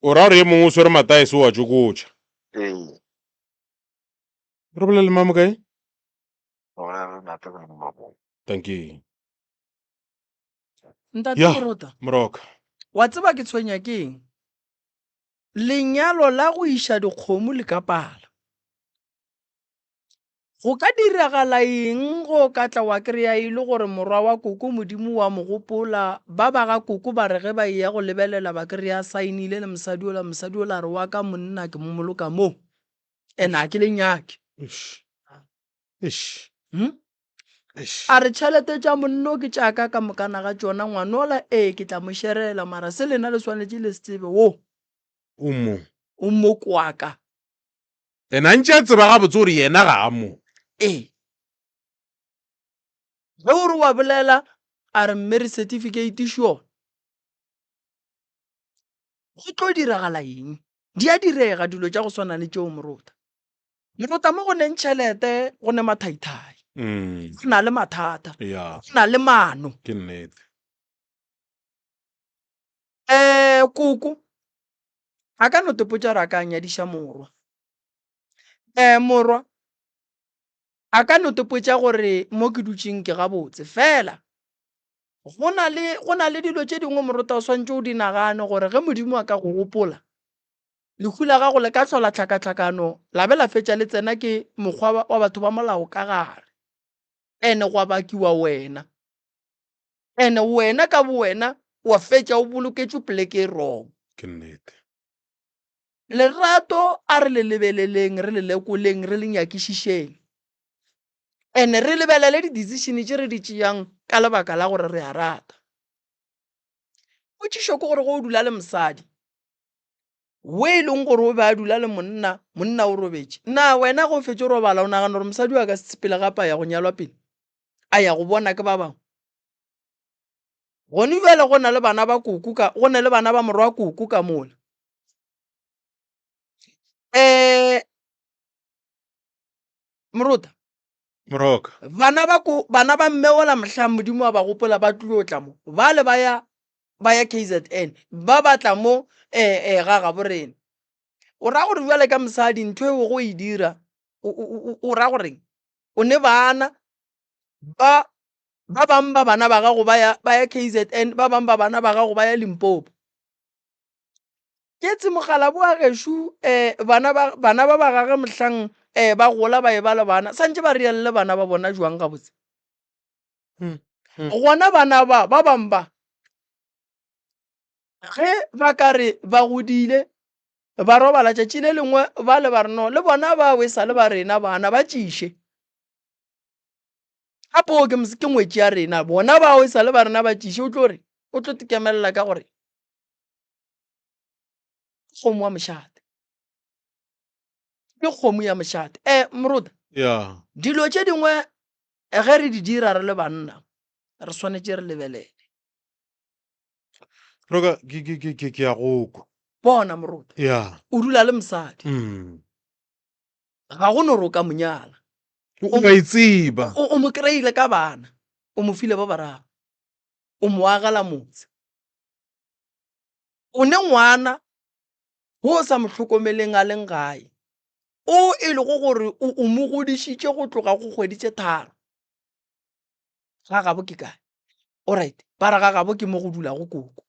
[SPEAKER 1] O ra gore ye mongwe o swere mataese o a tšokotša?
[SPEAKER 9] Ee.
[SPEAKER 1] Re bolela le mang mo kae?
[SPEAKER 9] Re bolela le Ntate Mabone.
[SPEAKER 1] Dankie.
[SPEAKER 2] Ntate
[SPEAKER 1] Ya,
[SPEAKER 2] Morota.
[SPEAKER 1] Moroka.
[SPEAKER 2] Wa tseba ke tshwenya ke eng? Lenyalo la go iša dikgomo le ka pala. Go ka diragala eng ge o ka tla wa kry-a e le gore morwa wa koko Modimo wa mo gopola, ba ba ga koko ba re ge ba eya go lebelela ba kry-a a saenile le mosadi ola, mosadi ola a re wa ka monna ke mmoloka mo and ga ke le nyake.
[SPEAKER 1] Eish. Eish.
[SPEAKER 2] Hmm?
[SPEAKER 1] Eish.
[SPEAKER 2] A re tšhelete tša monno ke tša ka ka mokana ga tšona, ngwanola ee ke tla mo šerela mara se lena le swanetše le se tsebe wo.
[SPEAKER 1] O mo.
[SPEAKER 2] O mo kwa ka.
[SPEAKER 1] Ena a ntše a tseba gabotse gore yena ga a mo.
[SPEAKER 2] Ee. Ge o re wa bolela a re marriage certificate sure. Go tlo diragala eng? Di a direga dilo tša go swana le tšeo Morota. Morota mo go neng tšhelete go ne mathaithai. Go na le mathata.
[SPEAKER 1] Ya.
[SPEAKER 2] Go na le maano.
[SPEAKER 1] Ke nnete.
[SPEAKER 2] Eh koko a ka no tepotša gore a ka nyadiša morwa. Eh morwa a ka no tepotša gore mo ke dutšeng ke gabotse fela go na le go na le dilo tše dingwe morota o swantše o di nagane gore ge Modimo a ka go gopola lehu la gago le ka hlola tlhakatlhakano la be la fetša le tsena ke mokgwa wa batho ba molao ka gare ene gwa bakiwa wena. Ene wena ka bowena wa fetša o boloketšwe poleke e wrong.
[SPEAKER 1] Ke nnete.
[SPEAKER 2] Lerato a re le lebeleleng, re le lekoleng, re le nyakišišeng. And re lebelele di-decision tše re di tšeang ka lebaka la gore re a rata. Potšišo ke gore ge o dula le mosadi we e leng gore o be a dula le monna, monna o robetše, na wena ge o fetše o robala o nagana gore mosadi o a ka se sepele gape a ya go nyalwa pele, a ya go bona ke ba bangwe? Gone bjale go na le bana ba koko ka go na le bana ba morwa koko ka mola. Eh Morota.
[SPEAKER 1] Moroka.
[SPEAKER 2] Bana ba ko bana ba mme ola mohlang Modimo wa ba gopola ba tlilo tla mo. Bale ba ya ba ya KZN ba batla mo eh eh ga gabo rena. O ra gore bjale ka mosadi ntho eo go e dira o o o ra goreng? O ne bana ba Ba bang ba bana ba gago ba ya, ba ya KZN, ba bang ba bana ba gago ba ya Limpopo. Ke tse mogala bo wa gešo eh, bana ba, bana ba ba gage mohlang eh, ba gola ba e ba le bana, santše ba reelele bana ba bona jwang gabotse?
[SPEAKER 1] Hmm, hmm.
[SPEAKER 2] Gona bana ba, ba bang ba, ge ba ka re ba godile, ba robala tšatši le lengwe ba le ba re no, le bona ba we sa le ba rena bana ba tšiše. Gape o ke ke ngwetši ya rena, bona bao e sa le ba rena ba tšiše, o tlo re, o tlo tikemelela ka gore ke kgomo wa mošate. Ke kgomo ya mošate. Eh, Morota,
[SPEAKER 1] Ya.
[SPEAKER 2] dilo tše dingwe ge re di dira re le banna, re swanetše re lebelele.
[SPEAKER 1] Roka, ke ke ke ke ke ya go kwa.
[SPEAKER 2] Bona Morota,
[SPEAKER 1] Ya.
[SPEAKER 2] o dula le mosadi.
[SPEAKER 1] Mm.
[SPEAKER 2] Ga go no re o ka mo nyala.
[SPEAKER 1] O a e tseba.
[SPEAKER 2] O, o mo kry-ile ka bana, o mo file ba bararo, o mo agela motse. O ne ngwana wo o sa mo hlokomeleng a leng gae, o e lego gore o, o mo godišitše go tloga go kgwedi tše tharo. Ga gabo ke kae? Alright, ba re ga gabo ke mo go dulago koko.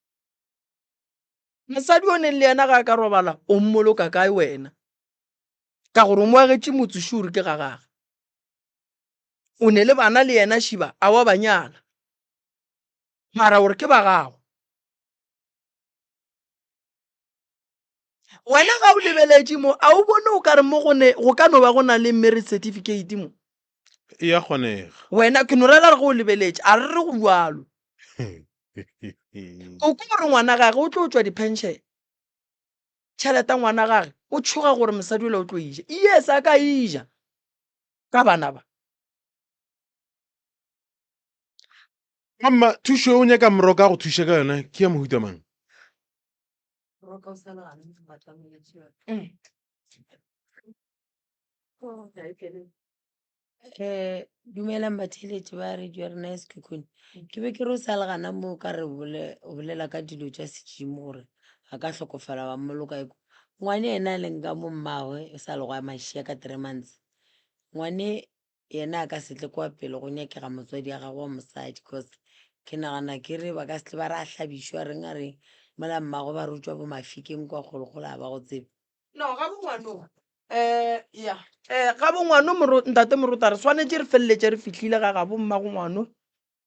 [SPEAKER 2] Mosadi o neng le yena ga a ka robala, o mmoloka kae wena? Ka gore o mo agetše motse sure ke ga gage. O ne le bana le yena Shiba a wa ba nyala. Mara o re ke ba gago. Wena ga o lebeletše mo a o bone o ka re mo go ne go ka no ba go na le marriage certificate mo.
[SPEAKER 1] E ya kgonega.
[SPEAKER 2] Wena ke no rela re ge o lebeletše a re re go bjalo. Koko o re ngwana gage o tlo tšwa di-pension. Tšhelete ya ngwana gage o tšhoga gore mosadi ola o tlo e ja. Yes a ka e ja ka bana ba.
[SPEAKER 1] Mama, thušo e o nyaka Moroka a go thuše ka yona ke ya mohuta mang?
[SPEAKER 2] Mm.
[SPEAKER 10] Um dumelang batheeletši ba radio ya rena ya Sekhukhune. Ke be ke re o sa le gana mo o ka re o bolela ka dilo tša sedimo gore a ka hlokofala wa mmoloka. Ngwane yena a leng ka mo mmagwe e sa le go a mašia ka 3 months. Ngwane yena a ka se tle kwa pele go nyakega motswadi ya gagwe wa mosadi cause ke nagana ke re ba ka se tle ba re a hlabišwa a reng a reng mola mmagwe ba re o tšwa bo Mafikeng kwa kgolekgole ga ba go tsebe.
[SPEAKER 2] No, ga bongwano. Eh, ya. Eh, ga bongwano moro, ntate Morota re swanetše re feleletše re fihlile ga gabo mmagongwano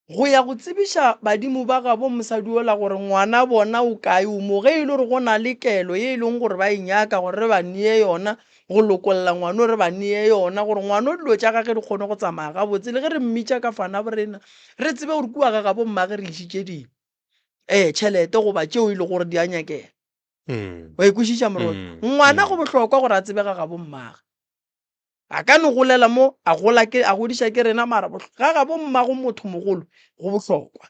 [SPEAKER 2] go ya go tsebiša badimo ba gabo mosadi ola gore ngwana bona o kae o mo ge e le gore go na le kelo ye e leng gore ba e nyaka gore re ba nee yona go lokolla ngwano re ba nee yona gore ngwano dilo tša gage di kgone go tsamaya gabotse le ge re mmitša ka fana borena re tsebe gore kua ga gabo mmage re išitše ding um tšhelete goba tšeo e le gore di a nyakega
[SPEAKER 1] Mm.
[SPEAKER 2] Wa e kwešiša morota?
[SPEAKER 1] Mm.
[SPEAKER 2] Ngwana
[SPEAKER 1] Mm.
[SPEAKER 2] go bohlokwa gore a tsebe ga gabo mmage. A ka no golela mo, a gola ke, a godiša ke rena mara ga gabo mmago motho mogolo go bohlokwa.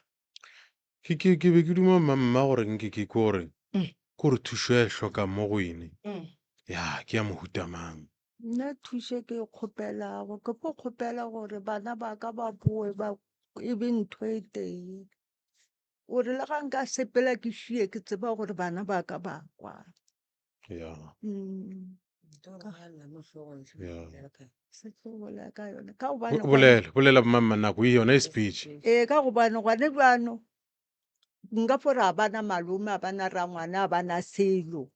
[SPEAKER 1] Ke, ke, ke be ke duma mma, mma gore nke ke kwe gore,
[SPEAKER 2] Mm.
[SPEAKER 1] ke gore thušo ya e hlokang mo go ene,
[SPEAKER 2] Mm.
[SPEAKER 1] ya, ke ya mohuta mang?
[SPEAKER 4] Nna thušo e ke e kgopelago, ke fo kgopela gore bana ba ka ba boe ba e be ntho e tee. Gore le ga nka sepela ke šie ke tseba gore bana ba ka ba kwa.
[SPEAKER 1] Ya.
[SPEAKER 4] Mm.
[SPEAKER 1] Ya.
[SPEAKER 4] Se tlo bolela ka yone ka gobane
[SPEAKER 1] Bolela, bolela mma nako e yona e speech.
[SPEAKER 4] Ee, ka gobane gone bjano nka fo re a bana malome, a bana rangwane, a bana selo.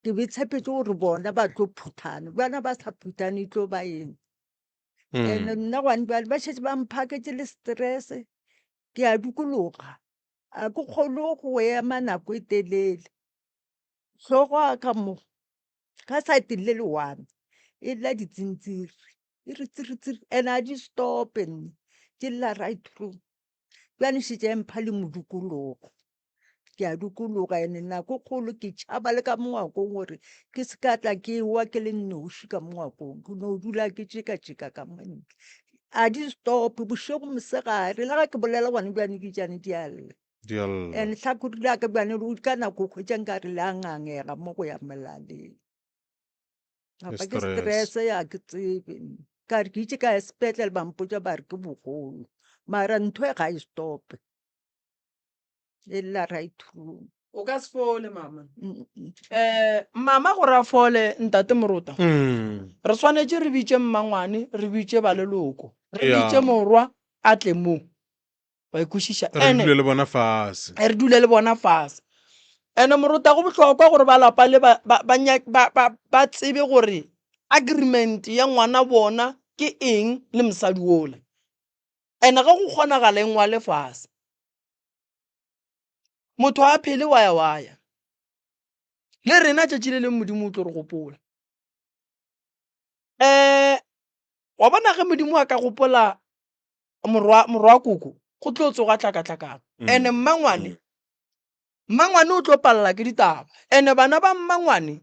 [SPEAKER 4] Ke be tshepetše gore bona ba tlo phuthana. Bjana ba sa phuthane e tlo ba eng? And nna gone bjale ba šetše ba mphaketše le stress. Ke a dukologa, a ke kgone go ema nako e telele. Hlogo ya ka mo. Ka side le le one e lla ditsintsiri e re tsiri tsiri and a di stope nne di lla right through. Bjale šetše e mpha le modikologo. Ke a dikologa ene nako kgolo ke tšhaba le ka mongwakong gore ke se ka tla ke wa ke le nnoši ka mongwakong. Ke no dula ke tšeka-tšeka ka mo ntle. A di stope bošego mosegare le ga ke bolela gone bjane ke tšane di a lla.
[SPEAKER 1] Di a lla.
[SPEAKER 4] And hlakore la ka bjane ka nako o hwetša nkare le a ngangega mo go ya molaleng. Kapa ke
[SPEAKER 1] Stress.
[SPEAKER 4] stress ya ke tsebe. Ka re ke itše ka ya sepetlele ba mpotša ba re ke bogolo. Mara ntho e ga e stope. E lla right through.
[SPEAKER 2] O ka se fole mama. Eh mama gore a fole ntate Morota.
[SPEAKER 1] Mm.
[SPEAKER 2] Re swanetše re bitše mmangwane, re bitše ba leloko. Re
[SPEAKER 1] Yeah.
[SPEAKER 2] bitše morwa a tle mo. Wa e kwešiša?
[SPEAKER 1] Re
[SPEAKER 2] Ene
[SPEAKER 1] dule le bona fase.
[SPEAKER 2] re dule le bona fase. Ene Morota go bohlokwa gore ba lapa le ba ba ba ba ba, ba tsebe gore agreement ya ngwana bona ke eng le mosadi wola. Ene ge go kgonagala e ngwale fase. Motho a phele wa ya wa ya. Le rena tšatši le leng Modimo o tlo re gopola. Eh wa bona ge Modimo a ka gopola morwa morwa koko go tlo tsoga tlhakatlhakano.
[SPEAKER 1] Mm.
[SPEAKER 2] Ene mmangwane mmangwane o tlo palela ke ditaba. Ene bana ba mmangwane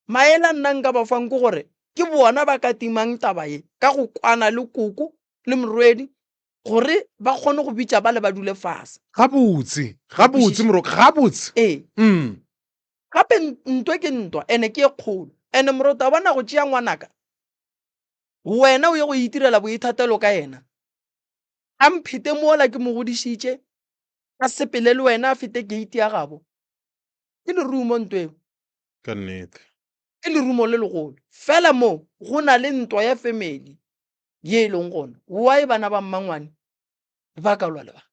[SPEAKER 2] maele a nna nka ba fang ke gore ke bona ba ka timang taba ye ka go kwana le koko le morwedi gore ba kgone go bitša ba le ba dule fase.
[SPEAKER 1] Gabotse, gabotse Moroka, gabotse.
[SPEAKER 2] Ee.
[SPEAKER 1] Mm.
[SPEAKER 2] Gape ntwa ke ntwa ene ke e kgolo. Ene Morota wa bona go tšea ngwanaka wena o ye go itirela boithatelo ka yena. A mphete mola ke mo godišitše, a sepele le wena a fete gate ya gabo. Ke lerumo ntwa eo.
[SPEAKER 1] Ka nnete.
[SPEAKER 2] Ke lerumo le legolo. Fela mo go na le ntwa ya family ye e leng gona. Why bana ba mmangwane ba ka lwa le ba?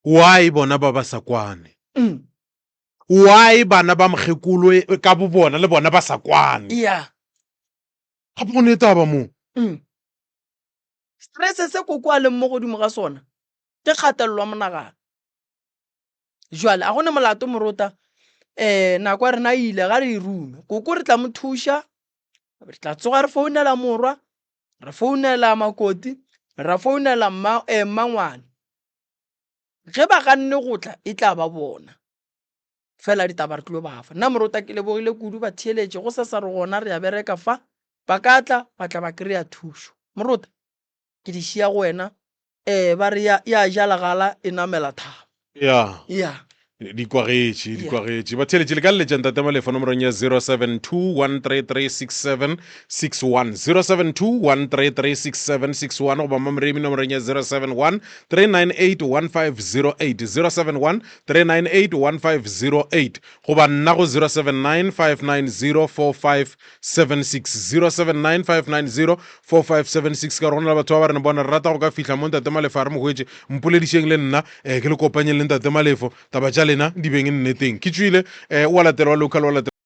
[SPEAKER 1] Why bona ba ba sa kwane?
[SPEAKER 2] Mm.
[SPEAKER 1] Why bana ba mokgekolo e, ka bo bona le bona ba sa kwane?
[SPEAKER 2] Yeah.
[SPEAKER 1] Gape go ne taba mo.
[SPEAKER 2] Mm. Stress se koko a leng mo godimo ga sona ke kgatelelo ya monagano. Jwale a gone molato morota eh nako ya rena e ile ga re e rume. Koko re tla mo thuša, re tla tsoga re founela morwa, re founela makoti, ra founela mma eh, mmangwane. Ge ba ganne go tla e tla ba bona. Fela ditaba re tlo ba fa. Nna morota ke lebogile kudu ba theeletše go sasa re gona re ya bereka fa. Ba ka tla ba tla ba kry-a thušo. Morota ke di šia go wena eh ba re ya ya ja legala e namela thaba.
[SPEAKER 1] Ya.
[SPEAKER 2] Ya.
[SPEAKER 1] Di kwagetše, di
[SPEAKER 2] Yeah.
[SPEAKER 1] kwagetše. Batheeletši le ka leletša Ntate Malefo nomorong ya 0721336761. 0721336761 goba Mamoremi nomorong ya 0713981508. 0713981508 goba nna go 0795904576. 0795904576 ka gore go na le batho ba ba re bona re rata go ka fihla mo Ntate Malefo a re mo hwetše mpoledišeng le nna eh, ke le kopanyeng le Ntate Malefo taba tša lena di beng nneteng ke tšwile eh, wa latela wa local wa latela.